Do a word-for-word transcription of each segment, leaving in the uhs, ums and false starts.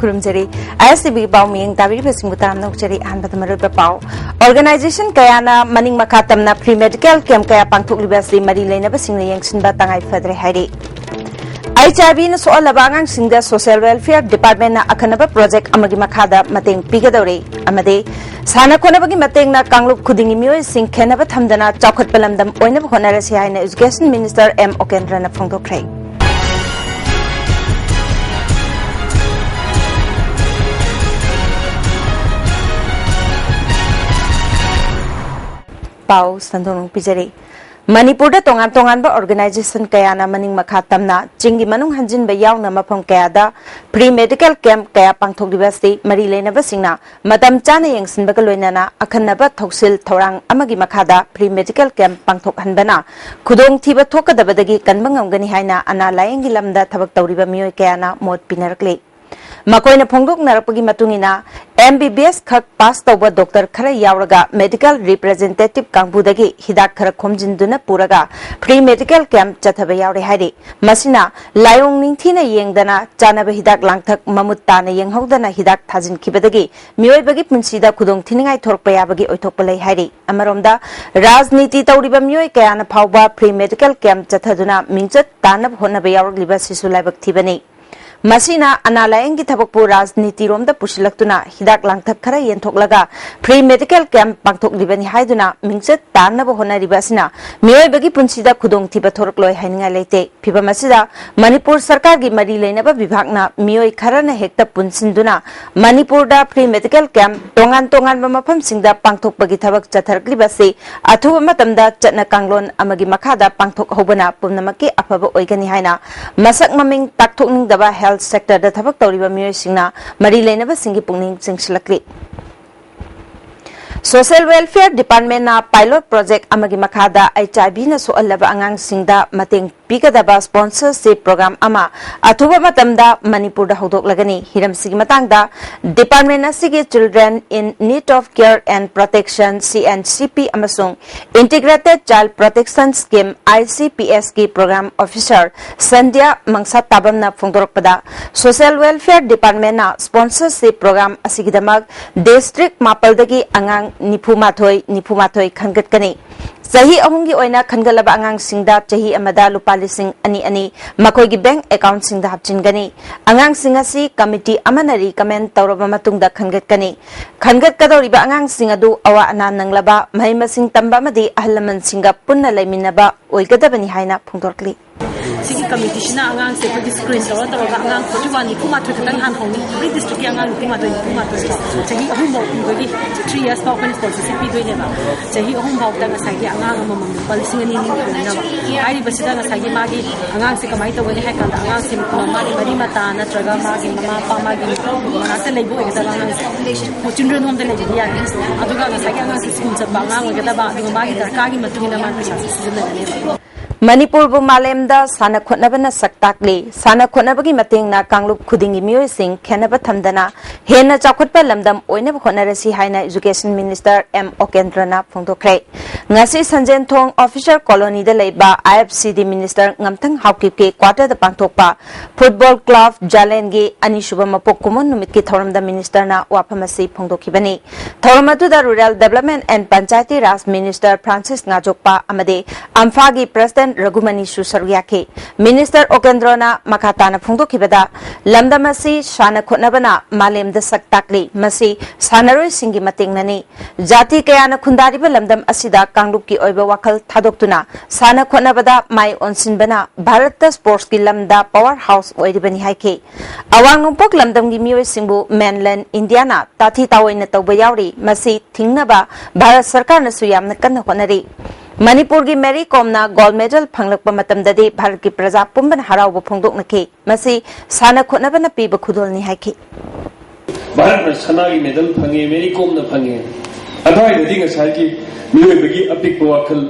ꯈꯨꯔꯨꯝꯖꯔꯤ꯫ ꯑꯥꯏ ꯑꯦꯁ T ꯚꯤꯒꯤ ꯄꯥꯎ ꯃꯤꯠꯌꯦꯡ ꯇꯥꯕꯤꯔꯤꯕꯁꯤꯡꯕꯨ ꯇꯔꯥꯝꯅ ꯑꯣꯛꯆꯔꯤ꯫ ꯑꯍꯥꯟꯕꯗ ꯃꯔꯨꯑꯣꯏꯕ ꯄꯥꯎ꯫ Organization ꯀꯌꯥꯅ ꯃꯅꯤꯡ ꯃꯈꯥ ꯇꯝꯅ free medical camp ꯀꯌꯥ ꯄꯥꯡꯊꯣꯛꯂꯤꯕ ꯑꯁꯤ ꯃꯔꯤ ꯂꯩꯅꯕꯁꯤꯡꯅ ꯌꯦꯡꯁꯤꯟꯕ ꯇꯉꯥꯏ ꯐꯗ꯭ꯔꯦ ꯍꯥꯏꯔꯤ꯫ ꯑꯩꯆ ꯑꯥꯏ ꯚꯤꯅ ꯁꯣꯛꯍꯜꯂꯕ ꯑꯉꯥꯡꯁꯤꯡꯗ Social Welfare Departmentꯅ ꯑꯈꯟꯅꯕ project ꯑꯃꯒꯤ ꯃꯈꯥꯗ ꯃꯇꯦꯡ ꯄꯤꯒꯗꯧꯔꯤ ꯑꯃꯗꯤ ꯁꯥꯟꯅ ꯈꯣꯠꯅꯕꯒꯤ ꯃꯇꯦꯡꯅ ꯀꯥꯡꯂꯨꯞ ꯈꯨꯗꯤꯡꯒꯤ ꯃꯤꯑꯣꯏꯁꯤꯡ ꯈꯦꯟꯅꯕ ꯊꯝꯗꯅ ꯆꯥꯎꯈꯠꯄ ꯂꯝꯗꯝ ꯑꯣꯏꯅꯕ ꯍꯣꯠꯅꯔꯁꯤ ꯍꯥꯏꯅ Education Minister ꯑꯦꯝ ꯑꯣꯀꯦꯟꯗ꯭ꯔꯅ ꯐꯣꯡꯗꯣꯛꯈ꯭ꯔꯦ꯫ ꯄꯥꯎ ꯁꯟꯗꯣꯛꯅ ꯄꯤꯖꯔꯤ꯫ ꯃꯅꯤꯄꯨꯔꯗ ꯇꯣꯉꯥꯟ ꯇꯣꯉꯥꯟꯕ organization ꯀꯌꯥꯅ ꯃꯅꯤꯡ ꯃꯈꯥ ꯇꯝꯅ ꯆꯤꯡꯒꯤ ꯃꯅꯨꯡ ꯍꯟꯖꯤꯟꯕ ꯌꯥꯎꯅ ꯃꯐꯝ ꯀꯌꯥꯗ free medical camp ꯀꯌꯥ ꯄꯥꯡꯊꯣꯛꯂꯤꯕ ꯑꯁꯤ ꯃꯔꯤ ꯂꯩꯅꯕꯁꯤꯡꯅ ꯃꯇꯝ ꯆꯥꯅ ꯌꯦꯡꯁꯤꯟꯕꯒ ꯂꯣꯏꯅꯅ ꯑꯈꯟꯅꯕ ꯊꯧꯁꯤꯜ ꯊꯧꯔꯥꯡ ꯑꯃꯒꯤ ꯃꯈꯥꯗ free medical camp ꯄꯥꯡꯊꯣꯛꯍꯟꯕꯅ ꯈꯨꯗꯣꯡꯊꯤꯕ ꯊꯣꯛꯀꯗꯕꯗꯒꯤ ꯀꯟꯕ ꯉꯝꯒꯅꯤ ꯍꯥꯏꯅ ꯑꯅꯥ ꯂꯥꯌꯦꯡꯒꯤ ꯂꯝꯗ ꯊꯕꯛ ꯇꯧꯔꯤꯕ ꯃꯤꯑꯣꯏ ꯀꯌꯥꯅ ꯃꯣꯠ ꯄꯤꯅꯔꯛꯂꯤ꯫ ꯃꯈꯣꯏꯅ ꯐꯣꯡꯗꯣꯛꯅꯔꯛꯄꯒꯤ ꯃꯇꯨꯡ ꯏꯟꯅ, M B B S ꯈꯛ pass ꯇꯧꯕ doctor ꯈꯔ ꯌꯥꯎꯔꯒ medical representative ꯀꯥꯡꯕꯨꯗꯒꯤ ꯍꯤꯗꯥꯛ ꯈꯔ ꯈꯣꯝꯖꯤꯟꯗꯨꯅ ꯄꯨꯔꯒ free medical camp ꯆꯠꯊꯕ ꯌꯥꯎꯔꯦ ꯍꯥꯏꯔꯤ꯫ ꯃꯁꯤꯅ ꯂꯥꯏꯑꯣꯡ ꯅꯤꯡꯊꯤꯅ ꯌꯦꯡꯗꯅ, ꯆꯥꯅꯕ ꯍꯤꯗꯥꯛ ꯂꯥꯡꯊꯛ ꯃꯃꯨꯠ ꯇꯥꯅ ꯌꯦꯡꯍꯧꯗꯅ ꯍꯤꯗꯥꯛ ꯊꯥꯖꯤꯟꯈꯤꯕꯗꯒꯤ ꯃꯤꯑꯣꯏꯕꯒꯤ ꯄꯨꯟꯁꯤꯗ ꯈꯨꯗꯣꯡ ꯊꯤꯅꯤꯡꯉꯥꯏ ꯊꯣꯔꯛꯄ ꯌꯥꯕꯒꯤ ꯑꯣꯏꯊꯣꯛꯄ ꯂꯩ ꯍꯥꯏꯔꯤ꯫ ꯑꯃꯔꯣꯝꯗ, ꯔꯥꯖꯅꯤꯇꯤ ꯇꯧꯔꯤꯕ ꯃꯤꯑꯣꯏ ꯀꯌꯥꯅ ꯐꯥꯎꯕ free medical camp ꯆꯠꯊꯗꯨꯅ ꯃꯤꯡꯆꯠ ꯇꯥꯟꯅꯕ ꯍꯣꯠꯅꯕ ꯌꯥꯎꯔꯛꯂꯤꯕ ꯑꯁꯤꯁꯨ ꯂꯥꯏꯕꯛ ꯊꯤꯕꯅꯤ꯫ ꯃꯁꯤꯅ ꯑꯅꯥ ꯂꯥꯌꯦꯡꯒꯤ ꯊꯕꯛꯄꯨ ꯔꯥꯖꯅꯤꯇꯤꯔꯣꯝꯗ ꯄꯨꯁꯤꯜꯂꯛꯇꯨꯅ ꯍꯤꯗꯥꯛ ꯂꯥꯡꯊꯛ ꯈꯔ ꯌꯦꯟꯊꯣꯛꯂꯒ free medical camp ꯄꯥꯡꯊꯣꯛꯂꯤꯕꯅꯤ ꯍꯥꯏꯗꯨꯅ ꯃꯤꯡꯆꯠ ꯇꯥꯟꯅꯕ ꯍꯣꯠꯅꯔꯤꯕ ꯑꯁꯤꯅ ꯃꯤꯑꯣꯏꯕꯒꯤ ꯄꯨꯟꯁꯤꯗ ꯈꯨꯗꯣꯡꯊꯤꯕ ꯊꯣꯔꯛꯂꯣꯏ ꯍꯥꯏꯅꯤꯡꯉꯥꯏ ꯂꯩꯇꯦ꯫ ꯐꯤꯕꯝ ꯑꯁꯤꯗ ꯃꯅꯤꯄꯨꯔ ꯁꯔꯀꯥꯔꯒꯤ ꯃꯔꯤ ꯂꯩꯅꯕ ꯕꯤꯚꯥꯒꯅ ꯃꯤꯑꯣꯏ ꯈꯔꯅ ꯍꯦꯛꯇ ꯄꯨꯟꯁꯤꯟꯗꯨꯅ ꯃꯅꯤꯄꯨꯔꯗ free medical camp ꯇꯣꯉꯥꯟ ꯇꯣꯉꯥꯟꯕ ꯃꯐꯝꯁꯤꯡꯗ ꯄꯥꯡꯊꯣꯛꯄꯒꯤ ꯊꯕꯛ ꯆꯠꯊꯔꯛꯂꯤꯕ ꯑꯁꯤ ꯑꯊꯨꯕ ꯃꯇꯝꯗ ꯆꯠꯅ ꯀꯥꯡꯂꯣꯟ ꯑꯃꯒꯤ ꯃꯈꯥꯗ ꯄꯥꯡꯊꯣꯛꯍꯧꯕꯅ ꯄꯨꯝꯅꯃꯛꯀꯤ ꯑꯐꯕ ꯑꯣꯏꯒꯅꯤ ꯍꯥꯏꯅ ꯃꯁꯛ ꯃꯃꯤꯡ ꯇꯥꯛꯊꯣꯛꯅꯤꯡꯗꯕ health sectorꯗ ꯊꯕꯛ ꯇꯧꯔꯤꯕ ꯃꯤꯑꯣꯏꯁꯤꯡꯅ ꯃꯔꯤ ꯂꯩꯅꯕꯁꯤꯡꯒꯤ ꯄꯨꯛꯅꯤꯡ ꯆꯤꯡꯁꯤꯜꯂꯛꯂꯤ꯫ Social Welfare Departmentꯅ pilot project ꯑꯃꯒꯤ ꯃꯈꯥꯗ H I Vꯅ ꯁꯣꯛꯍꯜꯂꯕ ꯑꯉꯥꯡꯁꯤꯡꯗ ꯃꯇꯦꯡ ꯄꯤꯒꯗꯕ sponsorship program ꯑꯃ ꯑꯊꯨꯕ ꯃꯇꯝꯗ ꯃꯅꯤꯄꯨꯔꯗ ꯍꯧꯗꯣꯛꯂꯒꯅꯤ꯫ ꯍꯤꯔꯝꯁꯤꯒꯤ ꯃꯇꯥꯡꯗ department ꯑꯁꯤꯒꯤ Children in Need of Care and Protection, C N C P, ꯑꯃꯁꯨꯡ Integrated Child Protection Scheme, I C P S, ꯀꯤ program officer ꯁꯟꯙ꯭ꯌꯥ ꯃꯪꯁꯥ ꯇꯥꯕꯝꯅ ꯐꯣꯡꯗꯣꯔꯛꯄꯗ, Social Welfare Department ꯅ sponsorship program ꯑꯁꯤꯒꯤꯗꯃꯛ district ꯃꯥꯄꯜꯗꯒꯤ ꯑꯉꯥꯡ ꯅꯤꯐꯨ ꯃꯥꯊꯣꯏ, ꯅꯤꯐꯨ ꯃꯥꯊꯣꯏ ꯈꯟꯒꯠꯀꯅꯤ꯫ ꯆꯍꯤ ꯑꯍꯨꯝꯒꯤ ꯑꯣꯏꯅ ꯈꯟꯒꯠꯂꯕ ꯑꯉꯥꯡꯁꯤꯡꯗ ꯆꯍꯤ ꯑꯃꯗ ꯂꯨꯄꯥ ꯂꯤꯁꯤꯡ ꯑꯅꯤ ꯑꯅꯤ ꯃꯈꯣꯏꯒꯤ bank account ꯁꯤꯡꯗ ꯍꯥꯞꯆꯤꯟꯒꯅꯤ꯫ ꯑꯉꯥꯡꯁꯤꯡ ꯑꯁꯤ committee ꯑꯃꯅ recommend ꯇꯧꯔꯕ ꯃꯇꯨꯡꯗ ꯈꯟꯒꯠꯀꯅꯤ꯫ ꯈꯟꯒꯠꯀꯗꯧꯔꯤꯕ ꯑꯉꯥꯡꯁꯤꯡ ꯑꯗꯨ ꯑꯋꯥ ꯑꯅꯥ ꯅꯪꯂꯕ, ꯃꯍꯩ ꯃꯁꯤꯡ ꯇꯝꯕ ꯑꯃꯗꯤ ꯑꯍꯜ ꯂꯃꯟꯁꯤꯡꯒ ꯄꯨꯟꯅ ꯂꯩꯃꯤꯟꯅꯕ ꯑꯣꯏꯒꯗꯕꯅꯤ ꯍꯥꯏꯅ ꯐꯣꯡꯗꯣꯔꯛꯂꯤ꯫ ꯁꯤꯒꯤ committee ꯁꯤꯅ ꯑꯉꯥꯡꯁꯦ ꯑꯩꯈꯣꯏꯒꯤ screen ꯇꯧꯔ ꯇꯧꯔꯒ ꯑꯉꯥꯡ forty one, ꯅꯤꯐꯨ ꯃꯥꯊꯣꯏ ꯈꯛꯇꯪ ꯍꯥꯟꯅ ꯍꯧꯅꯤ꯫ Every district ꯀꯤ ꯑꯉꯥꯡ ꯅꯤꯐꯨ ꯃꯥꯊꯣꯏ, ꯅꯤꯐꯨ ꯃꯥꯊꯣꯏ ꯁꯦ ꯆꯍꯤ ꯑꯍꯨꯝ ꯐꯥꯎ ꯄꯤꯕꯒꯤ, three years ꯐꯥꯎ ꯑꯩꯈꯣꯏꯅ sponsorship ꯄꯤꯗꯣꯏꯅꯦꯕ꯫ ꯆꯍꯤ ꯑꯍꯨꯝ ꯐꯥꯎꯗ ꯉꯁꯥꯏꯒꯤ ꯑꯉꯥꯡ ꯑꯃꯃꯝ ꯂꯨꯄꯥ ꯂꯤꯁꯤꯡ ꯑꯅꯤ ꯑꯅꯤ ꯐꯪꯅꯕ꯫ ꯍꯥꯏꯔꯤꯕꯁꯤꯗ ꯉꯁꯥꯏꯒꯤ ꯃꯥꯒꯤ ꯑꯉꯥꯡꯁꯦ ꯀꯃꯥꯏꯅ ꯇꯧꯒꯅꯤ ꯍꯥꯏ ꯀꯥꯟꯗ, ꯑꯉꯥꯡꯁꯦ ꯃꯥꯒꯤ ꯃꯔꯤ ꯃꯇꯥ ꯅꯠꯇ꯭ꯔꯒ ꯃꯥꯒꯤ ꯃꯃꯥ ꯃꯄꯥ, ꯃꯥꯒꯤ ꯃꯅꯥꯛꯇ ꯂꯩꯕ ꯑꯣꯏꯒꯗꯕ ꯑꯉꯥꯡꯁꯦ children home ꯗ ꯂꯩꯕꯗꯤ ꯌꯥꯗꯦ꯫ ꯑꯗꯨꯒ ꯉꯁꯥꯏꯒꯤ ꯑꯉꯥꯡꯁꯦ school ꯆꯠꯄ ꯑꯉꯥꯡ ꯑꯣꯏꯒꯗꯕ, ꯑꯗꯨꯒ ꯃꯥꯒꯤ ꯗꯔꯀꯥꯔꯒꯤ ꯃꯇꯨꯡ ꯏꯟꯅ ꯃꯥꯒꯤ ꯄꯩꯁꯥꯁꯦ ꯁꯤꯖꯤꯟꯅꯒꯅꯦꯕ꯫ ꯃꯅꯤꯄꯨꯔꯕꯨ ꯃꯥꯂꯦꯝꯗ ꯁꯥꯟꯅ ꯈꯣꯠꯅꯕꯅ ꯁꯛ ꯇꯥꯛꯂꯤ꯫ ꯁꯥꯟꯅ ꯈꯣꯠꯅꯕꯒꯤ ꯃꯇꯦꯡꯅ ꯀꯥꯡꯂꯨꯞ ꯈꯨꯗꯤꯡꯒꯤ ꯃꯤꯑꯣꯏꯁꯤꯡ ꯈꯦꯟꯅꯕ ꯊꯝꯗꯅ ꯍꯦꯟꯅ ꯆꯥꯎꯈꯠꯄ ꯂꯝꯗꯝ ꯑꯣꯏꯅꯕ ꯍꯣꯠꯅꯔꯁꯤ ꯍꯥꯏꯅ Education Minister ꯑꯦꯝ ꯑꯣꯀꯦꯟꯗ꯭ꯔꯅ ꯐꯣꯡꯗꯣꯛꯈ꯭ꯔꯦ꯫ ꯉꯁꯤ ꯁꯟꯖꯦꯟꯊꯣꯡ Officer Colony ꯗ ꯂꯩꯕ I F C D Minister ꯉꯝꯊꯪ ꯍꯥꯎꯀꯤꯞꯀꯤ quarter ꯗ ꯄꯥꯡꯊꯣꯛꯄ Football Club ꯖꯥꯂꯦꯟꯒꯤ ꯑꯅꯤꯁꯨꯕ ꯃꯄꯣꯛ ꯀꯨꯝꯑꯣꯟ ꯅꯨꯃꯤꯠꯀꯤ ꯊꯧꯔꯝꯗ minister ꯅ ꯋꯥꯐꯝ ꯑꯁꯤ ꯐꯣꯡꯗꯣꯛꯈꯤꯕꯅꯤ꯫ ꯊꯧꯔꯝ ꯑꯗꯨꯗ Rural Development and Panchayati Raj Minister Francis ꯉꯥꯖꯣꯛꯄ ꯑꯃꯗꯤ ꯑꯝꯐꯥꯒꯤ President ꯔꯘꯨꯃꯅꯤꯁꯨ ꯁꯔꯨꯛ ꯌꯥꯈꯤ꯫ Minister ꯑꯣꯀꯦꯟꯗ꯭ꯔꯣꯅ ꯃꯈꯥ ꯇꯥꯅ ꯐꯣꯡꯗꯣꯛꯈꯤꯕꯗ, ꯂꯝꯗꯝ ꯑꯁꯤ ꯁꯥꯟꯅ ꯈꯣꯠꯅꯕꯅ ꯃꯥꯂꯦꯝꯗ ꯁꯛ ꯇꯥꯛꯂꯤ꯫ ꯃꯁꯤ ꯁꯥꯟꯅꯔꯣꯏꯁꯤꯡꯒꯤ ꯃꯇꯦꯡꯅꯅꯤ꯫ ꯖꯥꯇꯤ ꯀꯌꯥꯅ ꯈꯨꯟꯗꯥꯔꯤꯕ ꯂꯝꯗꯝ ꯑꯁꯤꯗ ꯀꯥꯡꯂꯨꯞꯀꯤ ꯑꯣꯏꯕ ꯋꯥꯈꯜ ꯊꯥꯗꯣꯛꯇꯨꯅ ꯁꯥꯟꯅ ꯈꯣꯠꯅꯕꯗ ꯃꯥꯏ ꯑꯣꯟꯁꯤꯟꯕꯅ ꯚꯥꯔꯠꯇ sports ꯀꯤ ꯂꯝꯗ power house ꯑꯣꯏꯔꯤꯕꯅꯤ ꯍꯥꯏꯈꯤ꯫ ꯑꯋꯥꯡ ꯅꯣꯡꯄꯣꯛ ꯂꯝꯗꯝꯒꯤ ꯃꯤꯑꯣꯏꯁꯤꯡꯕꯨ mainland India ꯅ ꯇꯥꯊꯤ ꯇꯥꯑꯣꯏꯅ ꯇꯧꯕ ꯌꯥꯎꯔꯤ꯫ ꯃꯁꯤ ꯊꯤꯡꯅꯕ ꯚꯥꯔꯠ ꯁꯔꯀꯥꯔꯅꯁꯨ ꯌꯥꯝꯅ ꯀꯟꯅ ꯍꯣꯠꯅꯔꯤ꯫ ꯃꯅꯤꯄꯨꯔꯒꯤ ꯃꯦꯔꯤ ꯀꯣꯝꯅ gold medal ꯐꯪꯂꯛꯄ ꯃꯇꯝꯗꯗꯤ ꯚꯥꯔꯠꯀꯤ ꯄ꯭ꯔꯖꯥ ꯄꯨꯝꯕꯅ ꯍꯔꯥꯎꯕ ꯐꯣꯡꯗꯣꯛꯅꯈꯤ꯫ ꯃꯁꯤ ꯁꯥꯟꯅ ꯈꯣꯠꯅꯕꯅ ꯄꯤꯕ ꯈꯨꯗꯣꯜꯅꯤ ꯍꯥꯏꯈꯤ꯫ ꯚꯥꯔꯠꯅ ꯁꯅꯥꯒꯤ medal ꯐꯪꯉꯦ, ꯃꯦꯔꯤ ꯀꯣꯝꯅ ꯐꯪꯉꯦ꯫ ꯑꯗꯨꯋꯥꯏꯗꯗꯤ ꯉꯁꯥꯏꯒꯤ ꯃꯤꯑꯣꯏꯕꯒꯤ ꯑꯄꯤꯛꯄ ꯋꯥꯈꯜ,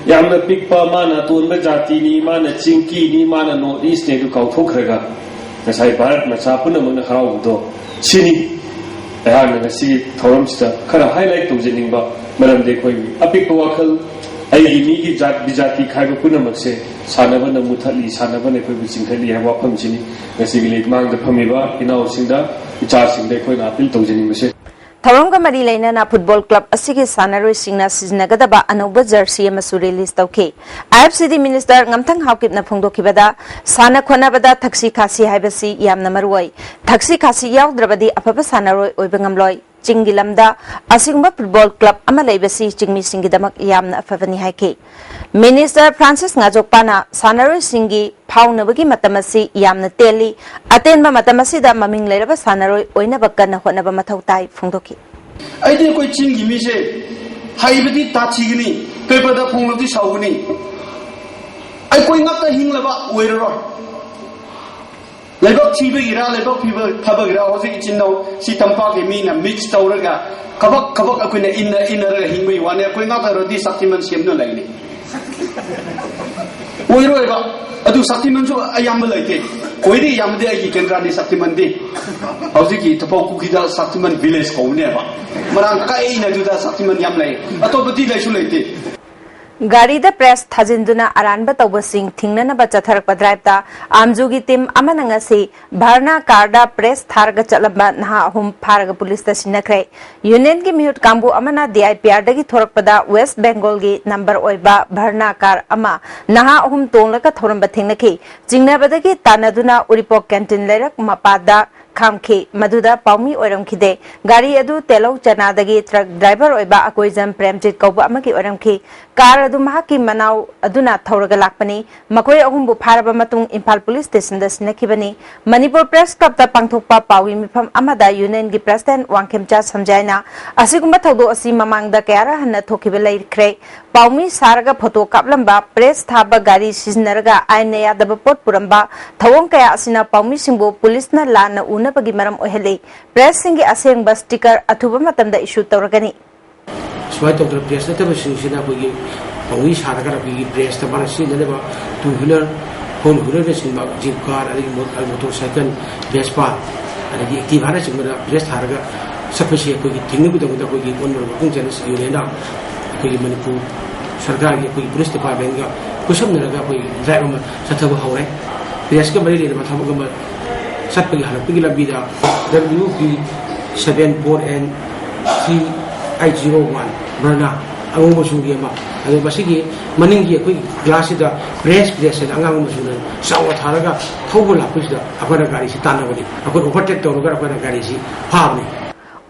ꯌꯥꯝꯅ ꯄꯤꯛꯄ, ꯃꯥꯅ ꯑꯇꯣꯟꯕ ꯖꯥꯇꯤꯅꯤ, ꯃꯥꯅ ꯆꯤꯡꯀꯤꯅꯤ, ꯃꯥꯅ ꯅꯣꯔꯠ ꯏꯁꯅꯤ ꯑꯗꯨ ꯀꯥꯎꯊꯣꯛꯈ꯭ꯔꯒ ꯉꯁꯥꯏ ꯚꯥꯔꯠ ꯃꯆꯥ ꯄꯨꯝꯅꯃꯛꯅ ꯍꯔꯥꯎꯕꯗꯣ ꯁꯤꯅꯤ꯫ ꯑꯩꯍꯥꯛꯅ ꯉꯁꯤꯒꯤ ꯊꯧꯔꯝꯁꯤꯗ ꯈꯔ ꯍꯥꯏꯂꯥꯏꯠ ꯇꯧꯖꯅꯤꯡꯕ ꯃꯔꯝꯗꯤ ꯑꯩꯈꯣꯏꯒꯤ ꯑꯄꯤꯛꯄ ꯋꯥꯈꯜ, ꯑꯩꯒꯤ ꯃꯤꯒꯤ ꯖꯥꯠ ꯕꯤꯖꯥꯇꯤ ꯈꯥꯏꯕ ꯄꯨꯝꯅꯃꯛꯁꯦ ꯁꯥꯟꯅꯕꯅ ꯃꯨꯊꯠꯂꯤ, ꯁꯥꯟꯅꯕꯅ ꯑꯩꯈꯣꯏꯕꯨ ꯆꯤꯡꯈꯠꯂꯤ ꯍꯥꯏꯕ ꯋꯥꯐꯝꯁꯤꯅꯤ ꯉꯁꯤꯒꯤ ꯂꯩꯃꯥꯡꯗ ꯐꯝꯃꯤꯕ ꯏꯅꯥꯎꯁꯤꯡꯗ, ꯏꯆꯥꯁꯤꯡꯗ ꯑꯩꯈꯣꯏꯅ ꯑꯄꯤꯜ ꯇꯧꯖꯅꯤꯡꯕꯁꯦ꯫ ꯊꯧꯔꯝꯒ ꯃꯔꯤ ꯂꯩꯅꯅ ꯐꯨꯠꯕꯣꯜ ꯀ꯭ꯂꯕ ꯑꯁꯤꯒꯤ ꯁꯥꯟꯅꯔꯣꯏꯁꯤꯡꯅ ꯁꯤꯖꯤꯟꯅꯒꯗꯕ ꯑꯅꯧꯕ ꯖꯔꯁꯤ ꯑꯃꯁꯨ ꯔꯤꯂꯤꯖ ꯇꯧꯈꯤ꯫ ꯑꯥꯏ ꯑꯦꯐ ꯁꯤ ꯗꯤ ꯃꯤꯅꯤꯁꯇꯔ ꯉꯝꯊꯪ ꯍꯥꯎꯀꯤꯞꯅ ꯐꯣꯡꯗꯣꯛꯈꯤꯕꯗ, ꯁꯥꯟꯅ ꯈꯣꯠꯅꯕꯗ ꯊꯛꯁꯤ ꯈꯥꯁꯤ ꯍꯥꯏꯕꯁꯤ ꯌꯥꯝꯅ ꯃꯔꯨ ꯑꯣꯏ꯫ ꯊꯛꯁꯤ ꯈꯥꯁꯤ ꯌꯥꯎꯗ꯭ꯔꯕꯗꯤ ꯑꯐꯕ ꯁꯥꯟꯅꯔꯣꯏ ꯑꯣꯏꯕ ꯉꯝꯂꯣꯏ꯫ ꯆꯤꯡꯒꯤ ꯂꯝꯗ ꯑꯁꯤꯒꯨꯝꯕ ꯐꯨꯠꯕꯣꯜ ꯀ꯭ꯂꯕ ꯑꯃ ꯂꯩꯕꯁꯤ ꯆꯤꯡꯃꯤꯁꯤꯡꯒꯤꯗꯃꯛ ꯌꯥꯝꯅ ꯑꯐꯕꯅꯤ ꯍꯥꯏꯈꯤ꯫ ꯃꯤꯅꯤꯁꯇꯔ ꯐ꯭ꯔꯥꯟꯁꯤꯁ ꯉꯥꯖꯣꯛꯄꯥꯅ ꯁꯥꯟꯅꯔꯣꯏꯁꯤꯡꯒꯤ ꯐꯥꯎꯅꯕꯒꯤ ꯃꯇꯝ ꯑꯁꯤ ꯌꯥꯝꯅ ꯇꯦꯜꯂꯤ꯫ ꯑꯇꯦꯟꯕ ꯃꯇꯝ ꯑꯁꯤꯗ ꯃꯃꯤꯡ ꯂꯩꯔꯕ ꯁꯥꯟꯅꯔꯣꯏ ꯑꯣꯏꯅꯕ ꯀꯟꯅ ꯍꯣꯠꯅꯕ ꯃꯊꯧ ꯇꯥꯏ ꯐꯣꯡꯗꯣꯛꯈꯤ꯫ ꯑꯩꯗꯤ ꯑꯩꯈꯣꯏ ꯆꯤꯡꯒꯤ ꯃꯤꯁꯦ ꯍꯩꯕꯗꯤ ꯇꯥꯊꯤꯒꯅꯤ, ꯄꯦꯄꯔꯗ ꯐꯣꯡꯂꯗꯤ ꯁꯥꯎꯒꯅꯤ꯫ ꯑꯩꯈꯣꯏ ꯉꯥꯛꯇ ꯍꯤꯡꯂꯕ ꯑꯣꯏꯔꯔꯣꯏ꯫ ꯂꯩꯕꯥꯛ ꯊꯤꯕꯒꯤꯔ, ꯂꯩꯕꯥꯛ ꯐꯤꯕ-, ꯐꯕꯒꯤꯔ, ꯍꯧꯖꯤꯛ ꯏꯆꯤꯟ ꯏꯅꯥꯎ ꯁꯤ ꯇꯝꯄꯥꯛꯀꯤ ꯃꯤꯅ ꯃꯤꯛꯁ ꯇꯧꯔꯒ ꯀꯕꯛ ꯀꯕꯛ ꯑꯩꯈꯣꯏꯅ ꯏꯟꯅ, ꯏꯟꯅꯔꯒ ꯍꯤꯡꯕꯒꯤ ꯋꯥꯅꯤ꯫ ꯑꯩꯈꯣꯏ ꯉꯥꯛꯇ ꯑꯣꯏꯔꯗꯤ ꯁꯛꯇꯤꯃꯥꯟ ꯁꯦꯝꯗꯨꯅ ꯂꯩꯅꯤ꯫ ꯑꯣꯏꯔꯣꯏꯕ꯫ ꯑꯗꯨ ꯁꯛꯇꯤꯃꯥꯟꯁꯨ ꯑꯌꯥꯝꯕ ꯂꯩꯇꯦ꯫ ꯈ꯭ꯋꯥꯏꯗꯒꯤ ꯌꯥꯝꯕꯗꯤ ꯑꯩꯒꯤ ꯀꯦꯟꯗ꯭ꯔꯅꯤ ꯁꯛꯇꯤꯃꯥꯟꯗꯤ꯫ ꯍꯧꯖꯤꯛꯀꯤ ꯊꯄꯧ ꯀꯨꯀꯤꯗ ꯁꯛꯇꯤꯃꯥꯟ ꯚꯤꯂꯦꯖ ꯀꯧꯕꯅꯦꯕ꯫ ꯃꯔꯥꯡ ꯀꯥꯏꯅ ꯑꯗꯨꯗ ꯁꯛꯇꯤꯃꯥꯟ ꯌꯥꯝ ꯂꯩ꯫ ꯑꯇꯣꯞꯄꯗꯤ ꯂꯩꯁꯨ ꯂꯩꯇꯦ꯫ ꯒꯥꯔꯤꯗ ꯄ꯭ꯔꯦꯁ ꯊꯥꯖꯤꯟꯗꯨꯅ ꯑꯔꯥꯟꯕ ꯇꯧꯕꯁꯤꯡ ꯊꯤꯡꯅꯅꯕ ꯆꯠꯊꯔꯛꯄ ꯗ꯭ꯔꯥꯏꯚꯇ ꯑꯥꯝꯖꯨꯒꯤ ꯇꯤꯝ ꯑꯃꯅ ꯉꯁꯤ ꯚꯔꯅꯥ ꯀꯥꯔꯗ ꯄ꯭ꯔꯦꯁ ꯊꯥꯔꯒ ꯆꯠꯂꯝꯕ ꯅꯍꯥ ꯑꯍꯨꯝ ꯐꯥꯔꯒ ꯄꯨꯂꯤꯁꯇ ꯁꯤꯟꯅꯈ꯭ꯔꯦ꯫ ꯌꯨꯅꯤꯌꯟꯒꯤ ꯃꯤꯍꯨꯠ ꯀꯥꯡꯕꯨ ꯑꯃꯅ ꯗꯤ ꯑꯥꯏ ꯄꯤ ꯑꯥꯔꯗꯒꯤ ꯊꯣꯔꯛꯄꯗ ꯋꯦꯁ ꯕꯦꯡꯒꯣꯜꯒꯤ ꯅꯝꯕꯔ ꯑꯣꯏꯕ ꯚꯔꯅꯥ ꯀꯥꯔ ꯑꯃ ꯅꯍꯥ ꯑꯍꯨꯝ ꯇꯣꯡꯂꯒ ꯊꯧꯔꯝꯕ ꯊꯦꯡꯅꯈꯤ꯫ ꯆꯤꯡꯅꯕꯗꯒꯤ ꯇꯥꯟꯅꯗꯨꯅ ꯎꯔꯤꯄꯣꯛ ꯀꯦꯟꯇꯤꯟ ꯂꯩꯔꯛ ꯃꯄꯥꯗ ꯈꯥꯝꯈꯤ꯫ ꯃꯗꯨꯗ ꯄꯥꯎꯃꯤ ꯑꯣꯏꯔꯝꯈꯤꯗꯦ꯫ ꯒꯥꯔꯤ ꯑꯗꯨ ꯇꯦꯂꯧ ꯆꯅꯥꯗꯒꯤ ꯇ꯭ꯔꯛ ꯗ꯭ꯔꯥꯏꯚꯔ ꯑꯣꯏꯕ ꯑꯀꯣꯏꯖꯝ ꯄ꯭ꯔꯦꯝꯖꯤꯠ ꯀꯧꯕ ꯑꯃꯒꯤ ꯑꯣꯏꯔꯝꯈꯤ꯫ ꯀꯥꯔ ꯑꯗꯨ ꯃꯍꯥꯛꯀꯤ ꯃꯅꯥꯎ ꯑꯗꯨꯅ ꯊꯧꯔꯒ ꯂꯥꯛꯄꯅꯤ꯫ ꯃꯈꯣꯏ ꯑꯍꯨꯝꯕꯨ ꯐꯥꯔꯕ ꯃꯇꯨꯡ ꯏꯝꯐꯥꯜ ꯄꯨꯂꯤꯁ ꯁ꯭ꯇꯦꯁꯟꯗ ꯁꯤꯟꯅꯈꯤꯕꯅꯤ꯫ ꯃꯅꯤꯄꯨꯔ ꯄ꯭ꯔꯦꯁ ꯀ꯭ꯂꯕꯇ ꯄꯥꯡꯊꯣꯛꯄ ꯄꯥꯎꯒꯤ ꯃꯤꯐꯝ ꯑꯃꯗ ꯌꯨꯅꯤꯌꯟꯒꯤ ꯄ꯭ꯔꯦꯁꯤꯗꯦꯟꯠ ꯋꯥꯡꯈꯦꯝꯆꯥ ꯁꯟꯖꯌꯅ ꯑꯁꯤꯒꯨꯝꯕ ꯊꯧꯗꯣꯛ ꯑꯁꯤ ꯃꯃꯥꯡꯗ ꯀꯌꯥꯔꯛ ꯍꯟꯅ ꯊꯣꯛꯈꯤꯕ ꯂꯩꯈ꯭ꯔꯦ꯫ ꯄꯥꯎꯃꯤ ꯁꯥꯔꯒ ꯐꯣꯇꯣ ꯀꯥꯞꯂꯝꯕ, ꯄ꯭ꯔꯦꯁ ꯊꯥꯕ ꯒꯥꯔꯤ ꯁꯤꯖꯤꯟꯅꯔꯒ ꯑꯥꯏꯟꯅ ꯌꯥꯗꯕ ꯄꯣꯠ ꯄꯨꯔꯝꯕ ꯊꯧꯑꯣꯡ ꯀꯌꯥ ꯑꯁꯤꯅ ꯄꯥꯎꯃꯤꯁꯤꯡꯕꯨ ꯄꯨꯂꯤꯁꯅ ꯂꯥꯟꯅ ꯎꯅꯕꯒꯤ ꯃꯔꯝ ꯑꯣꯏꯍꯜꯂꯤ꯫ ꯄ꯭ꯔꯦꯁꯁꯤꯡꯒꯤ ꯑꯁꯦꯡꯕ ꯁ꯭ꯇꯤꯀꯔ ꯑꯊꯨꯕ ꯃꯇꯝꯗ ꯏꯁꯨ ꯇꯧꯔꯒꯅꯤ꯫ ꯁꯨꯃꯥꯏꯅ ꯇꯧꯗꯅ ꯄ꯭ꯔꯦꯁ ꯅꯠꯇꯕꯁꯤꯡꯁꯤꯅ ꯑꯩꯈꯣꯏꯒꯤ ꯄꯥꯎꯃꯤ ꯁꯥꯔꯒ ꯑꯩꯈꯣꯏꯒꯤ ꯄ꯭ꯔꯦꯁꯇ ꯃꯥꯅ ꯁꯤꯖꯤꯟꯅꯔꯤꯕ ꯇꯨ ꯍ꯭ꯋꯤꯂꯔ, ꯐꯣꯔ ꯍ꯭ꯋꯤꯂꯔꯅꯆꯤꯡꯕ, ꯖꯤꯞ ꯀꯥꯔ, ꯑꯗꯒꯤ ꯃꯣ-, ꯃꯣꯇꯣꯔ ꯁꯥꯏꯀꯜ, ꯚꯦꯁꯄꯥ, ꯑꯗꯒꯤ ꯑꯦꯛꯇꯤꯚꯥꯅꯆꯤꯡꯕꯗ ꯄ꯭ꯔꯦꯁ ꯊꯥꯔꯒ ꯆꯠꯄꯁꯤ ꯑꯩꯈꯣꯏꯒꯤ ꯊꯤꯡꯅꯕꯒꯤꯗꯃꯛꯇ ꯑꯩꯈꯣꯏꯒꯤ ꯑꯣꯜ ꯃꯅꯤꯄꯨꯔ ꯋꯥꯔꯀꯤꯡ ꯖꯔꯅꯦꯂꯤꯁ ꯌꯨꯅꯤꯌꯟꯅ ꯑꯩꯈꯣꯏꯒꯤ ꯃꯅꯤꯄꯨꯔ ꯁꯔꯀꯥꯔꯒꯤ ꯑꯩꯈꯣꯏꯒꯤ ꯄꯨꯂꯤꯁ ꯗꯤꯄꯥꯔꯠꯃꯦꯟꯒ ꯈꯨꯠꯁꯝꯅꯔꯒ ꯑꯩꯈꯣꯏ ꯗ꯭ꯔꯥꯏꯚ ꯑꯃ ꯆꯠꯊꯕ ꯍꯧꯔꯦ꯫ ꯄ꯭ꯔꯦꯁꯀ ꯃꯔꯤ ꯂꯩꯅꯕ ꯊꯕꯛ ꯑꯃ ꯆꯠꯄꯒꯤ ꯍꯜꯂꯛꯄꯒꯤ ꯂꯝꯕꯤꯗ W B seven four N three eight zero one Verna ꯑꯉꯧꯕ ꯃꯆꯨꯒꯤ ꯑꯃ, ꯑꯗꯨ ꯃꯁꯤꯒꯤ ꯃꯅꯤꯡꯒꯤ ꯑꯩꯈꯣꯏꯒꯤ ꯒ꯭ꯂꯥꯁꯁꯤꯗ ꯄ꯭ꯔꯦꯁ ꯄ꯭ꯔꯦꯁ ꯍꯥꯏꯅ ꯑꯉꯥꯡꯕ ꯃꯆꯨꯅ ꯆꯥꯎꯅ ꯊꯥꯔꯒ ꯊꯧꯕ ꯂꯥꯛꯄꯁꯤꯗ ꯑꯩꯈꯣꯏꯅ ꯒꯥꯔꯤꯁꯤ ꯇꯥꯟꯅꯕꯅꯤ꯫ ꯑꯩꯈꯣꯏꯅ ꯑꯣꯚꯔꯇꯦꯛ ꯇꯧꯔꯒ ꯑꯩꯈꯣꯏꯅ ꯒꯥꯔꯤꯁꯤ ꯐꯥꯕꯅꯤ꯫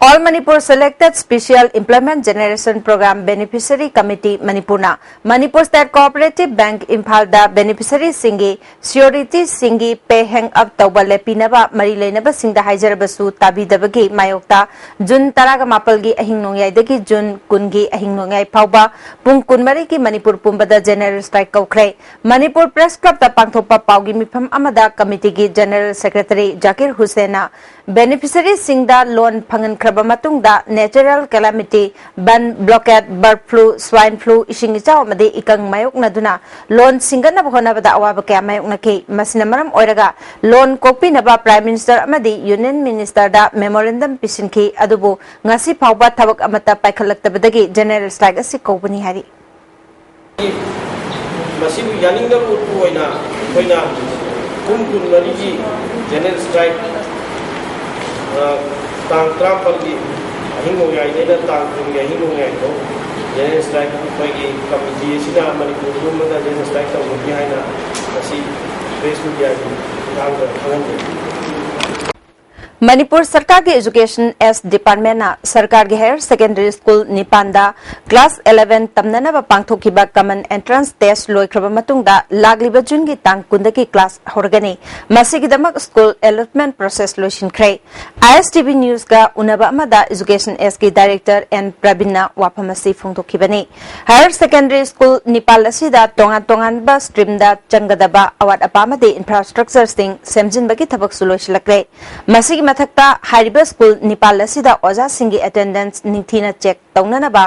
All Manipur Selected Special Employment Generation Program Beneficiary Committee ꯃꯅꯤꯄꯨꯔꯅ ꯃꯅꯤꯄꯨꯔ ꯁ꯭ꯇꯦꯠ ꯀꯣꯑꯣꯄꯔꯦꯇꯤꯚ ꯕꯦꯡꯛ ꯏꯝꯐꯥꯜꯗ ꯕꯦꯅꯤꯐꯤꯁꯔꯤꯁꯤꯡꯒꯤ ꯁꯤꯌꯣꯔꯤꯇꯤꯁꯤꯡꯒꯤ ꯄꯦ ꯍꯦꯡ ꯑꯞ ꯇꯧꯕ ꯂꯦꯞꯄꯤꯅꯕ ꯃꯔꯤ ꯂꯩꯅꯕꯁꯤꯡꯗ ꯍꯥꯏꯖꯔꯕꯁꯨ ꯇꯥꯕꯤꯗꯕꯒꯤ ꯃꯥꯌꯣꯛꯇ ꯖꯨꯟ ꯇꯔꯥꯃꯥꯄꯜꯒꯤ ꯑꯍꯤꯡ ꯅꯣꯡꯌꯥꯏꯗꯒꯤ ꯖꯨꯟ ꯀꯨꯟꯒꯤ ꯑꯍꯤꯡ ꯅꯣꯡꯌꯥꯏ ꯐꯥꯎꯕ ꯄꯨꯡ ꯀꯨꯟꯃꯔꯤꯒꯤ ꯃꯅꯤꯄꯨꯔ ꯄꯨꯝꯕꯗ ꯖꯦꯅꯔꯦꯜ ꯁ꯭ꯇ꯭ꯔꯥꯏꯛ ꯀꯧꯈ꯭ꯔꯦ꯫ ꯃꯅꯤꯄꯨꯔ ꯄ꯭ꯔꯦꯁ ꯀ꯭ꯂꯕꯇ ꯄꯥꯡꯊꯣꯛꯄ ꯄꯥꯎꯒꯤ ꯃꯤꯐꯝ ꯑꯃꯗ ꯀꯃꯤꯇꯤꯒꯤ ꯖꯦꯅꯔꯦꯜ ꯁꯦꯀ꯭ꯔꯦꯇꯔꯤ ꯖꯥꯀꯤꯔ ꯍꯨꯁꯦꯟꯅ ꯕꯦꯅꯤꯐꯤꯁꯔꯤꯁꯤꯡꯗ ꯂꯣꯟ ꯐꯪꯍꯟꯈ꯭ꯔꯕ ꯃꯇꯨꯡꯗ ꯅꯦꯆꯔꯦꯜ ꯀꯦꯂꯥꯃꯤꯇꯤ, ꯕꯟ, ꯕ꯭ꯂꯣꯀꯦꯠ, ꯕꯔꯗ ꯐ꯭ꯂꯨ, ꯁ꯭ꯋꯥꯏꯟ ꯐ꯭ꯂꯨ, ꯏꯁꯤꯡ ꯏꯆꯥꯎ ꯑꯃꯗꯤ ꯏꯀꯪ ꯃꯥꯌꯣꯛꯅꯗꯨꯅ ꯂꯣꯟ ꯁꯤꯡꯒꯠꯅꯕ ꯍꯣꯠꯅꯕꯗ ꯑꯋꯥꯕ ꯀꯌꯥ ꯃꯥꯌꯣꯛꯅꯈꯤ꯫ ꯃꯁꯤꯅ ꯃꯔꯝ ꯑꯣꯏꯔꯒ ꯂꯣꯟ ꯀꯣꯛꯄꯤꯅꯕ ꯄ꯭ꯔꯥꯏꯝ ꯃꯤꯅꯤꯁꯇꯔ ꯑꯃꯗꯤ ꯌꯨꯅꯤꯌꯟ ꯃꯤꯅꯤꯁꯇꯔꯗ ꯃꯦꯃꯣꯔꯦꯟꯗꯝ ꯄꯤꯁꯤꯟꯈꯤ, ꯑꯗꯨꯕꯨ ꯉꯁꯤ ꯐꯥꯎꯕ ꯊꯕꯛ ꯑꯃꯠꯇ ꯄꯥꯏꯈꯠꯂꯛꯇꯕꯗꯒꯤ ꯖꯦꯅꯔꯦꯜ ꯁ꯭ꯇ꯭ꯔꯥꯏꯛ ꯑꯁꯤ ꯀꯧꯕꯅꯤ ꯍꯥꯏꯔꯤ꯫ ꯃꯁꯤꯕꯨ ꯌꯥꯅꯤꯡꯗꯕ ꯎꯠꯄ ꯑꯣꯏꯅ ꯑꯩꯈꯣꯏꯅ ꯄꯨꯡ ꯀꯨꯟꯃꯔꯤꯒꯤ ꯖꯦꯅꯔꯦꯜ ꯁ꯭ꯇ꯭ꯔꯥꯏꯛ, ꯑ, ꯇꯥꯡ ꯇꯔꯥꯃꯥꯄꯜꯒꯤ ꯑꯍꯤꯡ ꯅꯣꯡꯌꯥꯏꯗꯩꯅ ꯇꯥꯡ ꯀꯨꯟꯒꯤ ꯑꯍꯤꯡ ꯅꯣꯡꯌꯥꯏꯐꯥꯎ ꯖꯦꯅꯔꯦꯜ ꯁ꯭ꯇ꯭ꯔꯥꯏꯛ ꯑꯩꯈꯣꯏꯒꯤ ꯀꯃꯤꯇꯤ ꯑꯁꯤꯅ ꯃꯅꯤꯄꯨꯔ ꯄꯨꯝꯕꯗ ꯖꯦꯅꯔꯦꯜ ꯁ꯭ꯇ꯭ꯔꯥꯏꯛ ꯇꯧꯒꯅꯤ ꯍꯥꯏꯅ ꯉꯁꯤ ꯄ꯭ꯔꯦꯁ ꯃꯤꯗꯤꯌꯥꯒꯤ ꯈꯨꯠꯊꯥꯡꯗ ꯈꯪꯍꯟꯖꯔꯤ꯫ ꯃꯅꯤꯄꯨꯔ ꯁꯔꯀꯥꯔꯒꯤ ꯏꯖꯨꯀꯦꯁꯟ ꯑꯦꯁ ꯗꯤꯄꯥꯔꯠꯃꯦꯟꯅ ꯁꯔꯀꯥꯔꯒꯤ ꯍꯥꯌꯔ ꯁꯦꯀꯦꯟꯗꯔꯤ ꯁ꯭ꯀꯨꯜ ꯅꯤꯄꯥꯟꯗ ꯀ꯭ꯂꯥꯁ ꯑꯦꯂꯦꯚꯦꯟ ꯇꯝꯅꯅꯕ ꯄꯥꯡꯊꯣꯛꯈꯤꯕ ꯀꯃꯟ ꯑꯦꯟꯇ꯭ꯔꯥꯟꯁ ꯇꯦꯁ ꯂꯣꯏꯈ꯭ꯔꯕ ꯃꯇꯨꯡꯗ ꯂꯥꯛꯂꯤꯕ ꯖꯨꯟꯒꯤ ꯇꯥꯡ ꯀꯨꯟꯗꯒꯤ ꯀ꯭ꯂꯥꯁ ꯍꯧꯔꯒꯅꯤ꯫ ꯃꯁꯤꯒꯤꯗꯃꯛ ꯁ꯭ꯀꯨꯜ ꯑꯦꯂꯣꯠꯃꯦꯟ ꯄ꯭ꯔꯣꯁꯦꯁ ꯂꯣꯏꯁꯤꯟꯈ꯭ꯔꯦ꯫ ꯑꯥꯏ ꯑꯦꯁ ꯇꯤ ꯚꯤ ꯅ꯭ꯌꯨꯁꯀ ꯎꯅꯕ ꯑꯃꯗ ꯏꯖꯨꯀꯦꯁꯟ ꯑꯦꯁꯀꯤ ꯗꯥꯏꯔꯦꯛꯇꯔ ꯑꯦꯟ ꯄ꯭ꯔꯕꯤꯟꯅ ꯋꯥꯐꯝ ꯑꯁꯤ ꯐꯣꯡꯗꯣꯛꯈꯤꯕꯅꯤ꯫ ꯍꯥꯌꯔ ꯁꯦꯀꯦꯟꯗꯔꯤ ꯁ꯭ꯀꯨꯜ ꯅꯤꯄꯥꯜ ꯑꯁꯤꯗ ꯇꯣꯉꯥꯟ ꯇꯣꯉꯥꯟꯕ ꯁ꯭ꯇ꯭ꯔꯤꯝꯗ ꯆꯪꯒꯗꯕ ꯑꯋꯥꯠ ꯑꯄꯥ ꯑꯃꯗꯤ ꯏꯟꯐ꯭ꯔꯥꯁ꯭ꯇ꯭ꯔꯛꯆꯔꯁꯤꯡ ꯁꯦꯝꯖꯤꯟꯕꯒꯤ ꯊꯕꯛꯁꯨ ꯂꯣꯏꯁꯤꯜꯂꯛꯂꯦ꯫ ꯃꯁꯤꯒꯤ ꯃꯊꯛꯇ, ꯍꯥꯏꯔꯤꯕ ꯁ꯭ꯀꯨꯜ ꯅꯤꯄꯥꯜ ꯑꯁꯤꯗ ꯑꯣꯖꯥꯁꯤꯡꯒꯤ ꯑꯦꯇꯦꯟꯗꯦꯟꯁ ꯅꯤꯡꯊꯤꯅ ꯆꯦꯛ ꯇꯧꯅꯅꯕ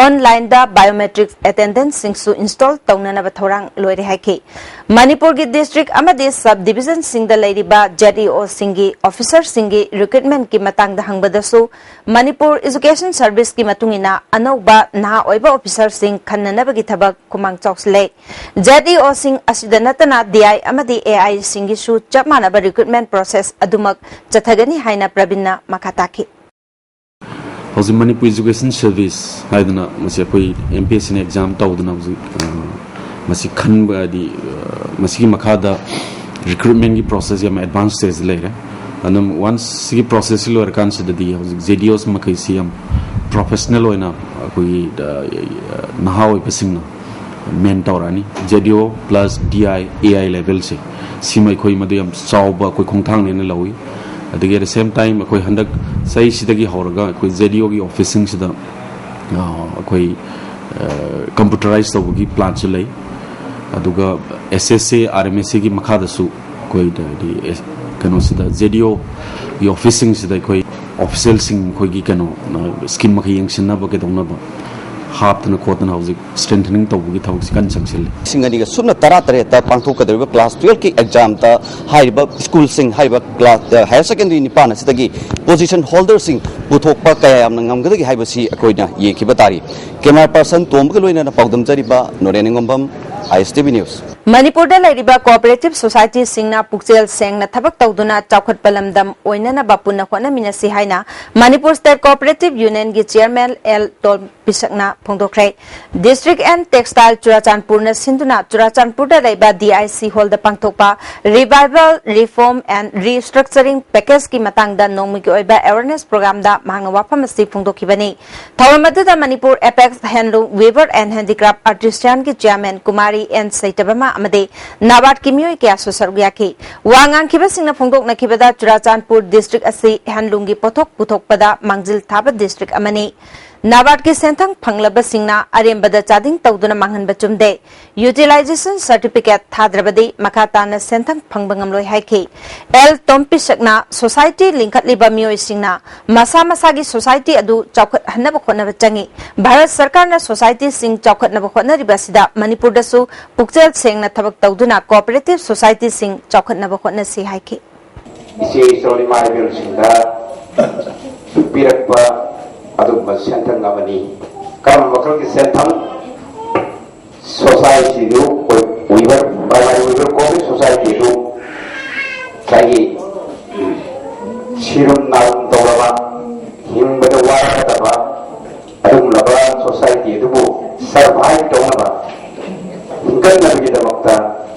ꯑꯣꯟꯂꯥꯏꯟꯗ ꯕꯥꯏꯑꯣꯃꯦꯇ꯭ꯔꯤꯛ ꯑꯦꯇꯦꯟꯗꯦꯟꯁꯁꯤꯡꯁꯨ ꯏꯟꯁꯇꯣꯜ ꯇꯧꯅꯅꯕ ꯊꯧꯔꯥꯡ ꯂꯣꯏꯔꯦ ꯍꯥꯏꯈꯤ꯫ ꯃꯅꯤꯄꯨꯔꯒꯤ ꯗꯤꯁꯇ꯭ꯔꯤꯛ ꯑꯃꯗꯤ ꯁꯕ ꯗꯤꯕꯤꯖꯟꯁꯤꯡꯗ ꯂꯩꯔꯤꯕ ꯖꯦꯠ ꯏ ꯑꯣꯁꯤꯡꯒꯤ ꯑꯣꯐꯤꯁꯔꯁꯤꯡꯒꯤ ꯔꯤꯀ꯭ꯔꯨꯠꯃꯦꯟꯠꯀꯤ ꯃꯇꯥꯡꯗ ꯍꯪꯕꯗꯁꯨ, ꯃꯅꯤꯄꯨꯔ ꯏꯖꯨꯀꯦꯁꯟ ꯁꯔꯚꯤꯁꯀꯤ ꯃꯇꯨꯡ ꯏꯟꯅ ꯑꯅꯧꯕ ꯅꯍꯥ ꯑꯣꯏꯕ ꯑꯣꯐꯤꯁꯔꯁꯤꯡ ꯈꯟꯅꯅꯕꯒꯤ ꯊꯕꯛ ꯈꯨꯃꯥꯡ ꯆꯥꯎꯁꯤꯜꯂꯦ꯫ ꯖꯦꯠ ꯏ ꯑꯣꯁꯤꯡ ꯑꯁꯤꯗ ꯅꯠꯇꯅ ꯗꯤ ꯑꯥꯏ ꯑꯃꯗꯤ ꯑꯦ ꯑꯥꯏꯁꯤꯡꯒꯤꯁꯨ ꯆꯞ ꯃꯥꯟꯅꯕ ꯔꯤꯀ꯭ꯔꯨꯠꯃꯦꯟꯠ ꯄ꯭ꯔꯣꯁꯦꯁ ꯑꯗꯨꯃꯛ ꯆꯠꯊꯒꯅꯤ ꯍꯥꯏꯅ ꯄ꯭ꯔꯕꯤꯟꯅ ꯃꯈꯥ ꯇꯥꯈꯤ꯫ ꯍꯧꯖꯤꯛ ꯃꯅꯤꯄꯨꯔ ꯏꯖꯨꯀꯦꯁꯟ ꯁꯔꯚꯤꯁ ꯍꯥꯏꯗꯅ ꯃꯁꯤ ꯑꯩꯈꯣꯏ ꯑꯦꯝ ꯄꯤ ꯑꯦꯁ ꯁꯤꯅ ꯑꯦꯛꯖꯥꯝ ꯇꯧꯗꯅ ꯍꯧꯖꯤꯛ, ꯑ, ꯃꯁꯤ ꯈꯟꯕ ꯍꯥꯏꯗꯤ, ꯑ, ꯃꯁꯤꯒꯤ ꯃꯈꯥꯗ ꯔꯤꯀ꯭ꯔꯨꯠꯃꯦꯟꯒꯤ ꯄ꯭ꯔꯣꯁꯦꯁ ꯌꯥꯝ ꯑꯦꯗꯚꯥꯟꯁ ꯁ꯭ꯇꯦꯖꯇ ꯂꯩꯔꯦ꯫ ꯑꯗꯨꯝ ꯋꯥꯟꯁ ꯁꯤꯒꯤ ꯄ꯭ꯔꯣꯁꯦꯁꯁꯤ ꯂꯣꯏꯔꯀꯥꯟꯁꯤꯗꯗꯤ ꯍꯧꯖꯤꯛ ꯖꯦ ꯗꯤ ꯑꯣꯁ ꯃꯈꯩꯁꯤ ꯌꯥꯝ ꯄ꯭ꯔꯣꯐꯦꯁꯅꯦꯜ ꯑꯣꯏꯅ ꯑꯩꯈꯣꯏꯒꯤ, ꯑ, ꯅꯍꯥ ꯑꯣꯏꯕꯁꯤꯡꯅ ꯃꯦꯟ ꯇꯧꯔꯛꯑꯅꯤ꯫ ꯖꯦ ꯗꯤ ꯑꯣ plus D I, A I ꯂꯦꯚꯦꯜꯁꯦ, ꯁꯤꯃ ꯑꯩꯈꯣꯏ ꯃꯗꯨ ꯌꯥꯝ ꯆꯥꯎꯕ ꯑꯩꯈꯣꯏ ꯈꯣꯡꯊꯥꯡꯅꯦꯅ ꯂꯧꯏ꯫ ꯑꯗꯒꯤ at the same time ꯑꯩꯈꯣꯏ ꯍꯟꯗꯛ ꯆꯍꯤꯁꯤꯗꯒꯤ ꯍꯧꯔꯒ ꯑꯩꯈꯣꯏ ꯖꯦ ꯗꯤ ꯑꯣꯒꯤ ꯑꯣꯐꯤꯁꯁꯤꯡꯁꯤꯗ, ꯑ, ꯑꯩꯈꯣꯏ, ꯑ, ꯀꯝꯄ꯭ꯌꯨꯇꯔꯥꯏꯁ ꯇꯧꯕꯒꯤ ꯄ꯭ꯂꯥꯟꯁꯨ ꯂꯩ꯫ ꯑꯗꯨꯒ ꯑꯦꯁ ꯑꯦꯁ ꯑꯦ, ꯑꯥꯔ ꯑꯦꯝ ꯑꯦꯁ ꯑꯦꯒꯤ ꯃꯈꯥꯗꯁꯨ ꯑꯩꯈꯣꯏ ꯍꯥꯏꯗꯤ, ꯑꯦ, ꯀꯩꯅꯣꯁꯤꯗ, ꯖꯦ ꯗꯤ ꯑꯣꯒꯤ ꯑꯣꯐꯤꯁꯁꯤꯡꯁꯤꯗ ꯑꯩꯈꯣꯏ ꯑꯣꯐꯤꯁꯦꯜꯁꯤꯡ ꯑꯩꯈꯣꯏꯒꯤ ꯀꯩꯅꯣ, ꯑ, ꯁ꯭ꯀꯤꯝ ꯃꯈꯩ ꯌꯦꯡꯁꯤꯟꯅꯕ ꯀꯩꯗꯧꯅꯕ ꯍꯥꯞꯇꯅ ꯈꯣꯠꯇꯅ ꯍꯧꯖꯤꯛ ꯁ꯭ꯇ꯭ꯔꯦꯡꯊꯅꯤꯡ ꯇꯧꯕꯒꯤ ꯊꯕꯛꯁꯤ ꯀꯟꯅ ꯆꯪꯁꯤꯜꯂꯤ꯫ ꯂꯤꯁꯤꯡ ꯑꯅꯤꯒ ꯁꯨꯞꯅ ꯇꯔꯥ ꯇꯔꯦꯠꯇ ꯄꯥꯡꯊꯣꯛꯀꯗꯧꯔꯤꯕ ꯀ꯭ꯂꯥꯁ ꯇꯨꯌꯦꯜꯐꯀꯤ ꯑꯦꯛꯖꯥꯝꯗ ꯍꯥꯏꯔꯤꯕ ꯁ꯭ꯀꯨꯜꯁꯤꯡ, ꯍꯥꯏꯔꯤꯕ ꯀ꯭ꯂꯥꯁ, ꯑ, ꯍꯥꯌꯔ ꯁꯦꯀꯦꯟꯗꯔꯤ ꯅꯤꯄꯥꯟ ꯑꯁꯤꯗꯒꯤ ꯄꯣꯖꯤꯁꯟ ꯍꯣꯜꯗꯔꯁꯤꯡ ꯄꯨꯊꯣꯛꯄ ꯀꯌꯥ ꯌꯥꯝꯅ ꯉꯝꯒꯗꯒꯦ ꯍꯥꯏꯕꯁꯤ ꯑꯩꯈꯣꯏꯅ ꯌꯦꯡꯈꯤꯕ ꯇꯥꯔꯤ꯫ ꯀꯦꯃꯦꯔꯥ ꯄꯔꯁꯟ ꯇꯣꯝꯕꯒ ꯂꯣꯏꯅꯅ ꯄꯥꯎꯗꯝꯖꯔꯤꯕ ꯅꯣꯔꯦꯟ ꯅꯤꯉꯣꯝꯕꯝ, ꯑꯥꯏ ꯑꯦꯁ ꯇꯤ ꯚꯤ ꯅ꯭ꯌꯨꯁ꯫ ꯃꯅꯤꯄꯨꯔꯗ ꯂꯩꯔꯤꯕ ꯀꯣꯑꯣꯄꯔꯦꯇꯤꯚ ꯁꯣꯁꯥꯏꯇꯤꯁꯤꯡꯅ ꯄꯨꯛꯆꯦꯜ ꯁꯦꯡꯅ ꯊꯕꯛ ꯇꯧꯗꯨꯅ ꯆꯥꯎꯈꯠꯄ ꯂꯝꯗꯝ ꯑꯣꯏꯅꯅꯕ ꯄꯨꯟꯅ ꯍꯣꯠꯅꯃꯤꯟꯅꯁꯤ ꯍꯥꯏꯅ ꯃꯅꯤꯄꯨꯔ ꯁ꯭ꯇꯦꯠ ꯀꯣꯑꯣꯄꯔꯦꯇꯤꯚ ꯌꯨꯅꯤꯌꯟꯒꯤ ꯆꯤꯌꯔꯃꯦꯟ ꯑꯦꯜ ꯇꯣꯝꯕꯤꯁꯛꯅ ꯐꯣꯡꯗꯣꯛꯈ꯭ꯔꯦ꯫ District and Textile ꯆꯨꯔꯥꯆꯥꯟꯄꯨꯔꯅ ꯁꯤꯟꯗꯨꯅ ꯆꯨꯔꯥꯆꯥꯟꯄꯨꯔꯗ ꯂꯩꯕ ꯗꯤ ꯑꯥꯏ ꯁꯤ ꯍꯣꯜꯗ ꯄꯥꯡꯊꯣꯛꯄ Revival, Reform and Restructuring Packageꯀꯤ ꯃꯇꯥꯡꯗ ꯅꯣꯡꯃꯒꯤ ꯑꯣꯏꯕ ꯑꯦꯋꯦꯔꯅꯦꯁ ꯄ꯭ꯔꯣꯒ꯭ꯔꯥꯝꯗ ꯃꯍꯥꯛꯅ ꯋꯥꯐꯝ ꯑꯁꯤ ꯐꯣꯡꯗꯣꯛꯈꯤꯕꯅꯤ꯫ ꯊꯧꯔꯝ ꯑꯗꯨꯗ Manipur apex handloom weaver and handicraft ꯑꯥꯔꯇꯤꯁꯥꯟꯒꯤ ꯆꯤꯌꯔꯃꯦꯟ ꯀꯨꯃꯥꯔꯤ ꯑꯦꯟ ꯁꯩꯇꯕꯃꯥ ꯑꯃꯗꯤ ꯅꯥꯕꯥꯔꯗꯀꯤ ꯃꯤꯑꯣꯏ ꯀꯌꯥꯁꯨ ꯁꯔꯨꯛ ꯌꯥꯈꯤ꯫ ꯋꯥ ꯉꯥꯡꯈꯤꯕꯁꯤꯡꯅ ꯐꯣꯡꯗꯣꯛꯅꯈꯤꯕꯗ ꯆꯨꯔꯥꯆꯥꯟꯄꯨꯔ ꯗꯤꯁꯇ꯭ꯔꯤꯛ ꯑꯁꯤ ꯍꯦꯟꯂꯨꯝꯒꯤ ꯄꯣꯠꯊꯣꯛ ꯄꯨꯊꯣꯛꯄꯗ ꯃꯥꯡꯖꯤꯜ ꯊꯥꯕ ꯗꯤꯁꯇ꯭ꯔꯤꯛ ꯑꯃꯅꯤ꯫ ꯅꯥꯕꯥꯔꯗꯀꯤ ꯁꯦꯟꯊꯪ ꯐꯪꯂꯕꯁꯤꯡꯅ ꯑꯔꯦꯝꯕꯗ ꯆꯥꯗꯤꯡ ꯇꯧꯗꯨꯅ ꯃꯥꯡꯍꯟꯕ ꯆꯨꯝꯗꯦ꯫ Utilization certificate ꯊꯥꯗ꯭ꯔꯕꯗꯤ ꯃꯈꯥ ꯇꯥꯅ ꯁꯦꯟꯊꯪ ꯐꯪꯕ ꯉꯝꯂꯣꯏ ꯍꯥꯏꯈꯤ꯫ ꯑꯦꯜ ꯇꯣꯝꯄꯤꯁꯛꯅ society ꯂꯤꯡꯈꯠꯂꯤꯕ ꯃꯤꯑꯣꯏꯁꯤꯡꯅ ꯃꯁꯥ ꯃꯁꯥꯒꯤ society ꯑꯗꯨ ꯆꯥꯎꯈꯠꯍꯟꯅꯕ ꯍꯣꯠꯅꯕ ꯆꯪꯏ꯫ ꯚꯥꯔꯠ ꯁꯔꯀꯥꯔꯅ societyꯁꯤꯡ ꯆꯥꯎꯈꯠꯅꯕ ꯍꯣꯠꯅꯔꯤꯕ ꯑꯁꯤꯗ ꯃꯅꯤꯄꯨꯔꯗꯁꯨ ꯄꯨꯛꯆꯦꯜ ꯁꯦꯡꯅ ꯊꯕꯛ ꯇꯧꯗꯨꯅ cooperative societyꯁꯤꯡ ꯆꯥꯎꯈꯠꯅꯕ ꯍꯣꯠꯅꯁꯤ ꯍꯥꯏꯈꯤ꯫ ꯏꯆꯦ ꯏꯆꯜ ꯏꯃꯥ ꯏꯕꯦꯜꯁꯤꯡꯗ ꯄꯤꯔꯛꯄ ꯑꯗꯨꯒꯨꯝꯕ ꯁꯦꯟꯊꯪ ꯑꯃꯅꯤ꯫ ꯀꯔꯝꯕ ꯃꯈꯜꯒꯤ ꯁꯦꯟꯊꯪ? Societyꯗꯨ ꯑꯣꯏꯕ, ꯃꯌꯥꯝꯒꯤ ꯑꯣꯏꯕ cooperative societyꯗꯨ ꯉꯁꯥꯏꯒꯤ ꯁꯤꯔꯨꯝ ꯅꯥꯔꯨꯝ ꯇꯧꯔꯕ, ꯍꯤꯡꯕꯗ ꯋꯥꯔꯛꯀꯗꯕ ꯑꯗꯨꯒꯨꯝꯂꯕ society ꯑꯗꯨꯕꯨ survive ꯇꯧꯅꯕ, ꯍꯤꯡꯒꯠꯅꯕꯒꯤꯗꯃꯛꯇ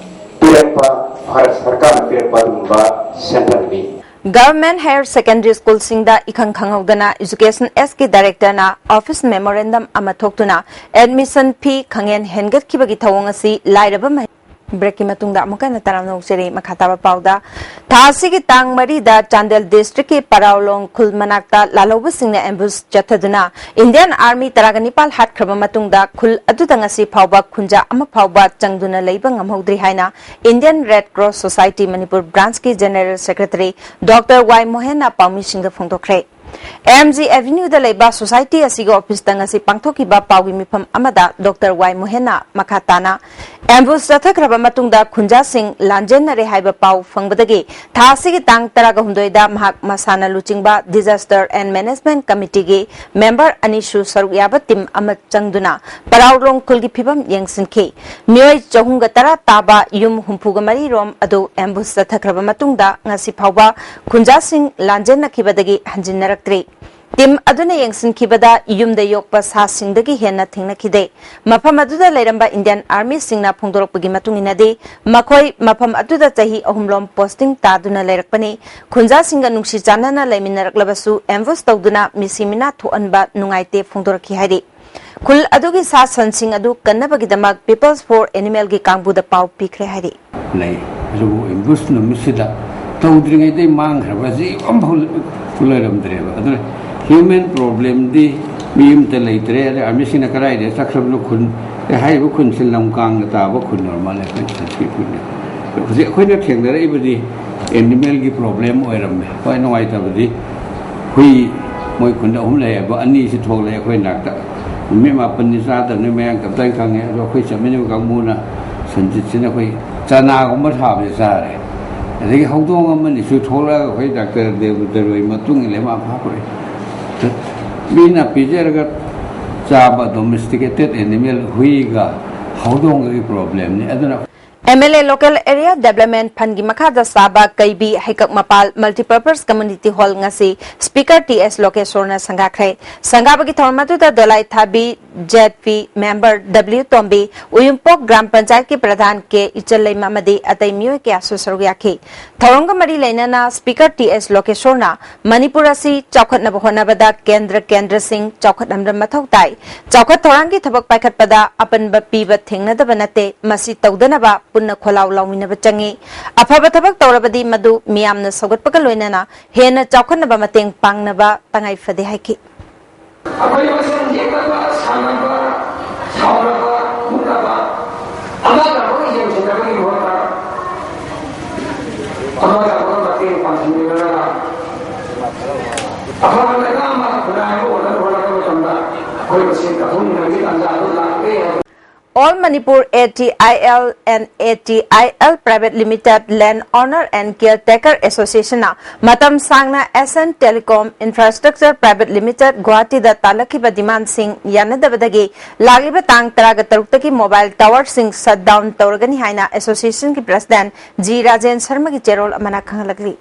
ꯄꯤꯔꯛꯄ, ꯚꯥꯔꯠ ꯁꯔꯀꯥꯔꯅ ꯄꯤꯔꯛꯄ ꯑꯗꯨꯒꯨꯝꯕ ꯁꯦꯟꯊꯪꯅꯤ꯫ Government Higher Secondary Schoolꯁꯤꯡꯗ ꯏꯈꯪ ꯈꯪꯍꯧꯗꯅ Education Sꯀꯤ Directorꯅ office memorandum ꯑꯃ ꯊꯣꯛꯇꯨꯅ admission fee ꯈꯪꯍꯦꯟ ꯍꯦꯟꯒꯠꯈꯤꯕꯒꯤ ꯊꯧꯑꯣꯡ ꯑꯁꯤ ꯂꯥꯏꯔꯕ ꯃꯍꯩ-, breakꯀꯤ ꯃꯇꯨꯡꯗ ꯑꯃꯨꯛꯀ ꯍꯟꯅ ꯇꯔꯥꯝꯅ ꯑꯣꯛꯆꯔꯤ꯫ ꯃꯈꯥ ꯇꯥꯕ ꯄꯥꯎꯗ, ꯊꯥ ꯑꯁꯤꯒꯤ ꯇꯥꯡ ꯃꯔꯤꯗ ꯆꯥꯟꯗꯦꯜ districtꯀꯤ ꯄꯔꯥꯎꯂꯣꯡ ꯈꯨꯜ ꯃꯅꯥꯛꯇ ꯂꯥꯜꯍꯧꯕꯁꯤꯡꯅ ambush ꯆꯠꯊꯗꯨꯅ Indian Army ꯇꯔꯥꯒ ꯅꯤꯄꯥꯜ ꯍꯥꯠꯈ꯭ꯔꯕ ꯃꯇꯨꯡꯗ ꯈꯨꯜ ꯑꯗꯨꯗ ꯉꯁꯤ ꯐꯥꯎꯕ ꯈꯨꯟꯖꯥ ꯑꯃ ꯐꯥꯎꯕ ꯆꯪꯗꯨꯅ ꯂꯩꯕ ꯉꯝꯍꯧꯗ꯭ꯔꯤ ꯍꯥꯏꯅ Indian Red Cross Society Manipur branchꯀꯤ General Secretary Doctor ꯋꯥꯏ ꯃꯣꯍꯦꯟꯅ ꯄꯥꯎꯃꯤꯁꯤꯡꯗ ꯐꯣꯡꯗꯣꯛꯈ꯭ꯔꯦ꯫ M G Avenueꯗ ꯂꯩꯕ society ꯑꯁꯤꯒꯤ officeꯇ ꯉꯁꯤ ꯄꯥꯡꯊꯣꯛꯈꯤꯕ ꯄꯥꯎꯒꯤ ꯃꯤꯐꯝ ꯑꯃꯗ Doctor ꯋꯥꯏ ꯃꯣꯍꯦꯟꯅ ꯃꯈꯥ ꯇꯥꯅ, ambush ꯆꯠꯊꯈ꯭ꯔꯕ ꯃꯇꯨꯡꯗ ꯈꯨꯟꯖꯥꯁꯤꯡ ꯂꯥꯟꯖꯦꯟꯅꯔꯦ ꯍꯥꯏꯕ ꯄꯥꯎ ꯐꯪꯕꯗꯒꯤ ꯊꯥ ꯑꯁꯤꯒꯤ ꯇꯥꯡ ꯇꯔꯥꯒ ꯍꯨꯝꯗꯣꯏꯗ ꯃꯍꯥꯛ ꯃꯁꯥꯅ ꯂꯨꯆꯤꯡꯕ Disaster and Management Committeeꯒꯤ member ꯑꯅꯤꯁꯨ ꯁꯔꯨꯛ ꯌꯥꯕ team ꯑꯃ ꯆꯪꯗꯨꯅ ꯄꯔꯥꯎꯂꯣꯡ ꯈꯨꯜꯒꯤ ꯐꯤꯕꯝ ꯌꯦꯡꯁꯤꯟꯈꯤ꯫ ꯃꯤꯑꯣꯏ ꯆꯍꯨꯝꯒ ꯇꯔꯥ ꯇꯥꯕ ꯌꯨꯝ ꯍꯨꯝꯐꯨꯒ ꯃꯔꯤ ꯔꯣꯝ ꯑꯗꯨ ambush ꯆꯠꯊꯈ꯭ꯔꯕ ꯃꯇꯨꯡꯗ ꯉꯁꯤ ꯐꯥꯎꯕ ꯈꯨꯟꯖꯥꯁꯤꯡ ꯂꯥꯟꯖꯦꯟꯅꯈꯤꯕꯗꯒꯤ ꯍꯟꯖꯤꯟꯅꯔꯛꯇ꯭ꯔꯤ꯫ Team ꯑꯗꯨꯅ ꯌꯦꯡꯁꯤꯟꯈꯤꯕꯗ ꯌꯨꯝꯗ ꯌꯣꯛꯄ ꯁꯥꯁꯤꯡꯗꯒꯤ ꯍꯦꯟꯅ ꯊꯦꯡꯅꯈꯤꯗꯦ꯫ ꯃꯐꯝ ꯑꯗꯨꯗ ꯂꯩꯔꯝꯕ Indian Armyꯁꯤꯡꯅ ꯐꯣꯡꯗꯣꯔꯛꯄꯒꯤ ꯃꯇꯨꯡ ꯏꯟꯅꯗꯤ, ꯃꯈꯣꯏ ꯃꯐꯝ ꯑꯗꯨꯗ ꯆꯍꯤ ꯑꯍꯨꯝꯂꯣꯝ posting ꯇꯥꯗꯨꯅ ꯂꯩꯔꯛꯄꯅꯤ꯫ ꯈꯨꯟꯖꯥꯁꯤꯡꯒ ꯅꯨꯡꯁꯤ ꯆꯥꯟꯅꯅ ꯂꯩꯃꯤꯟꯅꯔꯛꯂꯕꯁꯨ ambush ꯇꯧꯗꯨꯅ ꯃꯤꯁꯤ ꯃꯤꯅꯥ ꯊꯣꯛꯍꯟꯕ ꯅꯨꯡꯉꯥꯏꯇꯦ ꯐꯣꯡꯗꯣꯔꯛꯈꯤ ꯍꯥꯏꯔꯤ꯫ ꯈꯨꯜ ꯑꯗꯨꯒꯤ ꯁꯥ ꯁꯟꯁꯤꯡ ꯑꯗꯨ ꯀꯟꯅꯕꯒꯤꯗꯃꯛ People's for Animalꯒꯤ ꯀꯥꯡꯕꯨꯗ ꯄꯥꯎ ꯄꯤꯈ꯭ꯔꯦ ꯍꯥꯏꯔꯤ꯫ ꯂꯩ꯫ ꯑꯗꯨꯕꯨ ambush ꯅꯨꯃꯤꯠꯁꯤꯗ ꯇꯧꯗ꯭ꯔꯤꯉꯩꯗꯩ ꯃꯥꯡꯈ꯭ꯔꯕꯁꯤ ꯑꯃꯐꯥꯎ ꯂꯩꯔꯝꯗ꯭ꯔꯦꯕ꯫ ꯑꯗꯨꯅ human problemꯗꯤ ꯃꯤ ꯑꯃꯇ ꯂꯩꯇ꯭ꯔꯦ꯫ ꯑꯗꯩ ꯑꯥꯔꯃꯤꯁꯤꯡꯅ ꯀꯗꯥꯏꯗ ꯆꯠꯈ꯭ꯔꯕꯅꯣ? ꯈꯨꯟ, ꯑꯦ, ꯍꯥꯏꯔꯤꯕ ꯈꯨꯟꯁꯤ ꯂꯝꯀꯥꯡꯗ ꯇꯥꯕ ꯈꯨꯟ ꯑꯣꯏꯔ ꯃꯥꯜꯂꯦ, ꯑꯩꯈꯣꯏ ꯁꯟꯇ꯭ꯔꯤ ꯈꯨꯟꯅꯤ꯫ ꯍꯧꯖꯤꯛ ꯑꯩꯈꯣꯏꯅ ꯊꯦꯡꯅꯔꯛꯏꯕꯗꯤ ꯑꯦꯅꯤꯃꯦꯜꯒꯤ ꯄ꯭ꯔꯣꯕ꯭ꯂꯦꯝ ꯑꯣꯏꯔꯝꯃꯦ꯫ ꯈ꯭ꯋꯥꯏ ꯅꯨꯡꯉꯥꯏꯇꯕꯗꯤ ꯍꯨꯏ, ꯃꯣꯏ ꯈꯨꯟꯗ ꯑꯍꯨꯝ ꯂꯩꯌꯦꯕ, ꯑꯅꯤꯁꯤ ꯊꯣꯛꯂꯛꯑꯦ ꯑꯩꯈꯣꯏ ꯅꯥꯛꯇ꯫ ꯅꯨꯃꯤꯠ ꯃꯥꯄꯟꯅꯤ ꯆꯥꯗꯕꯅꯤ, ꯃꯌꯥꯡ ꯇꯞꯇꯥꯏ ꯈꯪꯉꯦ꯫ ꯑꯗꯣ ꯑꯩꯈꯣꯏ ꯆꯠꯃꯤꯟꯅꯕ ꯀꯥꯡꯕꯨꯅ, ꯁꯟꯖꯤꯠꯁꯤꯅ ꯑꯩꯈꯣꯏ ꯆꯅꯥꯒꯨꯝꯕ ꯊꯥꯕꯁꯦ ꯆꯥꯔꯦ꯫ ꯑꯗꯒꯤ ꯍꯧꯗꯣꯡ ꯑꯃꯅꯤꯁꯨ ꯊꯣꯛꯂꯛꯑꯒ ꯑꯩꯈꯣꯏ ꯗꯥꯛꯇꯔ ꯗꯦꯕꯗꯔꯣꯏ ꯃꯇꯨꯡ ꯏꯜꯂꯦ, ꯃꯥ ꯐꯥꯈ꯭ꯔꯦ꯫ ꯃꯤꯅ ꯄꯤꯖꯔꯒ ꯆꯥꯕ ꯗꯣꯃꯦꯁꯇꯤꯀꯦꯇꯦꯠ ꯑꯦꯅꯤꯃꯦꯜ, ꯍꯨꯏꯒ ꯍꯧꯗꯣꯡꯒꯒꯤ ꯄ꯭ꯔꯣꯕ꯭ꯂꯦꯝꯅꯤ꯫ ꯑꯗꯨꯅ M L A local area development ꯐꯟꯒꯤ ꯃꯈꯥꯗ ꯁꯥꯕ ꯀꯩꯕꯤ ꯍꯩꯀꯛ ꯃꯄꯥꯜ ꯃꯜꯇꯤꯄꯔꯄꯁ ꯀꯝꯃ꯭ꯌꯨꯅꯤꯇꯤ ꯍꯣꯜ ꯉꯁꯤ ꯁ꯭ꯄꯤꯀꯔ ꯇꯤ ꯑꯦꯁ ꯂꯣꯀꯦꯁꯣꯔꯅ ꯁꯪꯒꯥꯈ꯭ꯔꯦ꯫ ꯁꯪꯒꯥꯕꯒꯤ ꯊꯧꯔꯝ ꯑꯗꯨꯗ ꯗꯣꯂꯥꯏ ꯊꯥꯕꯤ, Z P member W Tombi, Uyumpok gram ꯄꯟꯆꯥꯌꯠꯀꯤ ꯄ꯭ꯔꯙꯥꯟ ꯀꯦ ꯏꯆꯜꯂꯩꯃ ꯑꯃꯗꯤ ꯑꯇꯩ ꯃꯤꯑꯣꯏ ꯀꯌꯥꯁꯨ ꯁꯔꯨꯛ ꯌꯥꯈꯤ꯫ ꯊꯧꯔꯝꯒ ꯃꯔꯤ ꯂꯩꯅꯅ ꯁ꯭ꯄꯤꯀꯔ ꯇꯤ ꯑꯦꯁ ꯂꯣꯀꯦꯁꯣꯔꯅ ꯃꯅꯤꯄꯨꯔ ꯑꯁꯤ ꯆꯥꯎꯈꯠꯅꯕ ꯍꯣꯠꯅꯕꯗ ꯀꯦꯟꯗ꯭ꯔ ꯀꯦꯟꯗ꯭ꯔꯁꯤꯡ ꯆꯥꯎꯈꯠꯍꯟꯕ ꯃꯊꯧ ꯇꯥꯏ꯫ ꯆꯥꯎꯈꯠ ꯊꯧꯔꯥꯡꯒꯤ ꯊꯕꯛ ꯄꯥꯏꯈꯠꯄꯗ ꯑꯄꯟꯕ ꯄꯤꯕ ꯊꯦꯡꯅꯗꯕ ꯅꯠꯇꯦ꯫ ꯃꯁꯤ ꯇꯧꯗꯅꯕ ꯄꯨꯟꯅ ꯈꯣꯜꯂꯥꯎ ꯂꯥꯎꯃꯤꯟꯅꯕ ꯆꯪꯏ꯫ ꯑꯐꯕ ꯊꯕꯛ ꯇꯧꯔꯕꯗꯤ ꯃꯗꯨ ꯃꯤꯌꯥꯝꯅ ꯁꯧꯒꯠꯄꯒ ꯂꯣꯏꯅꯅ ꯍꯦꯟꯅ ꯆꯥꯎꯈꯠꯅꯕ ꯃꯇꯦꯡ ꯄꯥꯡꯅꯕ ꯇꯉꯥꯏ ꯐꯗꯦ ꯍꯥꯏꯈꯤ꯫ ꯑꯩꯈꯣꯏ ꯃꯁꯦꯟ ꯌꯦꯛꯅꯕ, ꯁꯥꯟꯅꯕ, ꯁꯥꯎꯅꯕ, ꯃꯨꯛꯅꯕ, ꯑꯃꯒ ꯑꯃꯒ ꯌꯦꯡꯁꯤꯟꯅꯕꯒꯤ ꯃꯍꯨꯠꯇ ꯑꯃꯒ ꯑꯃꯒ ꯃꯇꯦꯡ ꯄꯥꯡꯁꯤꯟꯃꯤꯟꯅꯔꯒ ꯑꯐꯕ ꯂꯩꯕꯥꯛ ꯑꯃ ꯈꯨꯟꯅꯥꯏ ꯑꯃ ꯑꯣꯏꯅꯕ ꯍꯣꯠꯅꯕ ꯃꯇꯝꯗ ꯑꯩꯈꯣꯏ ꯃꯁꯦꯟ ꯀꯥꯡꯕꯨꯅ ꯍꯧꯖꯤꯛ ꯇꯥꯟꯖꯥ ꯑꯗꯨ ꯂꯥꯛꯂꯦ꯫ All Manipur A T I L and A T I L Private Limited Land Owner and Caretaker Association ꯅ ꯃꯇꯝ ꯁꯥꯡꯅ S N Telecom Infrastructure Private Limited ꯒꯨꯋꯥꯍꯥꯇꯤꯗ ꯇꯥꯜꯂꯛꯈꯤꯕ ꯗꯤꯃꯥꯟꯁꯤꯡ ꯌꯥꯅꯗꯕꯗꯒꯤ ꯂꯥꯛꯂꯤꯕ ꯇꯥꯡ ꯇꯔꯥꯒ ꯇꯔꯨꯛꯇꯒꯤ ꯃꯣꯕꯥꯏꯜ ꯇꯥꯋꯔꯁꯤꯡ ꯁꯠ ꯗꯥꯎꯟ ꯇꯧꯔꯒꯅꯤ ꯍꯥꯏꯅ ꯑꯦꯁꯣꯁꯤꯌꯦꯁꯟꯒꯤ ꯄ꯭ꯔꯁꯤꯗꯦꯟꯠ ꯖꯤ ꯔꯥꯖꯦꯟ ꯁꯔꯃꯒꯤ ꯆꯦꯔꯣꯜ ꯑꯃꯅ ꯈꯪꯍꯜꯂꯛꯂꯤ꯫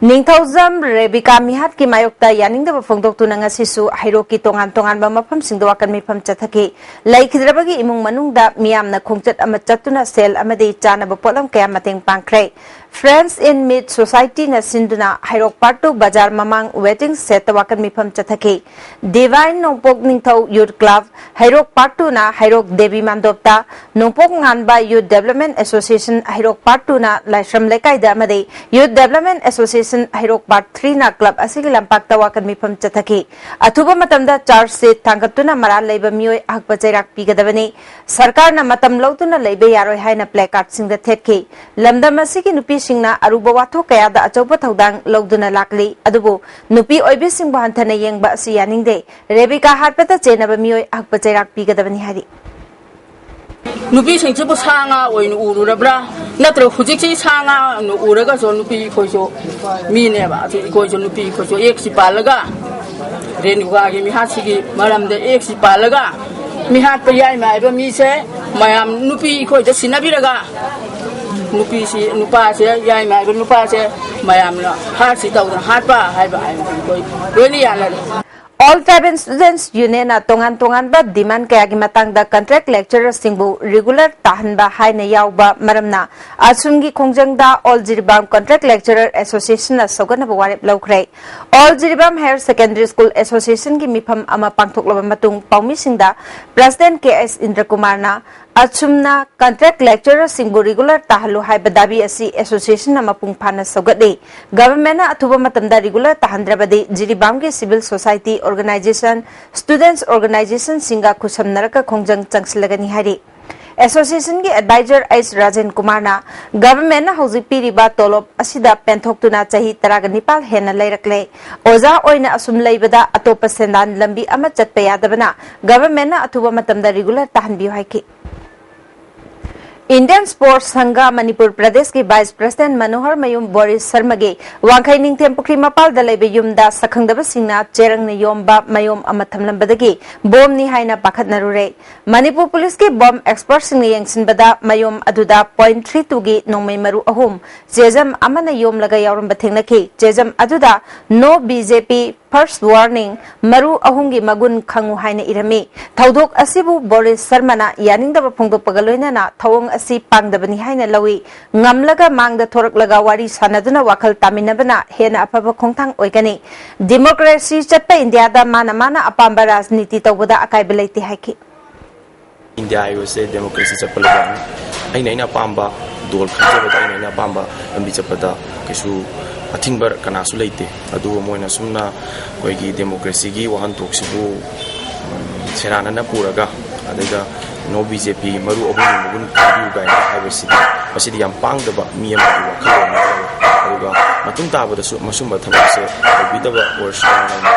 ꯅꯤꯡꯊꯧꯖꯝ ꯔꯦꯕꯤꯀꯥ ꯃꯤꯍꯥꯠꯀꯤ ꯃꯥꯌꯣꯛꯇ ꯌꯥꯅꯤꯡꯗꯕ ꯐꯣꯡꯗꯣꯛꯇꯨꯅ ꯉꯁꯤꯁꯨ ꯍꯩꯔꯣꯛꯀꯤ ꯇꯣꯉꯥꯟ ꯇꯣꯉꯥꯟꯕ ꯃꯐꯝꯁꯤꯡꯗ ꯋꯥꯀꯠ ꯃꯤꯐꯝ ꯆꯠꯊꯈꯤ꯫ ꯂꯩꯈꯤꯗ꯭ꯔꯕꯒꯤ ꯏꯃꯨꯡ ꯃꯅꯨꯡꯗ ꯃꯤꯌꯥꯝꯅ ꯈꯣꯡꯆꯠ ꯑꯃ ꯆꯠꯇꯨꯅ ꯁꯦꯜ ꯑꯃꯗꯤ ꯆꯥꯅꯕ ꯄꯣꯠꯂꯝ ꯀꯌꯥ ꯃꯇꯦꯡ ꯄꯥꯡꯈ꯭ꯔꯦ꯫ Friends in Meat Society ꯅ ꯁꯤꯟꯗꯨꯅ ꯍꯩꯔꯣꯛ Part two ꯕꯖꯥꯔ ꯃꯃꯥꯡ waiting shed ꯇ ꯋꯥꯀꯠ ꯃꯤꯐꯝ ꯆꯠꯊꯈꯤ꯫ Divine ꯅꯣꯡꯄꯣꯛ ꯅꯤꯡꯊꯧ Youth Club ꯍꯩꯔꯣꯛ Part two ꯅ ꯍꯩꯔꯣꯛ ꯗꯦꯕꯤ ꯃꯥꯟꯗꯣꯞꯇ, ꯅꯣꯡꯄꯣꯛ ꯉꯥꯟꯕ Youth Development Association ꯍꯩꯔꯣꯛ Part two ꯅ ꯂꯥꯏꯁ꯭ꯔꯝ ꯂꯩꯀꯥꯏꯗ ꯑꯃꯗꯤ Youth Development Association ꯍꯩꯔꯣꯛ Part three ꯅ club ꯑꯁꯤꯒꯤ ꯂꯝꯄꯥꯛꯇ ꯋꯥꯀꯠ ꯃꯤꯐꯝ ꯆꯠꯊꯈꯤ꯫ ꯑꯊꯨꯕ ꯃꯇꯝꯗ charge sheet ꯊꯥꯡꯒꯠꯇꯨꯅ ꯃꯔꯥꯜ ꯂꯩꯕ ꯃꯤꯑꯣꯏ ꯑꯍꯛꯄ ꯆꯩꯔꯥꯛ ꯄꯤꯒꯗꯕꯅꯤ꯫ ꯁꯔꯀꯥꯔꯅ ꯃꯇꯝ ꯂꯧꯗꯨꯅ ꯂꯩꯕ ꯌꯥꯔꯣꯏ ꯍꯥꯏꯅ placard ꯁꯤꯡꯗ ꯊꯦꯠꯈꯤ꯫ ꯂꯝꯗꯝ ꯑꯁꯤꯒꯤ ꯅꯨꯄꯤꯁꯤꯡꯅ ꯑꯔꯨꯕ ꯋꯥꯊꯣꯛ ꯀꯌꯥꯗ ꯑꯆꯧꯕ ꯊꯧꯗꯥꯡ ꯂꯧꯗꯨꯅ ꯂꯥꯛꯂꯤ, ꯑꯗꯨꯕꯨ ꯅꯨꯄꯤ ꯑꯣꯏꯕꯤꯁꯤꯡꯕꯨ ꯍꯟꯊꯅ ꯌꯦꯡꯕ ꯑꯁꯤ ꯌꯥꯅꯤꯡꯗꯦ꯫ ꯔꯦꯕꯤꯀꯥ ꯍꯥꯠꯄꯗ ꯆꯦꯟꯅꯕ ꯃꯤꯑꯣꯏ ꯑꯍꯛꯄ ꯆꯩꯔꯥꯛ ꯄꯤꯒꯗꯕꯅꯤ ꯍꯥꯏꯔꯤ꯫ ꯅꯨꯄꯤꯁꯤꯡꯁꯤꯕꯨ ꯁꯥ ꯉꯥ ꯑꯣꯏꯅ ꯎꯔꯨꯔꯕ꯭ꯔꯥ? ꯅꯠꯇ꯭ꯔꯒ ꯍꯧꯖꯤꯛꯁꯤ ꯁꯥ ꯉꯥ ꯑꯣꯏꯅ ꯎꯔꯒꯁꯨ ꯅꯨꯄꯤ ꯑꯩꯈꯣꯏꯁꯨ ꯃꯤꯅꯦꯕ꯫ ꯑꯗꯨ ꯑꯩꯈꯣꯏꯁꯨ ꯅꯨꯄꯤ ꯑꯩꯈꯣꯏꯁꯨ ꯑꯦꯛꯁꯤ ꯄꯥꯜꯂꯒ ꯔꯦꯅꯨꯀꯥꯒꯤ ꯃꯤꯍꯥꯠꯁꯤꯒꯤ ꯃꯔꯝꯗ ꯑꯦꯛꯁꯤ ꯄꯥꯜꯂꯒ ꯃꯤꯍꯥꯠꯄ ꯌꯥꯏꯃ ꯍꯥꯏꯕ ꯃꯤꯁꯦ ꯃꯌꯥꯝ ꯅꯨꯄꯤ ꯑꯩꯈꯣꯏꯗ ꯁꯤꯟꯅꯕꯤꯔꯒ ꯅꯨꯄꯤꯁꯤ, ꯅꯨꯄꯥꯁꯦ, ꯌꯥꯏꯃ ꯍꯥꯏꯕ ꯅꯨꯄꯥꯁꯦ ꯃꯌꯥꯝꯅ ꯍꯥꯠꯁꯤ ꯇꯧꯗꯅ ꯍꯥꯠꯄ ꯍꯥꯏꯕ ꯍꯥꯏꯕꯁꯤ ꯑꯩꯈꯣꯏ ꯂꯣꯏꯅ ꯌꯥꯅꯔꯦ꯫ All Tribal Students Union ꯅ ꯇꯣꯉꯥꯟ ꯇꯣꯉꯥꯟꯕ demand ꯀꯌꯥꯒꯤ ꯃꯇꯥꯡꯗ contract lecturer ꯁꯤꯡꯕꯨ regular ꯇꯥꯍꯟꯕ ꯍꯥꯏꯅ ꯌꯥꯎꯕ ꯃꯔꯝꯅ ꯑꯁꯨꯝꯒꯤ ꯈꯣꯡꯖꯪꯗ All Jiribam Contract Lecturer Association ꯅ ꯁꯧꯒꯠꯅꯕ ꯋꯥꯔꯦꯞ ꯂꯧꯈ꯭ꯔꯦ꯫ All Jiribam Higher Secondary School Association ꯒꯤ ꯃꯤꯐꯝ ꯑꯃ ꯄꯥꯡꯊꯣꯛꯂꯕ ꯃꯇꯨꯡ ꯄꯥꯎꯃꯤꯁꯤꯡꯗ President ꯀꯦ ꯑꯦꯁ ꯏꯟꯗ꯭ꯔꯀꯨꯃꯥꯔꯅ ꯑꯁꯨꯝꯅ contract lecturer ꯁꯤꯡꯕꯨ regular ꯇꯥꯍꯜꯂꯨ ꯍꯥꯏꯕ ꯗꯥꯕꯤ ꯑꯁꯤ association ꯅ ꯃꯄꯨꯡ ꯐꯥꯅ ꯁꯧꯒꯠꯂꯤ꯫ Government ꯅ ꯑꯊꯨꯕ ꯃꯇꯝꯗ regular ꯇꯥꯍꯟꯗ꯭ꯔꯕꯗꯤ ꯖꯤꯔꯤꯕꯥꯝꯒꯤ civil society organisation, students organisation ꯁꯤꯡꯒ ꯈꯨꯠꯁꯝꯅꯔꯒ ꯈꯣꯡꯖꯪ ꯆꯪꯁꯤꯜꯂꯒꯅꯤ ꯍꯥꯏꯔꯤ꯫ Association ꯒꯤ advisor ꯑꯩꯆ ꯔꯥꯖꯦꯟ ꯀꯨꯃꯥꯔꯅ Government ꯅ ꯍꯧꯖꯤꯛ ꯄꯤꯔꯤꯕ ꯇꯣꯂꯣꯞ ꯑꯁꯤꯗ ꯄꯦꯟꯊꯣꯛꯇꯨꯅ ꯆꯍꯤ ꯇꯔꯥꯒ ꯅꯤꯄꯥꯜ ꯍꯦꯟꯅ ꯂꯩꯔꯛꯂꯦ꯫ ꯑꯣꯖꯥ ꯑꯣꯏꯅ ꯑꯁꯨꯝ ꯂꯩꯕꯗ ꯑꯇꯣꯞꯄ ꯁꯦꯟꯗꯥꯟ ꯂꯝꯕꯤ ꯑꯃ ꯆꯠꯄ ꯌꯥꯗꯕꯅ Government ꯅ ꯑꯊꯨꯕ ꯃꯇꯝꯗ regular ꯇꯥꯍꯟꯕꯤꯌꯨ ꯍꯥꯏꯈꯤ꯫ Indian Sports ꯁꯪꯘ ꯃꯅꯤꯄꯨꯔ ꯄ꯭ꯔꯗꯦꯁꯀꯤ Vice President ꯃꯅꯣꯍꯔ ꯃꯌꯨꯝ ꯕꯣꯔꯤꯁ ꯁꯔꯃꯒꯤ ꯋꯥꯡꯈꯩ ꯅꯤꯡꯊꯦꯝ ꯄꯨꯈ꯭ꯔꯤ ꯃꯄꯥꯜꯗ ꯂꯩꯕ ꯌꯨꯝꯗ ꯁꯛꯈꯪꯗꯕꯁꯤꯡꯅ ꯆꯦꯔꯪꯅ ꯌꯣꯝꯕ ꯃꯌꯣꯝ ꯑꯃ ꯊꯝꯂꯝꯕꯗꯒꯤ ꯕꯣꯝꯅꯤ ꯍꯥꯏꯅ ꯄꯥꯈꯠꯅꯔꯨꯔꯦ꯫ ꯃꯅꯤꯄꯨꯔ ꯄꯨꯂꯤꯁꯀꯤ bomb expert ꯁꯤꯡꯅ ꯌꯦꯡꯁꯤꯟꯕꯗ ꯃꯌꯣꯝ ꯑꯗꯨꯗ point three two ꯒꯤ ꯅꯣꯡꯃꯩ ꯃꯔꯨ ꯑꯍꯨꯝ, ꯆꯦꯖꯝ ꯑꯃꯅ ꯌꯣꯝꯂꯒ ꯌꯥꯎꯔꯝꯕ ꯊꯦꯡꯅꯈꯤ꯫ ꯆꯦꯖꯝ ꯑꯗꯨꯗ No B J P first warning, ꯃꯔꯨ ꯑꯍꯨꯝꯒꯤ ꯃꯒꯨꯟ ꯈꯪꯉꯨ ꯍꯥꯏꯅ ꯏꯔꯝꯃꯤ꯫ ꯊꯧꯗꯣꯛ ꯑꯁꯤꯕꯨ ꯕꯣꯔꯤꯁ ꯁꯔꯃꯅ ꯌꯥꯅꯤꯡꯗꯕ ꯐꯣꯡꯗꯣꯛꯄꯒ ꯂꯣꯏꯅꯅ ꯊꯧꯑꯣꯡ ꯑꯁꯤ ꯄꯥꯡꯗꯕꯅꯤ ꯍꯥꯏꯅ ꯂꯧꯏ꯫ ꯉꯝꯂꯒ ꯃꯥꯡꯗ ꯊꯣꯔꯛꯂꯒ ꯋꯥꯔꯤ ꯁꯥꯟꯅꯗꯨꯅ ꯋꯥꯈꯜ ꯇꯥꯃꯤꯟꯅꯕꯅ ꯍꯦꯟꯅ ꯑꯐꯕ ꯈꯣꯡꯊꯥꯡ ꯑꯣꯏꯒꯅꯤ꯫ ꯗꯤꯃꯣꯀ꯭ꯔꯦꯁꯤ ꯆꯠꯄ ꯏꯟꯗꯤꯌꯥꯗ ꯃꯥꯅ ꯃꯥꯅ ꯑꯄꯥꯝꯕ ꯔꯥꯖꯅꯤꯇꯤ ꯇꯧꯕꯗ ꯑꯀꯥꯏꯕ ꯂꯩꯇꯦ ꯍꯥꯏꯈꯤ꯫ ꯏꯟꯗꯤꯌꯥ ꯍꯥꯏꯕꯁꯦ ꯗꯦꯃꯣꯀ꯭ꯔꯦꯁꯤ ꯆꯠꯄ ꯂꯩꯕꯥꯛꯅꯤ꯫ ꯑꯩꯅ ꯑꯩꯅ ꯑꯄꯥꯝꯕ ꯗꯣꯜ ꯈꯟꯖꯕꯗ, ꯑꯩꯅ ꯑꯩꯅ ꯑꯄꯥꯝꯕ ꯂꯝꯕꯤ ꯆꯠꯄꯗ ꯀꯩꯁꯨ ꯑꯊꯤꯡꯕ ꯀꯅꯥꯁꯨ ꯂꯩꯇꯦ꯫ ꯑꯗꯨꯕꯨ ꯃꯣꯏꯅ ꯁꯨꯝꯅ ꯑꯩꯈꯣꯏꯒꯤ ꯗꯦꯃꯣꯀ꯭ꯔꯦꯁꯤꯒꯤ ꯋꯥꯍꯟꯊꯣꯛꯁꯤꯕꯨ, ꯎꯝ, ꯁꯦꯔꯥꯟꯅꯅ ꯄꯨꯔꯒ, ꯑꯗꯩꯗ "No B J P, ꯃꯔꯨ ꯑꯍꯨꯝꯒꯤ ꯃꯒꯨꯟ ꯈꯪꯕꯤꯌꯨ" ꯀꯥꯏꯅ ꯍꯥꯏꯕꯁꯤꯗꯤ, ꯃꯁꯤꯗꯤ ꯌꯥꯝ ꯄꯥꯡꯗꯕ ꯃꯤ ꯑꯃꯒꯤ ꯋꯥꯈꯜꯂꯣꯟ ꯑꯃ ꯑꯣꯏ꯫ ꯑꯗꯨꯒ ꯃꯇꯨꯡ ꯇꯥꯕꯗꯁꯨ ꯃꯁꯨꯝꯕ ꯊꯕꯛꯁꯦ ꯇꯧꯕꯤꯗꯕ ꯑꯣꯏꯔꯁꯅꯨ ꯍꯥꯏꯅ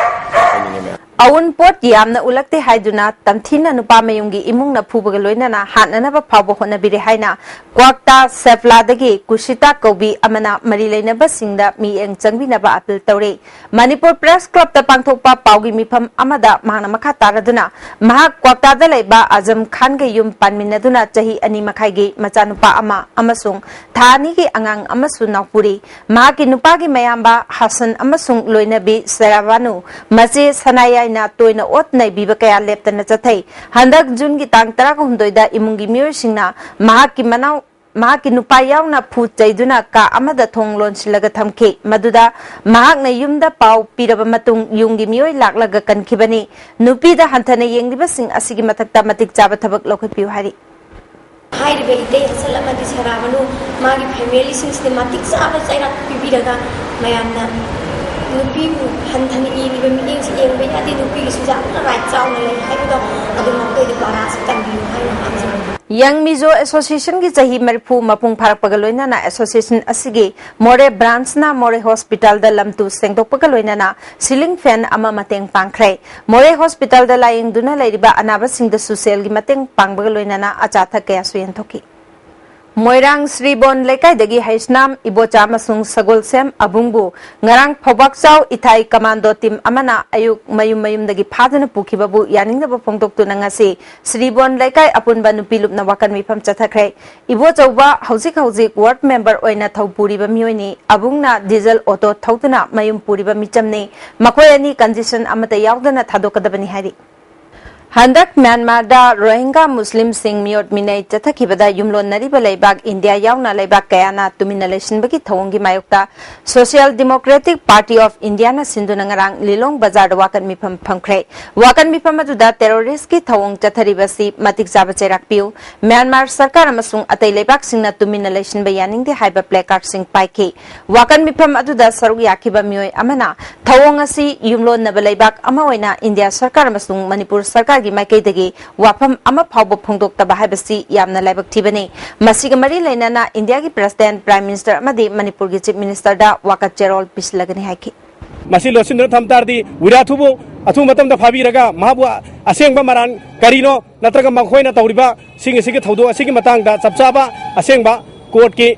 ꯍꯥꯏꯅꯤꯡꯉꯤ ꯃꯌꯥꯝ꯫ ꯑꯎꯟꯄꯣꯠ ꯌꯥꯝꯅ ꯎꯠꯂꯛꯇꯦ ꯍꯥꯏꯗꯨꯅ ꯇꯝꯊꯤꯅ ꯅꯨꯄꯥ ꯃꯌꯨꯝꯒꯤ ꯏꯃꯨꯡꯅ ꯐꯨꯕꯒ ꯂꯣꯏꯅꯅ ꯍꯥꯠꯅꯅꯕ ꯐꯥꯎꯕ ꯍꯣꯠꯅꯕꯤꯔꯦ ꯍꯥꯏꯅ ꯀ꯭ꯋꯥꯛꯇꯥ ꯁꯦꯐꯂꯥꯗꯒꯤ ꯀꯨꯁꯤꯇꯥ ꯀꯧꯕꯤ ꯑꯃꯅ ꯃꯔꯤ ꯂꯩꯅꯕꯁꯤꯡꯗ ꯃꯤꯠꯌꯦꯡ ꯆꯪꯕꯤꯅꯕ ꯑꯄꯤꯜ ꯇꯧꯔꯤ꯫ ꯃꯅꯤꯄꯨꯔ ꯄ꯭ꯔꯦꯁ ꯀ꯭ꯂꯕꯇ ꯄꯥꯡꯊꯣꯛꯄ ꯄꯥꯎꯒꯤ ꯃꯤꯐꯝ ꯑꯃꯗ ꯃꯍꯥꯛꯅ ꯃꯈꯥ ꯇꯥꯔꯗꯨꯅ, ꯃꯍꯥꯛ ꯀ꯭ꯋꯥꯛꯇꯥꯗ ꯂꯩꯕ ꯑꯖꯝ ꯈꯥꯟꯒ ꯌꯨꯝ ꯄꯥꯟꯃꯤꯟꯅꯗꯨꯅ ꯆꯍꯤ ꯑꯅꯤ ꯃꯈꯥꯏꯒꯤ ꯃꯆꯥꯅꯨꯄꯥ ꯑꯃ ꯑꯃꯁꯨꯡ ꯊꯥ ꯑꯅꯤꯒꯤ ꯑꯉꯥꯡ ꯑꯃꯁꯨ ꯅꯥꯎꯄꯨꯔꯤ꯫ ꯃꯍꯥꯛꯀꯤ ꯅꯨꯄꯥꯒꯤ ꯃꯌꯥꯝꯕ ꯍꯥꯁꯟ ꯑꯃꯁꯨꯡ ꯂꯣꯏꯅꯕꯤ ꯁꯦꯔꯥꯕꯥꯅꯨ, ꯃꯆꯦ ꯁꯅꯥꯌꯥꯏꯅ ꯇꯣꯏꯅ ꯑꯣꯠ ꯅꯩꯕꯤꯕ ꯀꯌꯥ ꯂꯦꯞꯇꯅ ꯆꯠꯊꯩ꯫ ꯍꯟꯗꯛ ꯖꯨꯟꯒꯤ ꯇꯥꯡ ꯇꯔꯥꯍꯨꯝꯗꯣꯏꯗ ꯏꯃꯨꯡꯒꯤ ꯃꯤꯑꯣꯏꯁꯤꯡꯅ ꯃꯍꯥꯛꯀꯤ ꯃꯅꯥꯎ, ꯃꯍꯥꯛꯀꯤ ꯅꯨꯄꯥ ꯌꯥꯎꯅ ꯐꯨ ꯆꯩꯗꯨꯅ ꯀꯥ ꯑꯃꯗ ꯊꯣꯡ ꯂꯣꯟꯁꯤꯜꯂꯒ ꯊꯝꯈꯤ꯫ ꯃꯗꯨꯗ ꯃꯍꯥꯛꯅ ꯌꯨꯝꯗ ꯄꯥꯎ ꯄꯤꯔꯕ ꯃꯇꯨꯡ ꯌꯨꯝꯒꯤ ꯃꯤꯑꯣꯏ ꯂꯥꯛꯂꯒ ꯀꯟꯈꯤꯕꯅꯤ꯫ ꯅꯨꯄꯤꯗ ꯍꯟꯊꯅ ꯌꯦꯡꯂꯤꯕꯁꯤꯡ ꯑꯁꯤꯒꯤ ꯃꯊꯛꯇ ꯃꯇꯤꯛ ꯆꯥꯕ ꯊꯕꯛ ꯂꯧꯈꯠꯄꯤꯌꯨ ꯍꯥꯏꯔꯤ꯫ ꯍꯥꯏꯔꯤꯕ ꯏꯇꯩ ꯍꯁꯟ ꯑꯃꯗꯤ ꯁꯦꯔꯥꯕꯥꯅꯨ, ꯃꯥꯒꯤ ꯐꯦꯃꯤꯂꯤꯁꯤꯡꯁꯤꯗ ꯃꯇꯤꯛ ꯆꯥꯕ ꯆꯩꯔꯥꯛ ꯄꯤꯕꯤꯔꯒ, ꯃꯌꯥꯝꯅ ꯅꯨꯄꯤꯕꯨ ꯍꯟꯊꯅ ꯌꯦꯡꯂꯤꯕ ꯃꯤꯠꯌꯦꯡꯁꯤ ꯌꯦꯡꯕ ꯌꯥꯗꯦ, ꯅꯨꯄꯤꯒꯤꯁꯨ ꯌꯥꯝꯅ ꯔꯥꯏꯠ ꯆꯥꯎꯅ ꯂꯩ ꯍꯥꯏꯕꯗꯣ ꯑꯗꯨ ꯃꯈꯣꯏꯗ ꯄꯥꯔꯥꯁꯤ ꯇꯝꯕꯤꯌꯨ ꯍꯥꯏꯅ ꯍꯥꯏꯖꯕꯅꯤ꯫ ꯌꯪ ꯃꯤꯖꯣ ꯑꯦꯁꯣꯁꯤꯌꯦꯁꯟꯒꯤ ꯆꯍꯤ ꯃꯔꯤꯐꯨ ꯃꯄꯨꯡ ꯐꯥꯔꯛꯄꯒ ꯂꯣꯏꯅꯅ ꯑꯦꯁꯣꯁꯤꯌꯦꯁꯟ ꯑꯁꯤꯒꯤ ꯃꯣꯔꯦ ꯕ꯭ꯔꯥꯟꯁꯅ ꯃꯣꯔꯦ ꯍꯣꯁꯄꯤꯇꯥꯜꯗ ꯂꯝ ꯇꯨ ꯁꯦꯡꯗꯣꯛꯄꯒ ꯂꯣꯏꯅꯅ ꯁꯤꯂꯤꯡ ꯐꯦꯟ ꯑꯃ ꯃꯇꯦꯡ ꯄꯥꯡꯈ꯭ꯔꯦ꯫ ꯃꯣꯔꯦ ꯍꯣꯁꯄꯤꯇꯥꯜꯗ ꯂꯥꯌꯦꯡꯗꯨꯅ ꯂꯩꯔꯤꯕ ꯑꯅꯥꯕꯁꯤꯡꯗꯁꯨ ꯁꯦꯜꯒꯤ ꯃꯇꯦꯡ ꯄꯥꯡꯕꯒ ꯂꯣꯏꯅꯅ ꯑꯆꯥ ꯑꯊꯛ ꯀꯌꯥꯁꯨ ꯌꯦꯟꯊꯣꯛꯈꯤ꯫ ꯃꯣꯏꯔꯥꯡ ꯁ꯭ꯔꯤꯕꯣꯟ ꯂꯩꯀꯥꯏꯗꯒꯤ ꯍꯩꯁꯅꯥꯝ ꯏꯕꯣꯆꯥ ꯑꯃꯁꯨꯡ ꯁꯒꯣꯜꯁꯦꯝ ꯑꯕꯨꯡꯕꯨ ꯉꯔꯥꯡ ꯐꯧꯕꯥꯛꯆꯥꯎ ꯏꯊꯥꯏ ꯀꯃꯥꯟꯗꯣ ꯇꯤꯝ ꯑꯃꯅ ꯑꯌꯨꯛ ꯃꯌꯨꯝ ꯃꯌꯨꯝꯗꯒꯤ ꯐꯥꯗꯨꯅ ꯄꯨꯈꯤꯕꯕꯨ ꯌꯥꯅꯤꯡꯗꯕ ꯐꯣꯡꯗꯣꯛꯇꯨꯅ ꯉꯁꯤ ꯁ꯭ꯔꯤꯕꯣꯟ ꯂꯩꯀꯥꯏ ꯑꯄꯨꯟꯕ ꯅꯨꯄꯤ ꯂꯨꯞꯅ ꯋꯥꯀꯟ ꯃꯤꯐꯝ ꯆꯠꯊꯈ꯭ꯔꯦ꯫ ꯏꯕꯣꯆꯧꯕ ꯍꯧꯖꯤꯛ ꯍꯧꯖꯤꯛ ꯋꯥꯔꯗ ꯃꯦꯝꯕꯔ ꯑꯣꯏꯅ ꯊꯧ ꯄꯨꯔꯤꯕ ꯃꯤꯑꯣꯏꯅꯤ꯫ ꯑꯕꯨꯡꯅ ꯗꯤꯖꯜ ꯑꯣꯇꯣ ꯊꯧꯗꯨꯅ ꯃꯌꯨꯝ ꯄꯨꯔꯤꯕ ꯃꯤꯆꯝꯅꯤ꯫ ꯃꯈꯣꯏ ꯑꯅꯤ ꯀꯟꯗꯤꯁꯟ ꯑꯃꯠꯇ ꯌꯥꯎꯗꯅ ꯊꯥꯗꯣꯛꯀꯗꯕꯅꯤ ꯍꯥꯏꯔꯤ꯫ ꯍꯟꯗꯛ ꯃ꯭ꯌꯥꯟꯃꯥꯔꯗ ꯔꯣꯍꯤꯡꯒꯥ ꯃꯨꯁꯂꯤꯝꯁꯤꯡ ꯃꯤꯑꯣꯠ ꯃꯤꯅꯩ ꯆꯠꯊꯈꯤꯕꯗ ꯌꯨꯝꯂꯣꯟꯅꯔꯤꯕ ꯂꯩꯕꯥꯛ ꯏꯟꯗꯤꯌꯥ ꯌꯥꯎꯅ ꯂꯩꯕꯥꯛ ꯀꯌꯥꯅ ꯇꯨꯃꯤꯟꯅ ꯂꯩꯁꯤꯟꯕꯒꯤ ꯊꯧꯑꯣꯡꯒꯤ ꯃꯥꯌꯣꯛꯇ Social Democratic Party of Indiaꯅ ꯁꯤꯟꯗꯨꯅ ꯉꯔꯥꯡ ꯂꯤꯂꯣꯡ ꯕꯖꯥꯔꯗ ꯋꯥꯀꯠ ꯃꯤꯐꯝ ꯐꯝꯈ꯭ꯔꯦ꯫ ꯋꯥꯀꯠ ꯃꯤꯐꯝ ꯑꯗꯨꯗ ꯇꯦꯔꯣꯔꯤꯁꯀꯤ ꯊꯧꯑꯣꯡ ꯆꯠꯊꯔꯤꯕ ꯑꯁꯤ ꯃꯇꯤꯛ ꯆꯥꯕ ꯆꯩꯔꯥꯛ ꯄꯤꯌꯨ, ꯃ꯭ꯌꯥꯟꯃꯥꯔ ꯁꯔꯀꯥꯔ ꯑꯃꯁꯨꯡ ꯑꯇꯩ ꯂꯩꯕꯥꯛꯁꯤꯡꯅ ꯇꯨꯃꯤꯟꯅ ꯂꯩꯁꯤꯟꯕ ꯌꯥꯅꯤꯡꯗꯦ ꯍꯥꯏꯕ ꯄ꯭ꯂꯦꯀꯥꯔꯗꯁꯤꯡ ꯄꯥꯏꯈꯤ꯫ ꯋꯥꯀꯠ ꯃꯤꯐꯝ ꯑꯗꯨꯗ ꯁꯔꯨꯛ ꯌꯥꯈꯤꯕ ꯃꯤꯑꯣꯏ ꯑꯃꯅ ꯊꯧꯑꯣꯡ ꯑꯁꯤ ꯌꯨꯝꯂꯣꯟꯅꯕ ꯂꯩꯕꯥꯛ ꯑꯃ ꯑꯣꯏꯅ ꯏꯟꯗꯤꯌꯥ ꯁꯔꯀꯥꯔ ꯑꯃꯁꯨꯡ ꯃꯅꯤꯄꯨꯔ ꯁꯔꯀꯥꯔꯒꯤ ꯃꯥꯏꯀꯩꯗꯒꯤ ꯋꯥꯐꯝ ꯑꯃ ꯐꯥꯎꯕ ꯐꯣꯡꯗꯣꯛꯇꯕ ꯍꯥꯏꯕꯁꯤ ꯌꯥꯝꯅ ꯂꯥꯏꯕꯛ ꯊꯤꯕꯅꯤ꯫ ꯃꯁꯤꯒ ꯃꯔꯤ ꯂꯩꯅꯅ ꯏꯟꯗꯤꯌꯥꯒꯤ ꯄ꯭ꯔꯦꯁꯤꯗꯦꯟꯠ, ꯄ꯭ꯔꯥꯏꯝ ꯃꯤꯅꯤꯁꯇꯔ ꯑꯃꯗꯤ ꯃꯅꯤꯄꯨꯔꯒꯤ ꯆꯤꯐ ꯃꯤꯅꯤꯁꯇꯔꯗ ꯋꯥꯀꯠ ꯆꯦꯔꯣꯜ ꯄꯤꯁꯤꯜꯂꯒꯅꯤ ꯍꯥꯏꯈꯤ꯫ ꯃꯁꯤ ꯂꯣꯠꯁꯤꯟꯗꯨꯅ ꯊꯝ ꯇꯥꯔꯗꯤ ꯋꯤꯔꯥꯊꯨꯕꯨ ꯑꯊꯨꯕ ꯃꯇꯝꯗ ꯐꯥꯕꯤꯔꯒ ꯃꯍꯥꯛꯄꯨ ꯑꯁꯦꯡꯕ ꯃꯔꯥꯜ ꯀꯔꯤꯅꯣ ꯅꯠꯇ꯭ꯔꯒ ꯃꯈꯣꯏꯅ ꯇꯧꯔꯤꯕ ꯁꯤꯡ ꯑꯁꯤꯒꯤ ꯊꯧꯗꯣꯛ ꯑꯁꯤꯒꯤ ꯃꯇꯥꯡꯗ ꯆꯞ ꯆꯥꯕ ꯑꯁꯦꯡꯕ ꯀꯣꯔꯠꯀꯤ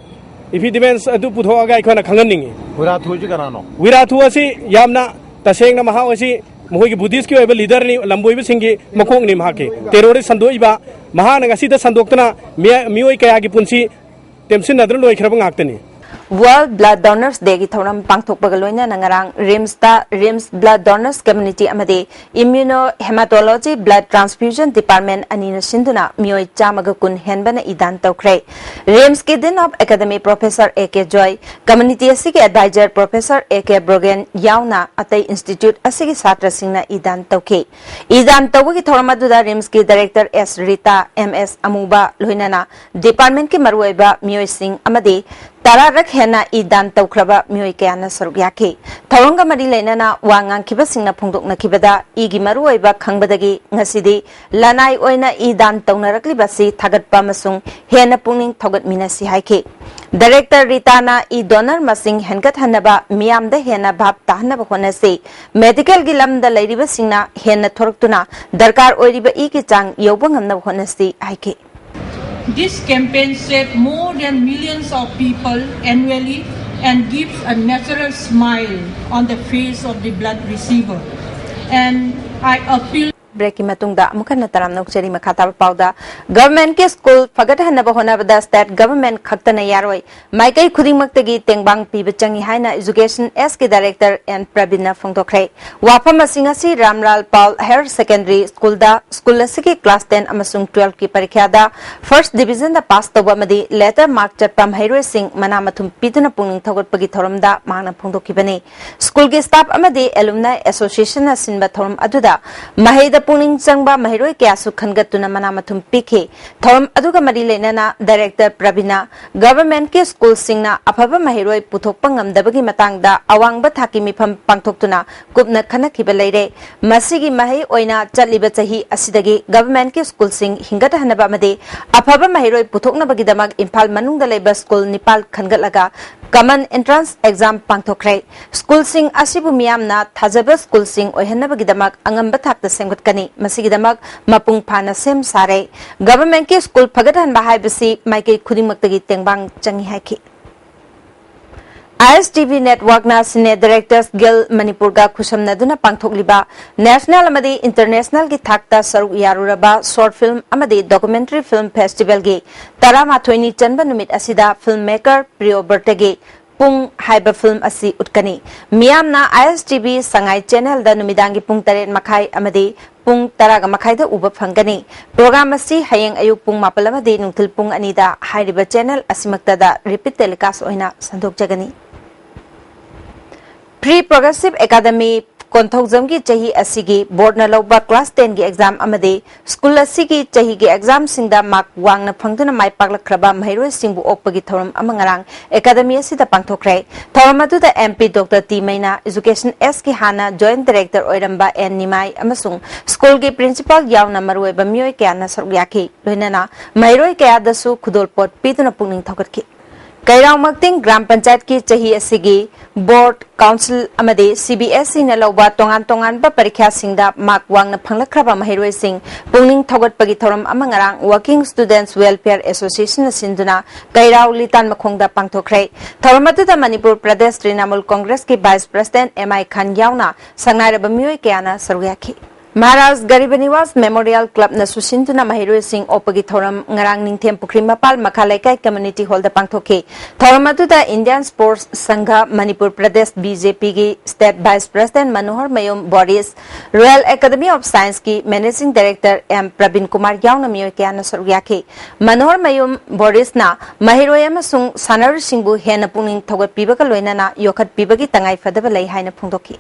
ꯏꯚꯤꯗꯦꯟꯁ ꯑꯗꯨ ꯄꯨꯊꯣꯛꯑꯒ ꯑꯩꯈꯣꯏꯅ ꯈꯪꯍꯟꯅꯤꯡꯉꯤ꯫ ꯋꯤꯔꯥꯊꯨꯁꯤ ꯀꯅꯥꯅꯣ? ꯋꯤꯔꯥꯊꯨ ꯑꯁꯤ ꯌꯥꯝꯅ ꯇꯁꯦꯡꯅ ꯃꯍꯥꯛ ꯑꯁꯤ ꯃꯈꯣꯏꯒꯤ ꯕꯨꯙꯤꯁꯀꯤ ꯑꯣꯏꯕ ꯂꯤꯗꯔꯅꯤ, ꯂꯝꯕꯣꯏꯕꯁꯤꯡꯒꯤ ꯃꯀꯣꯛꯅꯤ ꯃꯍꯥꯛꯀꯤ꯫ ꯇꯦꯔꯣꯔꯤꯁ ꯁꯟꯗꯣꯛꯏꯕ ꯃꯍꯥꯛꯅ ꯉꯁꯤꯗ ꯁꯟꯗꯣꯛꯇꯨꯅ ꯃꯤꯑ-, ꯃꯤꯑꯣꯏ ꯀꯌꯥꯒꯤ ꯄꯨꯟꯁꯤ ꯇꯦꯝꯁꯤꯟꯅꯗꯨꯅ ꯂꯣꯏꯈ꯭ꯔꯕ ꯉꯥꯛꯇꯅꯤ꯫ World Blood Donors Dayꯒꯤ ꯊꯧꯔꯝ ꯄꯥꯡꯊꯣꯛꯄꯒ ꯂꯣꯏꯅꯅ ꯉꯔꯥꯡ ꯔꯤꯝꯁꯇ ꯔꯤꯝꯁ Blood Donors Community ꯑꯃꯗꯤ Immunohematology Blood Transfusion Department ꯑꯅꯤꯅ ꯁꯤꯟꯗꯨꯅ ꯃꯤꯑꯣꯏ ꯆꯥꯝꯃꯒ ꯀꯨꯟ ꯍꯦꯟꯕꯅ ꯏ ꯗꯥꯟ ꯇꯧꯈ꯭ꯔꯦ꯫ ꯔꯤꯝꯁꯀꯤ Dean of Academy Professor A K Joy, community ꯑꯁꯤꯒꯤ advisor Professor A K Brogan ꯌꯥꯎꯅ ꯑꯇꯩ ꯏꯟꯁꯇꯤꯇ꯭ꯌꯨꯠ ꯑꯁꯤꯒꯤ ꯁꯥꯇ꯭ꯔꯁꯤꯡꯅ ꯏ ꯗꯥꯟ ꯇꯧꯈꯤ꯫ ꯏ ꯗꯥꯟ ꯇꯧꯕꯒꯤ ꯊꯧꯔꯝ ꯑꯗꯨꯗ ꯔꯤꯝꯁꯀꯤ ꯗꯥꯏꯔꯦꯛꯇꯔ ꯑꯦꯁ ꯔꯤꯇꯥ, ꯑꯦꯝ ꯑꯦꯁ ꯑꯃꯨꯕ, ꯂꯣꯏꯅꯅ ꯗꯤꯄꯥꯔꯠꯃꯦꯟꯠꯀꯤ ꯃꯔꯨꯑꯣꯏꯕ ꯃꯤꯑꯣꯏꯁꯤꯡ ꯑꯃꯗꯤ ꯇꯔꯥꯔꯛ ꯍꯦꯟꯅ ꯏ ꯗꯥꯟ ꯇꯧꯈ꯭ꯔꯕ ꯃꯤꯑꯣꯏ ꯀꯌꯥꯅ ꯁꯔꯨꯛ ꯌꯥꯈꯤ꯫ ꯊꯧꯔꯝꯒ ꯃꯔꯤ ꯂꯩꯅꯅ ꯋꯥ ꯉꯥꯡꯈꯤꯕꯁꯤꯡꯅ ꯐꯣꯡꯗꯣꯛꯅꯈꯤꯕꯗ, ꯏꯒꯤ ꯃꯔꯨꯑꯣꯏꯕ ꯈꯪꯕꯗꯒꯤ ꯉꯁꯤꯗꯤ ꯂꯅꯥꯏ ꯑꯣꯏꯅ ꯏ ꯗꯥꯟ ꯇꯧꯅꯔꯛꯂꯤꯕ ꯑꯁꯤ ꯊꯥꯒꯠꯄ ꯑꯃꯁꯨꯡ ꯍꯦꯟꯅ ꯄꯨꯛꯅꯤꯡ ꯊꯧꯒꯠꯃꯤꯟꯅꯁꯤ ꯍꯥꯏꯈꯤ꯫ ꯗꯥꯏꯔꯦꯛꯇꯔ ꯔꯤꯇꯥꯅ ꯏ ꯗꯣꯅꯔ ꯃꯁꯤꯡ ꯍꯦꯟꯒꯠꯍꯟꯅꯕ ꯃꯤꯌꯥꯝꯗ ꯍꯦꯟꯅ ꯚꯥꯞ ꯇꯥꯍꯟꯅꯕ ꯍꯣꯠꯅꯁꯤ꯫ ꯃꯦꯗꯤꯀꯦꯜꯒꯤ ꯂꯝꯗ ꯂꯩꯔꯤꯕꯁꯤꯡꯅ ꯍꯦꯟꯅ ꯊꯣꯔꯛꯇꯨꯅ ꯗꯔꯀꯥꯔ ꯑꯣꯏꯔꯤꯕ ꯏꯒꯤ ꯆꯥꯡ ꯌꯧꯕ ꯉꯝꯅꯕ ꯍꯣꯠꯅꯁꯤ ꯍꯥꯏꯈꯤ꯫ This campaign saves more than millions of people annually and gives a natural smile on the face of the blood receiver. And I appeal. Break ꯀꯤ ꯃꯇꯨꯡꯗ ꯑꯃꯨꯛ ꯍꯟꯅ ꯇꯔꯥꯝꯅ ꯑꯣꯛꯆꯔꯤ꯫ ꯃꯈꯥ ꯇꯥꯕ ꯄꯥꯎꯗ, Government ꯀꯤ school ꯐꯒꯠꯍꯟꯅꯕ ꯍꯣꯠꯅꯕꯗ state government ꯈꯛꯇꯅ ꯌꯥꯔꯣꯏ, ꯃꯥꯏꯀꯩ ꯈꯨꯗꯤꯡꯃꯛꯇꯒꯤ ꯇꯦꯡꯕꯥꯡ ꯄꯤꯕ ꯆꯪꯏ ꯍꯥꯏꯅ Education S ꯀꯤ Director N ꯄ꯭ꯔꯕꯤꯟꯅ ꯐꯣꯡꯗꯣꯛꯈ꯭ꯔꯦ꯫ ꯋꯥꯐꯝ ꯑꯁꯤ ꯉꯁꯤ ꯔꯥꯝꯂꯥꯜ ꯄꯥꯜ Higher Secondary School ꯗ school ꯑꯁꯤꯒꯤ class ten ꯑꯃꯁꯨꯡ twelve ꯀꯤ ꯄꯔꯤꯈ꯭ꯌꯥꯗ first division ꯗ pass ꯇꯧꯕ ꯑꯃꯗꯤ letter mark ꯆꯠꯄ ꯃꯍꯩꯔꯣꯏꯁꯤꯡ ꯃꯅꯥ ꯃꯊꯨꯝ ꯄꯤꯗꯨꯅ ꯄꯨꯛꯅꯤꯡ ꯊꯧꯒꯠꯄꯒꯤ ꯊꯧꯔꯝꯗ ꯃꯍꯥꯛꯅ ꯐꯣꯡꯗꯣꯛꯈꯤꯕꯅꯤ꯫ School ꯒꯤ staff ꯑꯃꯗꯤ alumni association ꯅ ꯁꯤꯟꯕ ꯊꯧꯔꯝ ꯑꯗꯨꯗ ꯃꯍꯩꯗ ꯄꯨꯛꯅꯤꯡ ꯆꯪꯕ ꯃꯍꯩꯔꯣꯏ ꯀꯌꯥꯁꯨ ꯈꯟꯒꯠꯇꯨꯅ ꯃꯅꯥ ꯃꯊꯨꯝ ꯄꯤꯈꯤ꯫ ꯊꯧꯔꯝ ꯑꯗꯨꯒ ꯃꯔꯤ ꯂꯩꯅꯅ Director ꯄ꯭ꯔꯕꯤꯅ, Government ꯀꯤ school ꯁꯤꯡꯅ ꯑꯐꯕ ꯃꯍꯩꯔꯣꯏ ꯄꯨꯊꯣꯛꯄ ꯉꯝꯗꯕꯒꯤ ꯃꯇꯥꯡꯗ ꯑꯋꯥꯡꯕ ꯊꯥꯛꯀꯤ ꯃꯤꯐꯝ ꯄꯥꯡꯊꯣꯛꯇꯨꯅ ꯀꯨꯞꯅ ꯈꯟꯅꯈꯤꯕ ꯂꯩꯔꯦ꯫ ꯃꯁꯤꯒꯤ ꯃꯍꯩ ꯑꯣꯏꯅ ꯆꯠꯂꯤꯕ ꯆꯍꯤ ꯑꯁꯤꯗꯒꯤ Government ꯀꯤ school ꯁꯤꯡ ꯍꯤꯡꯒꯠꯍꯟꯅꯕ ꯑꯃꯗꯤ ꯑꯐꯕ ꯃꯍꯩꯔꯣꯏ ꯄꯨꯊꯣꯛꯅꯕꯒꯤꯗꯃꯛ ꯏꯝꯐꯥꯜ ꯃꯅꯨꯡꯗ ꯂꯩꯕ school ꯅꯤꯄꯥꯜ ꯈꯟꯒꯠꯂꯒ common entrance exam ꯄꯥꯡꯊꯣꯛꯈ꯭ꯔꯦ꯫ School ꯁꯤꯡ ꯑꯁꯤꯕꯨ ꯃꯤꯌꯥꯝꯅ ꯊꯥꯖꯕ school ꯁꯤꯡ ꯑꯣꯏꯍꯟꯅꯕꯒꯤꯗꯃꯛ ꯑꯉꯝꯕ ꯊꯥꯛꯇ ꯁꯦꯝꯒꯠꯀꯅꯤ꯫ ꯃꯁꯤꯒꯤꯗꯃꯛ ꯃꯄꯨꯡ ꯐꯥꯅ ꯁꯦꯝ ꯁꯥꯔꯦ꯫ Government ꯀꯤ school ꯐꯒꯠꯍꯟꯕ ꯍꯥꯏꯕꯁꯤ ꯃꯥꯏꯀꯩ ꯈꯨꯗꯤꯡꯃꯛꯇꯒꯤ ꯇꯦꯡꯕꯥꯡ ꯆꯪꯏ ꯍꯥꯏꯈꯤ꯫ I S T V network ꯅ Cine Directors Guild ꯃꯅꯤꯄꯨꯔꯒ ꯈꯨꯠꯁꯝꯅꯗꯨꯅ ꯄꯥꯡꯊꯣꯛꯂꯤꯕ national ꯑꯃꯗꯤ international ꯒꯤ ꯊꯥꯛꯇ ꯁꯔꯨꯛ ꯌꯥꯔꯨꯔꯕ short film ꯑꯃꯗꯤ documentary film festival ꯒꯤ ꯇꯔꯥꯃꯥꯊꯣꯏꯅꯤ ꯆꯟꯕ ꯅꯨꯃꯤꯠ ꯑꯁꯤꯗ filmmaker ꯄ꯭ꯔꯤꯌꯣꯕ꯭ꯔꯇꯒꯤ ꯄꯨꯡ ꯍꯥꯏꯕ film ꯑꯁꯤ ꯎꯠꯀꯅꯤ꯫ ꯃꯤꯌꯥꯝꯅ I S T V Sangai channel ꯗ ꯅꯨꯃꯤꯗꯥꯡꯒꯤ ꯄꯨꯡ ꯇꯔꯦꯠ ꯃꯈꯥꯏ ꯑꯃꯗꯤ ꯄꯨꯡ ꯇꯔꯥꯒ ꯃꯈꯥꯏꯗ ꯎꯕ ꯐꯪꯒꯅꯤ꯫ Program ꯑꯁꯤ ꯍꯌꯦꯡ ꯑꯌꯨꯛ ꯄꯨꯡ ꯃꯥꯄꯜ ꯑꯃꯗꯤ ꯅꯨꯡꯊꯤꯜ ꯄꯨꯡ ꯑꯅꯤꯗ ꯍꯥꯏꯔꯤꯕ channel ꯑꯁꯤꯃꯛꯇꯗ repeat telecast ꯑꯣꯏꯅ ꯁꯟꯗꯣꯛꯆꯒꯅꯤ꯫ Pre Progressive Academy ꯀꯣꯟꯊꯧꯖꯝꯒꯤ ꯆꯍꯤ ꯑꯁꯤꯒꯤ board ꯅ ꯂꯧꯕ class ten ꯒꯤ exam ꯑꯃꯗꯤ school ꯑꯁꯤꯒꯤ ꯆꯍꯤꯒꯤ exam ꯁꯤꯡꯗ mark ꯋꯥꯡꯅ ꯐꯪꯗꯨꯅ ꯃꯥꯏ ꯄꯥꯛꯂꯛꯈ꯭ꯔꯕ ꯃꯍꯩꯔꯣꯏꯁꯤꯡꯕꯨ ꯑꯣꯛꯄꯒꯤ ꯊꯧꯔꯝ ꯑꯃ ꯉꯔꯥꯡ academy ꯑꯁꯤꯗ ꯄꯥꯡꯊꯣꯛꯈ꯭ꯔꯦ꯫ ꯊꯧꯔꯝ ꯑꯗꯨꯗ M P Doctor T Meinya, Education S ꯀꯤ ꯍꯥꯟꯅ Joint Director ꯑꯣꯏꯔꯝꯕ N ꯅꯤꯃꯥꯏ ꯑꯃꯁꯨꯡ school ꯒꯤ principal ꯌꯥꯎꯅ ꯃꯔꯨꯑꯣꯏꯕ ꯃꯤꯑꯣꯏ ꯀꯌꯥꯅ ꯁꯔꯨꯛ ꯌꯥꯈꯤ꯫ ꯂꯣꯏꯅꯅ ꯃꯍꯩꯔꯣꯏ ꯀꯌꯥꯗꯁꯨ ꯈꯨꯗꯣꯜꯄꯣꯠ ꯄꯤꯗꯨꯅ ꯄꯨꯛꯅꯤꯡ ꯊꯧꯒꯠꯈꯤ꯫ ꯀꯩꯔꯥꯎ ꯃꯛꯇꯤꯡ ꯒ꯭ꯔꯥꯝ ꯄꯟꯆꯥꯌꯠꯀꯤ ꯆꯍꯤ ꯑꯁꯤꯒꯤ ꯕꯣꯔꯗ, ꯀꯥꯎꯟꯁꯤꯜ ꯑꯃꯗꯤ ꯁꯤ ꯕꯤ ꯑꯦꯁ ꯏꯅ ꯂꯧꯕ ꯇꯣꯉꯥꯟ ꯇꯣꯉꯥꯟꯕ ꯄꯔꯤꯈ꯭ꯌꯥꯁꯤꯡꯗ ꯃꯥꯔꯛ ꯋꯥꯡꯅ ꯐꯪꯂꯛꯈ꯭ꯔꯕ ꯃꯍꯩꯔꯣꯏꯁꯤꯡ ꯄꯨꯛꯅꯤꯡ ꯊꯧꯒꯠꯄꯒꯤ ꯊꯧꯔꯝ ꯑꯃ ꯉꯔꯥꯡ Working Students Welfare Association ꯅ ꯁꯤꯟꯗꯨꯅ ꯀꯩꯔꯥꯎ ꯂꯤꯇꯥꯟ ꯃꯈꯣꯡꯗ ꯄꯥꯡꯊꯣꯛꯈ꯭ꯔꯦ꯫ ꯊꯧꯔꯝ ꯑꯗꯨꯗ ꯃꯅꯤꯄꯨꯔ ꯄ꯭ꯔꯗꯦꯁ ꯇ꯭ꯔꯤꯅꯥꯃꯨꯜ ꯀꯣꯡꯒ꯭ꯔꯦꯁꯀꯤ vice president M I Khan ꯌꯥꯎꯅ ꯁꯛꯅꯥꯏꯔꯕ ꯃꯤꯑꯣꯏ ꯀꯌꯥꯅ ꯁꯔꯨꯛ ꯌꯥꯈꯤ꯫ ꯃꯍꯥꯔꯥꯖ ꯒꯔꯤꯕ ꯅꯤꯋꯥꯁ ꯃꯦꯃꯣꯔꯤꯌꯦꯜ ꯀ꯭ꯂꯕꯅ ꯁꯨꯁꯤꯟꯗꯨꯅ ꯃꯍꯩꯔꯣꯏꯁꯤꯡ ꯑꯣꯛꯄꯒꯤ ꯊꯧꯔꯝ ꯉꯔꯥꯡ ꯅꯤꯡꯊꯦꯝ ꯄꯨꯈ꯭ꯔꯤ ꯃꯄꯥꯜ ꯃꯈꯥ ꯂꯩꯀꯥꯏ ꯀꯝꯃ꯭ꯌꯨꯅꯤꯇꯤ ꯍꯣꯜꯗ ꯄꯥꯡꯊꯣꯛꯈꯤ꯫ ꯊꯧꯔꯝ ꯑꯗꯨꯗ Indian sports Sangh Manipur Pradesh, B J ꯄꯤꯒꯤ state vice president Manohar Mayum Boris, royal academy of ꯁꯥꯏꯟꯁꯀꯤ managing director M Prabin Kumar ꯌꯥꯎꯅ ꯃꯤꯑꯣꯏ ꯀꯌꯥꯅ ꯁꯔꯨꯛ ꯌꯥꯈꯤ꯫ ꯃꯅꯣꯍꯔ ꯃꯌꯨꯝ ꯕꯣꯔꯤꯁꯅ ꯃꯍꯩꯔꯣꯏ ꯑꯃꯁꯨꯡ ꯁꯥꯟꯅꯔꯣꯏꯁꯤꯡꯕꯨ ꯍꯦꯟꯅ ꯄꯨꯛꯅꯤꯡ ꯊꯧꯒꯠꯄꯤꯕꯒ ꯂꯣꯏꯅꯅ ꯌꯣꯛꯈꯠꯄꯤꯕꯒꯤ ꯇꯉꯥꯏ ꯐꯗꯕ ꯂꯩ ꯍꯥꯏꯅ ꯐꯣꯡꯗꯣꯛꯈꯤ꯫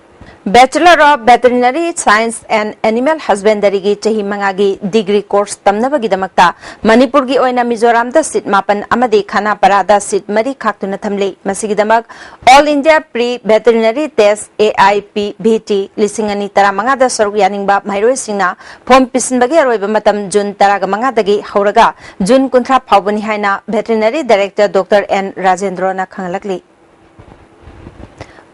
Bachelor of Veterinary Science and Animal Husbandryꯒꯤ ꯆꯍꯤ ꯃꯉꯥꯒꯤ ꯗꯤꯒ꯭ꯔꯤ ꯀꯣꯔꯁ ꯇꯝꯅꯕꯒꯤꯗꯃꯛꯇ ꯃꯅꯤꯄꯨꯔꯒꯤ ꯑꯣꯏꯅ ꯃꯤꯖꯣꯔꯥꯝꯗ ꯁꯤꯠ ꯃꯥꯄꯟ ꯑꯃꯗꯤ ꯈꯥꯅꯥꯄꯥꯔꯥꯗ ꯁꯤꯠ ꯃꯔꯤ ꯈꯥꯛꯇꯨꯅ ꯊꯝꯂꯤ꯫ ꯃꯁꯤꯒꯤꯗꯃꯛ All India Pre Veterinary Test, A I P V T, ꯂꯤꯁꯤꯡ ꯑꯅꯤ ꯇꯔꯥꯃꯉꯥꯗ ꯁꯔꯨꯛ ꯌꯥꯅꯤꯡꯕ ꯃꯍꯩꯔꯣꯏꯁꯤꯡꯅ ꯐꯣꯝ ꯄꯤꯁꯤꯟꯕꯒꯤ ꯑꯔꯣꯏꯕ ꯃꯇꯝ ꯖꯨꯟ ꯇꯔꯥꯃꯉꯥꯗꯒꯤ ꯍꯧꯔꯒ ꯖꯨꯟ ꯀꯨꯟꯊ꯭ꯔꯥ ꯐꯥꯎꯕꯅꯤ ꯍꯥꯏꯅ ꯚꯦꯇꯦꯔꯤꯅꯔꯤ ꯗꯥꯏꯔꯦꯛꯇꯔ ꯗꯣꯛꯇꯔ ꯑꯦꯟ ꯔꯥꯖꯦꯟꯗ꯭ꯔꯣꯅ ꯈꯪꯍꯜꯂꯛꯂꯤ꯫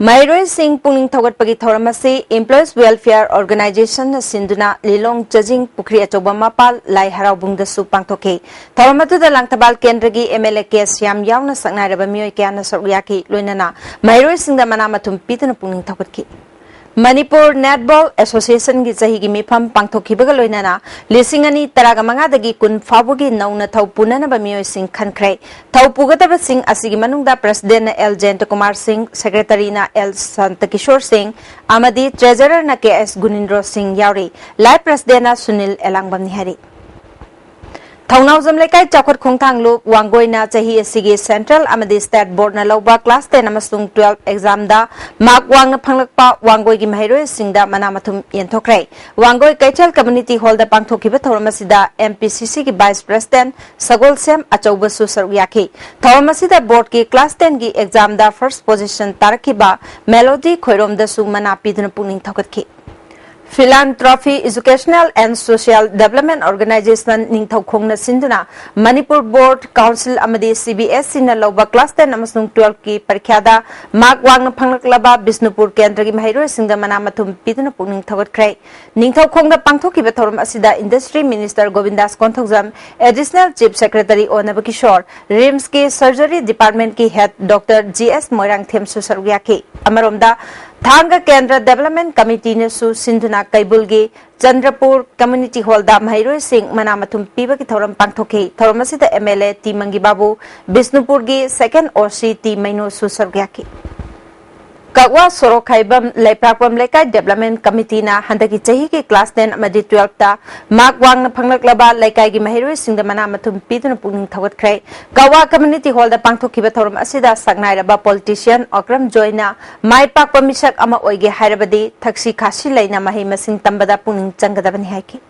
ꯃꯍꯩꯔꯣꯏꯁꯤꯡ ꯄꯨꯛꯅꯤꯡ ꯊꯧꯒꯠꯄꯒꯤ ꯊꯧꯔꯝ ꯑꯁꯤ Employees Welfare Organizationꯅ ꯁꯤꯟꯗꯨꯅ ꯂꯤꯂꯣꯡ ꯆꯥꯖꯤꯡ ꯄꯨꯈ꯭ꯔꯤ ꯑꯆꯧꯕ ꯃꯄꯥꯜ ꯂꯥꯏ ꯍꯔꯥꯎꯕꯨꯡꯗꯁꯨ ꯄꯥꯡꯊꯣꯛꯈꯤ꯫ ꯊꯧꯔꯝ ꯑꯗꯨꯗ ꯂꯥꯡꯊꯕꯥꯜ ꯀꯦꯟꯗ꯭ꯔꯒꯤ ꯑꯦꯝ ꯑꯦꯜ ꯑꯦ ꯀꯦ ꯁ꯭ꯌꯥꯝ ꯌꯥꯎꯅ ꯁꯛꯅꯥꯏꯔꯕ ꯃꯤꯑꯣꯏ ꯀꯌꯥꯅ ꯁꯔꯨꯛ ꯌꯥꯈꯤ, ꯂꯣꯏꯅꯅ ꯃꯍꯩꯔꯣꯏꯁꯤꯡꯗ ꯃꯅꯥ ꯃꯊꯨꯝ ꯄꯤꯗꯨꯅ ꯄꯨꯛꯅꯤꯡ ꯊꯧꯒꯠꯈꯤ꯫ ꯃꯅꯤꯄꯨꯔ ꯅꯦꯠꯕꯣꯜ ꯑꯦꯁꯣꯁꯤꯌꯦꯁꯟꯒꯤ ꯆꯍꯤꯒꯤ ꯃꯤꯐꯝ ꯄꯥꯡꯊꯣꯛꯈꯤꯕꯒ ꯂꯣꯏꯅꯅ ꯂꯤꯁꯤꯡ ꯑꯅꯤ ꯇꯔꯥꯃꯉꯥꯗꯒꯤ ꯀꯨꯟ ꯐꯥꯎꯕꯒꯤ ꯅꯧꯅ ꯊꯧ ꯄꯨꯅꯅꯕ ꯃꯤꯑꯣꯏꯁꯤꯡ ꯈꯟꯈ꯭ꯔꯦ꯫ ꯊꯧ ꯄꯨꯒꯗꯕꯁꯤꯡ ꯑꯁꯤꯒꯤ ꯃꯅꯨꯡꯗ ꯄ꯭ꯔꯁꯤꯗꯦꯟꯠꯅ ꯑꯦꯜ ꯖꯌꯟꯇꯀꯨꯃꯥꯔ ꯁꯤꯡ, ꯁꯦꯀ꯭ꯔꯦꯇꯔꯤꯅ ꯑꯦꯜ ꯁꯥꯟꯇꯀꯤꯁꯣꯔ ꯁꯤꯡ ꯑꯃꯗꯤ ꯇ꯭ꯔꯦꯖꯔꯔꯅ ꯀꯦ ꯑꯦꯁ ꯒꯨꯅꯤꯟꯗ꯭ꯔꯣ ꯁꯤꯡ ꯌꯥꯎꯔꯤ꯫ ꯂꯥꯏꯐ ꯄ꯭ꯔꯁꯤꯗꯦꯟꯠꯅ ꯁꯨꯅꯤꯜ ꯑꯦꯂꯥꯡꯕꯝꯅꯤ ꯍꯥꯏꯔꯤ꯫ ꯊꯧꯅꯥꯎꯖꯝ ꯂꯩꯀꯥꯏ ꯆꯥꯎꯈꯠ ꯈꯣꯡꯊꯥꯡ ꯂꯨꯞ ꯋꯥꯡꯒꯣꯏꯅ ꯆꯍꯤ ꯑꯁꯤꯒꯤ ꯁꯦꯟꯇ꯭ꯔꯦꯜ ꯑꯃꯗꯤ ꯁ꯭ꯇꯦꯠ ꯕꯣꯔꯗꯅ ꯂꯧꯕ ꯀ꯭ꯂꯥꯁ ꯇꯦꯟ ꯑꯃꯁꯨꯡ ꯇꯨꯋꯦꯜꯐ ꯑꯦꯛꯖꯥꯝꯗ ꯃꯥꯔꯛ ꯋꯥꯡꯅ ꯐꯪꯂꯛꯄ ꯋꯥꯡꯒꯣꯏꯒꯤ ꯃꯍꯩꯔꯣꯏꯁꯤꯡꯗ ꯃꯅꯥ ꯃꯊꯨꯝ ꯌꯦꯟꯊꯣꯛꯈ꯭ꯔꯦ꯫ ꯋꯥꯡꯒꯣꯏ ꯀꯩꯊꯦꯜ ꯀꯝꯃ꯭ꯌꯨꯅꯤꯇꯤ ꯍꯣꯜꯗ ꯄꯥꯡꯊꯣꯛꯈꯤꯕ ꯊꯧꯔꯝ ꯑꯁꯤꯗ ꯑꯦꯝ ꯄꯤ ꯁꯤ ꯁꯤꯒꯤ ꯚꯥꯏꯁ ꯄ꯭ꯔꯁꯤꯗꯦꯟꯠ ꯁꯒꯣꯜꯁꯦꯝ ꯑꯆꯧꯕꯁꯨ ꯁꯔꯨꯛ ꯌꯥꯈꯤ꯫ ꯊꯧꯔꯝ ꯑꯁꯤꯗ ꯕꯣꯔꯗꯀꯤ ꯀ꯭ꯂꯥꯁ ꯇꯦꯟꯒꯤ ꯑꯦꯛꯖꯥꯝꯗ ꯐꯥꯔꯁ ꯄꯣꯖꯤꯁꯟ ꯇꯥꯔꯛꯈꯤꯕ ꯃꯦꯂꯣꯗꯤ ꯈꯣꯏꯔꯣꯝꯗꯁꯨ ꯃꯅꯥ ꯄꯤꯗꯨꯅ ꯄꯨꯛꯅꯤꯡ ꯊꯧꯒꯠꯈꯤ꯫ Philanthropy Educational and Social Development Organization ꯅꯤꯡꯊꯧꯈꯣꯡꯅ ꯁꯤꯟꯗꯨꯅ ꯃꯅꯤꯄꯨꯔ ꯕꯣꯔꯗ, ꯀꯥꯎꯟꯁꯤꯜ ꯑꯃꯗꯤ ꯁꯤ ꯕꯤ ꯑꯦꯁ ꯏꯅ ꯂꯧꯕ ꯀ꯭ꯂꯥꯁ ꯇꯦꯟ ꯑꯃꯁꯨꯡ ꯇꯨꯋꯦꯜꯐꯀꯤ ꯄꯔꯤꯈ꯭ꯌꯥꯗ ꯃꯥꯔꯛ ꯋꯥꯡꯅ ꯐꯪꯂꯛꯂꯕ ꯕꯤꯁꯅꯨꯄꯨꯔ ꯀꯦꯟꯗ꯭ꯔꯒꯤ ꯃꯍꯩꯔꯣꯏꯁꯤꯡꯗ ꯃꯅꯥ ꯃꯊꯨꯝ ꯄꯤꯗꯨꯅ ꯄꯨꯛꯅꯤꯡ ꯊꯧꯒꯠꯈ꯭ꯔꯦ꯫ ꯅꯤꯡꯊꯧꯈꯣꯡꯗ ꯄꯥꯡꯊꯣꯛꯈꯤꯕ ꯊꯧꯔꯝ ꯑꯁꯤꯗ industry minister Govindas Konthoujam, additional chief secretary O Nabakishore, ꯔꯤꯝꯁꯀꯤ ꯁꯔꯖꯔꯤ ꯗꯤꯄꯥꯔꯠꯃꯦꯟꯠꯀꯤ ꯍꯦꯗ ꯗꯣꯛꯇꯔ ꯖꯤ ꯑꯦꯁ ꯃꯣꯏꯔꯥꯡꯊꯦꯝꯁꯨ ꯁꯔꯨꯛ ꯌꯥꯈꯤ꯫ ꯑꯃꯔꯣꯝꯗ, ꯊꯥꯡꯒ ꯀꯦꯟꯗ꯭ꯔ ꯗꯦꯕꯂꯞꯃꯦꯟꯠ ꯀꯃꯤꯇꯤꯅꯁꯨ ꯁꯤꯟꯗꯨꯅ ꯀꯩꯕꯨꯜꯒꯤ ꯆꯟꯗ꯭ꯔꯄꯨꯔ ꯀꯝꯃ꯭ꯌꯨꯅꯤꯇꯤ ꯍꯣꯜꯗ ꯃꯍꯩꯔꯣꯏꯁꯤꯡ ꯃꯅꯥ ꯃꯊꯨꯝ ꯄꯤꯕꯒꯤ ꯊꯧꯔꯝ ꯄꯥꯡꯊꯣꯛꯈꯤ꯫ ꯊꯧꯔꯝ ꯑꯁꯤꯗ M L A T Mangi Babu, ꯕꯤꯁꯅꯨꯄꯨꯔꯒꯤ ꯁꯦꯀꯦꯟꯗ ꯑꯣ ꯁꯤ ꯇꯤ ꯃꯩꯅꯣꯁꯨ ꯁꯔꯨꯛ ꯌꯥꯈꯤ꯫ ꯀꯛꯋꯥ ꯁꯣꯔꯣꯛꯈꯥꯏꯕꯝ ꯂꯩꯄ꯭ꯔꯥꯛꯄꯝ ꯂꯩꯀꯥꯏ ꯗꯦꯕꯂꯞꯃꯦꯟꯠ ꯀꯃꯤꯇꯤꯅ ꯍꯟꯗꯛꯀꯤ ꯆꯍꯤꯒꯤ ꯀ꯭ꯂꯥꯁ ꯇꯦꯟ ꯑꯃꯗꯤ ꯇꯨꯋꯦꯜꯐꯇ ꯃꯥꯔꯛ ꯋꯥꯡꯅ ꯐꯪꯂꯛꯂꯕ ꯂꯩꯀꯥꯏꯒꯤ ꯃꯍꯩꯔꯣꯏꯁꯤꯡꯗ ꯃꯅꯥ ꯃꯊꯨꯝ ꯄꯤꯗꯨꯅ ꯄꯨꯛꯅꯤꯡ ꯊꯧꯒꯠꯈ꯭ꯔꯦ꯫ ꯀꯛꯋꯥ ꯀꯝꯃ꯭ꯌꯨꯅꯤꯇꯤ ꯍꯣꯜꯗ ꯄꯥꯡꯊꯣꯛꯈꯤꯕ ꯊꯧꯔꯝ ꯑꯁꯤꯗ ꯁꯛꯅꯥꯏꯔꯕ ꯄꯣꯂꯤꯇꯤꯁꯤꯌꯟ ꯑꯣꯀ꯭ꯔꯝ ꯖꯣꯏꯅ ꯃꯥꯏ ꯄꯥꯛꯄ ꯃꯤꯁꯛ ꯑꯃ ꯑꯣꯏꯒꯦ ꯍꯥꯏꯔꯕꯗꯤ ꯊꯛꯁꯤ ꯈꯥꯁꯤ ꯂꯩꯅ ꯃꯍꯩ ꯃꯁꯤꯡ ꯇꯝꯕꯗ ꯄꯨꯛꯅꯤꯡ ꯆꯪꯒꯗꯕꯅꯤ ꯍꯥꯏꯈꯤ꯫